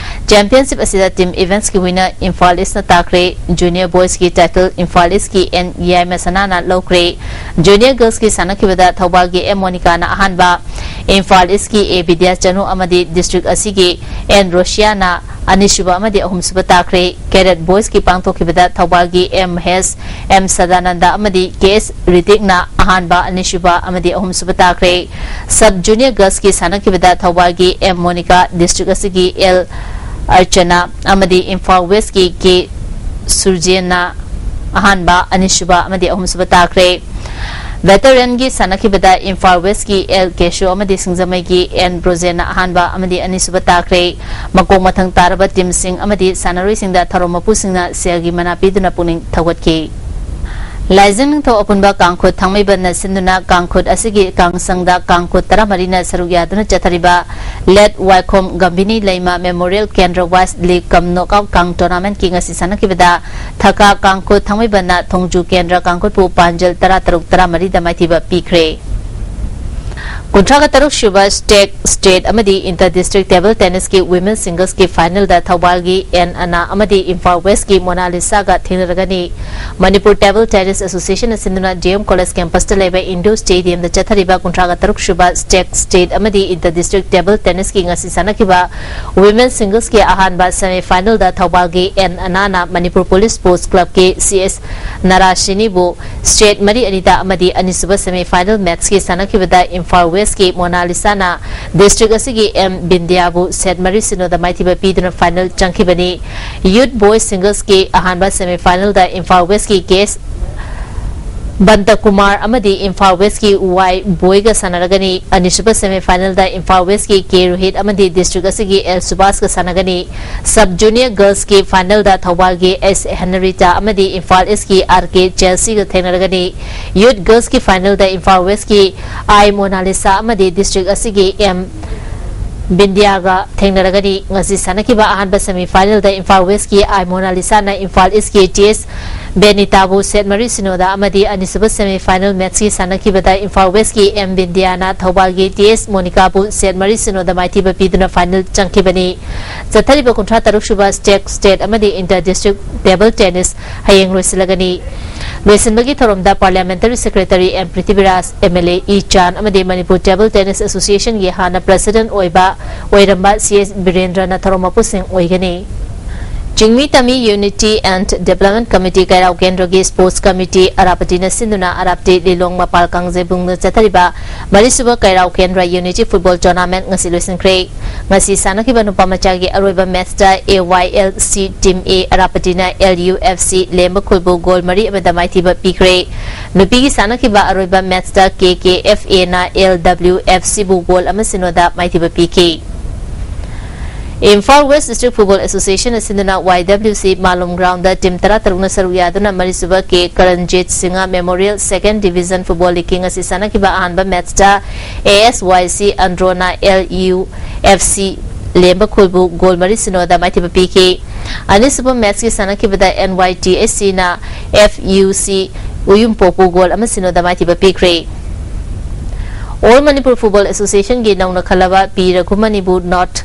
Championship ꯑꯁꯤꯗ team eventsꯀꯤ winner ꯏꯝꯐꯥꯜ Eastꯅ ꯇꯥꯈ꯭ꯔꯦ꯫ Junior boysꯀꯤ title ꯏꯝꯐꯥꯜ Eastꯀꯤ N ꯌꯥꯏꯃꯁꯅꯥꯅ ꯂꯧꯈ꯭ꯔꯦ꯫ Junior girlsꯀꯤ ꯁꯥꯟꯅꯈꯤꯕꯗ ꯊꯧꯕꯥꯜꯒꯤ M ꯃꯣꯅꯤꯀꯥꯅ ꯑꯍꯥꯟꯕ, ꯏꯝꯐꯥꯜ Eastꯀꯤ A ꯕꯤꯗ꯭ꯌꯥꯆꯅꯨ ꯑꯃꯗꯤ district ꯑꯁꯤꯒꯤ N ꯔꯣꯁꯤꯌꯥꯅ ꯑꯅꯤꯁꯨꯕ ꯑꯃꯗꯤ ꯑꯍꯨꯝꯁꯨꯕ ꯇꯥꯈ꯭ꯔꯦ꯫ Cadet Boysꯀꯤ ꯄꯥꯡꯊꯣꯛꯈꯤꯕꯗ ꯊꯧꯕꯥꯜꯒꯤ M H M Sadananda ꯑꯃꯗꯤ K S ꯔꯤꯇꯤꯛꯅ ꯑꯍꯥꯟꯕ, ꯑꯅꯤꯁꯨꯕ ꯑꯃꯗꯤ ꯑꯍꯨꯝꯁꯨꯕ ꯇꯥꯈ꯭ꯔꯦ꯫ Sub Junior Girlsꯀꯤ ꯁꯥꯟꯅꯈꯤꯕꯗ ꯊꯧꯕꯥꯜꯒꯤ M Monica, district ꯑꯁꯤꯒꯤ L ꯑꯔꯆꯅꯥ ꯑꯃꯗꯤ ꯏꯝꯐꯥꯜ Westꯀꯤ K ꯁꯨꯔꯖꯦꯟꯅ ꯑꯍꯥꯟꯕ, ꯑꯅꯤꯁꯨꯕ ꯑꯃꯗꯤ ꯑꯍꯨꯝꯁꯨꯕ ꯇꯥꯈ꯭ꯔꯦ꯫ Veteranꯒꯤ ꯁꯥꯟꯅꯈꯤꯕꯗ ꯏꯝꯐꯥꯜ Westꯀꯤ L ꯀꯦꯁꯣ ꯑꯃꯗꯤ ꯁꯤꯡꯖꯃꯩꯒꯤ N ꯕ꯭ꯔꯣꯖꯦꯟꯅ ꯑꯍꯥꯟꯕ ꯑꯃꯗꯤ ꯑꯅꯤꯁꯨꯕ ꯇꯥꯈ꯭ꯔꯦ꯫ ꯃꯀꯣꯛ ꯃꯊꯪ ꯇꯥꯔꯕ teamꯁꯤꯡ ꯑꯃꯗꯤ ꯁꯥꯟꯅꯔꯣꯏꯁꯤꯡꯗ ꯊꯧꯔꯝ ꯃꯄꯨꯁꯤꯡꯅ ꯁꯦꯜꯒꯤ ꯃꯅꯥ ꯄꯤꯗꯨꯅ ꯄꯨꯛꯅꯤꯡ ꯊꯧꯒꯠꯈꯤ꯫ ꯂꯥꯏꯖꯤꯡ ꯅꯤꯡꯊꯧ ꯑꯄꯨꯟꯕ ꯀꯥꯡꯈꯨꯠ ꯊꯥꯡꯃꯩꯕꯟꯅ ꯁꯤꯟꯗꯨꯅ ꯀꯥꯡꯈꯨꯠ ꯑꯁꯤꯒꯤ ꯀꯥꯡꯁꯪꯗ ꯀꯥꯡꯈꯨꯠ ꯇꯔꯥꯃꯔꯤꯅ ꯁꯔꯨꯛ ꯌꯥꯗꯨꯅ ꯆꯠꯊꯔꯤꯕ ꯂꯦꯠ ꯋꯥꯏꯈꯣꯝ ꯒꯝꯚꯤꯅꯤ ꯂꯩꯃ Memorial Canara Wise League cum Knockout ꯀꯥꯡ tournamentꯀꯤ ꯉꯁꯤ ꯁꯥꯟꯅꯈꯤꯕꯗ ꯊꯀꯥ ꯀꯥꯡꯈꯨꯠ ꯊꯥꯡꯃꯩꯕꯟꯅ ꯊꯣꯡꯖꯨ ꯀꯦꯟꯗ꯭ꯔ ꯀꯥꯡꯈꯨꯠꯄꯨ ꯄꯥꯟꯖꯜ ꯇꯔꯥ ꯇꯔꯨꯛ, ꯇꯔꯥꯃꯔꯤꯗ ꯃꯥꯏꯊꯤꯕ ꯄꯤꯈ꯭ꯔꯦ꯫ ꯀꯨꯟꯊ꯭ꯔꯥꯒ ꯇꯔꯨꯛ ꯁꯨꯕ Stake State ꯑꯃꯗꯤ Inter District Table Tennisꯀꯤ Women Singlesꯀꯤ finalꯗ ꯊꯧꯕꯥꯜꯒꯤ N ꯑꯅꯥ ꯑꯃꯗꯤ ꯏꯝꯐꯥꯜ Westꯀꯤ ꯃꯣꯅꯥꯂꯤꯁꯥꯒ ꯊꯦꯡꯅꯔꯒꯅꯤ꯫ ꯃꯅꯤꯄꯨꯔ Table Tennis Associationꯅ ꯁꯤꯟꯗꯨꯅ D M College campusꯇ ꯂꯩꯕ Indoor Stadiumꯗ ꯆꯠꯊꯔꯤꯕ ꯀꯨꯟꯊ꯭ꯔꯥꯒ ꯇꯔꯨꯛ ꯁꯨꯕ Stake State ꯑꯃꯗꯤ Inter District Table Tennisꯀꯤ ꯉꯁꯤ ꯁꯥꯟꯅꯈꯤꯕ Women Singlesꯀꯤ ꯑꯍꯥꯟꯕ semi finalꯗ ꯊꯧꯕꯥꯜꯒꯤ N ꯑꯅꯥꯅ Manipur Police Sports Clubꯀꯤ C S ꯅꯔꯥꯁꯤꯅꯤꯕꯨ set ꯃꯔꯤ ꯑꯅꯤꯗ ꯑꯃꯗꯤ ꯑꯅꯤꯁꯨꯕ semi final matchꯀꯤ ꯁꯥꯟꯅꯈꯤꯕꯗ ꯏꯝꯐꯥꯜ Westꯀꯤ ꯃꯣꯅꯥꯂꯤꯁꯥꯅ district ꯑꯁꯤꯒꯤ M ꯕꯤꯟꯗꯤꯌꯥꯕꯨ set ꯃꯔꯤ ꯁꯤꯅꯣꯗ ꯃꯥꯏꯊꯤꯕ ꯄꯤꯗꯨꯅ final ꯆꯪꯈꯤꯕꯅꯤ꯫ Youth Boys Singlesꯀꯤ ꯑꯍꯥꯟꯕ semi finalꯗ ꯏꯝꯐꯥꯜ Westꯀꯤ K S ꯕꯟꯇꯀꯨꯃꯥꯔ ꯑꯃꯗꯤ ꯏꯝꯐꯥꯜ Westꯀꯤ Y ꯕꯣꯏꯒ ꯁꯥꯟꯅꯔꯒꯅꯤ꯫ ꯑꯅꯤꯁꯨꯕ semi finalꯗ ꯏꯝꯐꯥꯜ Westꯀꯤ K ꯔꯣꯍꯤꯠ ꯑꯃꯗꯤ district ꯑꯁꯤꯒꯤ L ꯁꯨꯕꯥꯁꯀ ꯁꯥꯟꯅꯒꯅꯤ꯫ Sub Junior Girlsꯀꯤ finalꯗ ꯊꯧꯕꯥꯜꯒꯤ S ꯍꯦꯅꯔꯤꯇꯥ ꯑꯃꯗꯤ ꯏꯝꯐꯥꯜ Eastꯀꯤ R K ꯆꯦꯜꯁꯤꯒ ꯊꯦꯡꯅꯔꯒꯅꯤ꯫ Youth Girlsꯀꯤ finalꯗ ꯏꯝꯐꯥꯜ Westꯀꯤ I ꯃꯣꯅꯥꯂꯤꯁꯥ ꯑꯃꯗꯤ district ꯑꯁꯤꯒꯤ M ꯕꯤꯟꯗꯤꯌꯥꯒ ꯊꯦꯡꯅꯔꯒꯅꯤ꯫ ꯉꯁꯤ ꯁꯥꯟꯅꯈꯤꯕ ꯑꯍꯥꯟꯕ semi finalꯗ ꯏꯝꯐꯥꯜ Westꯀꯤ I ꯃꯣꯅꯥꯂꯤꯁꯥꯅ Imphal Eastꯀꯤ T S ꯕꯦꯅꯤꯇꯥꯕꯨ set ꯃꯔꯤ ꯁꯤꯅꯣꯗ ꯑꯃꯗꯤ ꯑꯅꯤꯁꯨꯕ semi final matchꯀꯤ ꯁꯥꯟꯅꯈꯤꯕꯗ Imphal Westꯀꯤ M ꯕꯤꯟꯗꯤꯌꯥꯅ ꯊꯧꯕꯥꯜꯒꯤ T S ꯃꯣꯅꯤꯀꯥꯕꯨ set ꯃꯔꯤ ꯁꯤꯅꯣꯗ ꯃꯥꯏꯊꯤꯕ ꯄꯤꯗꯨꯅ final ꯆꯪꯈꯤꯕꯅꯤ꯫ ꯆꯠꯊꯔꯤꯕ ꯀꯨꯟꯊ꯭ꯔꯥ ꯇꯔꯨꯛ ꯁꯨꯕ Stake State ꯑꯃꯗꯤ Inter District Table Tennis ꯍꯌꯦꯡ ꯂꯣꯏꯁꯤꯜꯂꯒꯅꯤ꯫ ꯂꯣꯏꯁꯤꯟꯕꯒꯤ ꯊꯧꯔꯝꯗ Parliamentary Secretary M Prithviraj, M L A E ꯆꯥꯟ ꯑꯃꯗꯤ ꯃꯅꯤꯄꯨꯔ Table Tennis Association ꯒꯤ ꯍꯥꯟꯅ President ꯑꯣꯏꯕ, ꯑꯣꯏꯔꯝꯕ C S ꯕꯤꯔꯦꯟꯗ꯭ꯔꯅ ꯊꯧꯔꯝ ꯃꯄꯨꯁꯤꯡ ꯑꯣꯏꯒꯅꯤ꯫ ꯆꯤꯡꯃꯤ ꯇꯝꯃꯤ Unity and Development Committee ꯀꯩꯔꯥꯎ ꯀꯦꯟꯗ꯭ꯔꯒꯤ Sports Committee ꯑꯔꯥꯄꯇꯤꯅ ꯁꯤꯟꯗꯨꯅ ꯑꯔꯥꯞꯇꯤ ꯂꯤꯂꯣꯡ ꯃꯄꯥꯜ ꯀꯥꯡꯖꯩꯕꯨꯡꯗ ꯆꯠꯊꯔꯤꯕ ꯃꯔꯤꯁꯨꯕ ꯀꯩꯔꯥꯎ ꯀꯦꯟꯗ꯭ꯔ Unity Football Tournament ꯉꯁꯤ ꯂꯣꯏꯁꯤꯟꯈ꯭ꯔꯦ꯫ ꯉꯁꯤ ꯁꯥꯟꯅꯈꯤꯕ ꯅꯨꯄꯥ ꯃꯆꯥꯒꯤ ꯑꯔꯣꯏꯕ match ꯇ A Y L C Team A ꯑꯔꯥꯄꯇꯤꯅ L U F C ꯂꯦꯝꯕ ꯈꯨꯜꯕꯨ goal ꯃꯔꯤ ꯑꯃꯗ ꯃꯥꯏꯊꯤꯕ ꯄꯤꯈ꯭ꯔꯦ꯫ ꯅꯨꯄꯤꯒꯤ ꯁꯥꯟꯅꯈꯤꯕ ꯑꯔꯣꯏꯕ match ꯇ K K F A ꯅ L W F C ꯕꯨ goal ꯑꯃ ꯁꯤꯅꯣꯗ ꯃꯥꯏꯊꯤꯕ ꯄꯤꯈꯤ꯫ Imphal West District Football Association ꯅ ꯁꯤꯟꯗꯨꯅ Y W C ꯃꯥꯂꯣꯝ ground ꯇ team ꯇꯔꯥꯇꯔꯨꯛꯅ ꯁꯔꯨꯛ ꯌꯥꯗꯨꯅ ꯃꯔꯤꯁꯨꯕ ꯀꯦ ꯀꯔꯟꯖꯤꯠ Singh Memorial Second Division Football League ꯀꯤ ꯉꯁꯤ ꯁꯥꯟꯅꯈꯤꯕ ꯑꯍꯥꯟꯕ match ꯇ A S Y C ꯑꯟꯗ꯭ꯔꯣꯅ L U F C ꯂꯦꯝꯕ ꯈꯨꯜꯕꯨ goal ꯃꯔꯤ ꯁꯤꯅꯣꯗ ꯃꯥꯏꯊꯤꯕ ꯄꯤꯈꯤ꯫ ꯑꯅꯤꯁꯨꯕ match ꯀꯤ ꯁꯥꯟꯅꯈꯤꯕꯗ N Y T H C ꯅ F U C ꯎꯌꯨꯝꯄꯣꯛꯄꯨ goal ꯑꯃ ꯁꯤꯅꯣꯗ ꯃꯥꯏꯊꯤꯕ ꯄꯤꯈ꯭ꯔꯦ꯫ All Manipur Football Association ꯒꯤ ꯅꯧꯅ ꯈꯜꯂꯕ ꯄꯤ ꯔꯘꯨꯃꯅꯤꯕꯨ North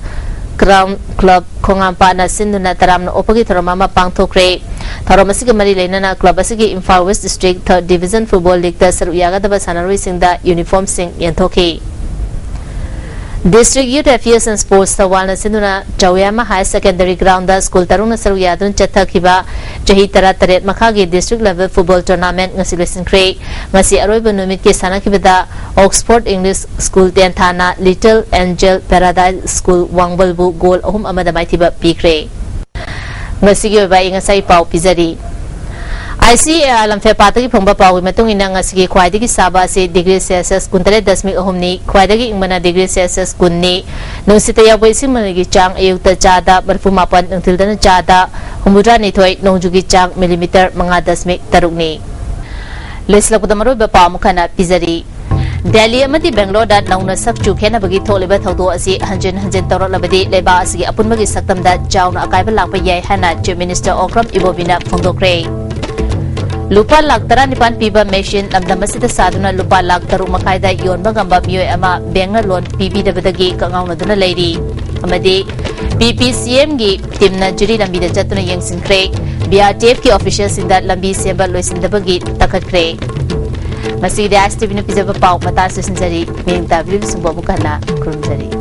Crown Club ꯈꯣꯡꯉꯥꯝꯄꯥꯠꯅ ꯁꯤꯟꯗꯨꯅ ꯇꯔꯥꯝꯅ ꯑꯣꯛꯄꯒꯤ ꯊꯧꯔꯝ ꯑꯃ ꯄꯥꯡꯊꯣꯛꯈ꯭ꯔꯦ꯫ ꯊꯧꯔꯝ ꯑꯁꯤꯒꯤ ꯃꯔꯤ ꯂꯩꯅꯅ club ꯑꯁꯤꯒꯤ Imphal West District Third Division Football League ꯇ ꯁꯔꯨꯛ ꯌꯥꯒꯗꯕ ꯁꯥꯟꯅꯔꯣꯏꯁꯤꯡꯗ uniform ꯁꯤꯡ ꯌꯦꯟꯊꯣꯛꯈꯤ꯫ District Youth Affairs and Sports ꯊꯧꯕꯥꯜꯅ ꯁꯤꯟꯗꯨꯅ ꯆꯧꯌꯥꯃ Higher Secondary Ground ꯇ school ꯇꯔꯨꯛꯅ ꯁꯔꯨꯛ ꯌꯥꯗꯨꯅ ꯆꯠꯊꯈꯤꯕ ꯆꯍꯤ ꯇꯔꯥꯇꯔꯦꯠ ꯃꯈꯥꯒꯤ district level football tournament ꯉꯁꯤ ꯂꯣꯏꯁꯤꯟꯈ꯭ꯔꯦ꯫ ꯉꯁꯤ ꯑꯔꯣꯏꯕ ꯅꯨꯃꯤꯠꯀꯤ ꯁꯥꯟꯅꯈꯤꯕꯗ Oxford English School ꯇꯦꯟꯊꯥꯅ Little Angel Paradise School ꯋꯥꯡꯕꯜꯕꯨ goal ꯑꯍꯨꯝ ꯑꯃꯗ ꯃꯥꯏꯊꯤꯕ ꯄꯤꯈ꯭ꯔꯦ꯫ ꯉꯁꯤꯒꯤ ꯑꯣꯏꯕ ꯑꯏꯪ ꯑꯁꯥꯒꯤ ꯄꯥꯎ ꯄꯤꯖꯔꯤ꯫ I C A R ꯂꯝꯐꯦꯜꯄꯥꯠꯇꯒꯤ ꯐꯪꯕ ꯄꯥꯎꯒꯤ ꯃꯇꯨꯡ ꯏꯟꯅ ꯉꯁꯤꯒꯤ ꯈ꯭ꯋꯥꯏꯗꯒꯤ ꯁꯥꯕ ꯑꯁꯤ degree Celsius ꯀꯨꯟꯇꯔꯦꯠ ꯗꯁꯃꯤꯛ ꯑꯍꯨꯝꯅꯤ, ꯈ꯭ꯋꯥꯏꯗꯒꯤ ꯏꯪꯕꯅ degree Celsius ꯀꯨꯟꯅꯤ꯫ ꯅꯨꯡꯁꯤꯠꯇ ꯌꯥꯎꯕ ꯏꯁꯤꯡ ꯃꯅꯤꯜꯒꯤ ꯆꯥꯡ ꯑꯌꯨꯛꯇ ꯆꯥꯗ ꯃꯔꯤꯐꯨ ꯃꯥꯄꯟ, ꯅꯨꯡꯊꯤꯜꯗꯅ ꯆꯥꯗ ꯍꯨꯝꯐꯨꯇꯔꯥꯅꯤꯊꯣꯏ, ꯅꯣꯡꯖꯨꯒꯤ ꯆꯥꯡ millimeter ꯃꯉꯥ ꯗꯁꯃꯤꯛ ꯇꯔꯨꯛꯅꯤ꯫ ꯂꯣꯏꯁꯤꯜꯂꯛꯄꯗ ꯃꯔꯨꯑꯣꯏꯕ ꯄꯥꯎ ꯑꯃꯨꯛ ꯍꯟꯅ ꯄꯤꯖꯔꯤ꯫ ꯗꯦꯜꯂꯤ ꯑꯃꯗꯤ ꯕꯦꯡꯒꯂꯣꯔꯗ ꯅꯧꯅ ꯁꯛꯆꯨ ꯈꯦꯠꯅꯕꯒꯤ ꯊꯣꯛꯂꯤꯕ ꯊꯧꯗꯣꯛ ꯑꯁꯤ ꯍꯟꯖꯤꯟ ꯍꯟꯖꯤꯟ ꯇꯧꯔꯛꯂꯕꯗꯤ ꯂꯩꯕꯥꯛ ꯑꯁꯤꯒꯤ ꯑꯄꯨꯟꯕꯒꯤ ꯁꯛꯇꯝꯗ ꯆꯥꯎꯅ ꯑꯀꯥꯏꯕ ꯂꯥꯛꯄ ꯌꯥꯏ ꯍꯥꯏꯅ Chief Minister Okram Ibobiꯅ ꯐꯣꯡꯗꯣꯛꯈ꯭ꯔꯦ꯫ ꯂꯨꯄꯥ ꯂꯥꯈ ꯇꯔꯥꯅꯤꯄꯥꯟ ꯄꯤꯕ machine ꯂꯝꯗꯝ ꯑꯁꯤꯗ ꯁꯥꯗꯨꯅ ꯂꯨꯄꯥ ꯂꯥꯈ ꯇꯔꯨꯛ ꯃꯈꯥꯏꯗ ꯌꯣꯟꯕ ꯉꯝꯕ ꯃꯤꯑꯣꯏ ꯑꯃ bankꯅ loan ꯄꯤꯕꯤꯗꯕꯗꯒꯤ ꯀꯛꯉꯥꯎꯅꯗꯨꯅ ꯂꯩꯔꯤ꯫ ꯑꯃꯗꯤ P P C Mꯒꯤ teamꯅ ꯖꯤꯔꯤ ꯂꯝꯕꯤꯗ ꯆꯠꯇꯨꯅ ꯌꯦꯡꯁꯤꯟꯈ꯭ꯔꯦ꯫ ꯕꯤ ꯑꯥꯔ ꯇꯤ ꯑꯦꯐꯀꯤ ꯑꯣꯐꯤꯁꯤꯌꯦꯜꯁꯤꯡꯗ ꯂꯝꯕꯤ ꯁꯦꯝꯕ ꯂꯣꯏꯁꯤꯟꯗꯕꯒꯤ ꯇꯛꯈꯠꯈ꯭ꯔꯦ꯫ ꯃꯁꯤꯒꯤꯗꯤ ꯑꯥꯏ ꯑꯦꯁ ꯇꯤ ꯚꯤꯅ ꯄꯤꯖꯕ ꯄꯥꯎ ꯃꯇꯥꯡ ꯑꯁꯤꯗ ꯂꯣꯏꯁꯤꯟꯖꯔꯤ꯫ ꯃꯤꯠꯌꯦꯡ ꯇꯥꯕꯤꯔꯤꯕꯁꯤꯡꯕꯨ ꯑꯃꯨꯛ ꯍꯟꯅ ꯈꯨꯔꯨꯝꯖꯔꯤ꯫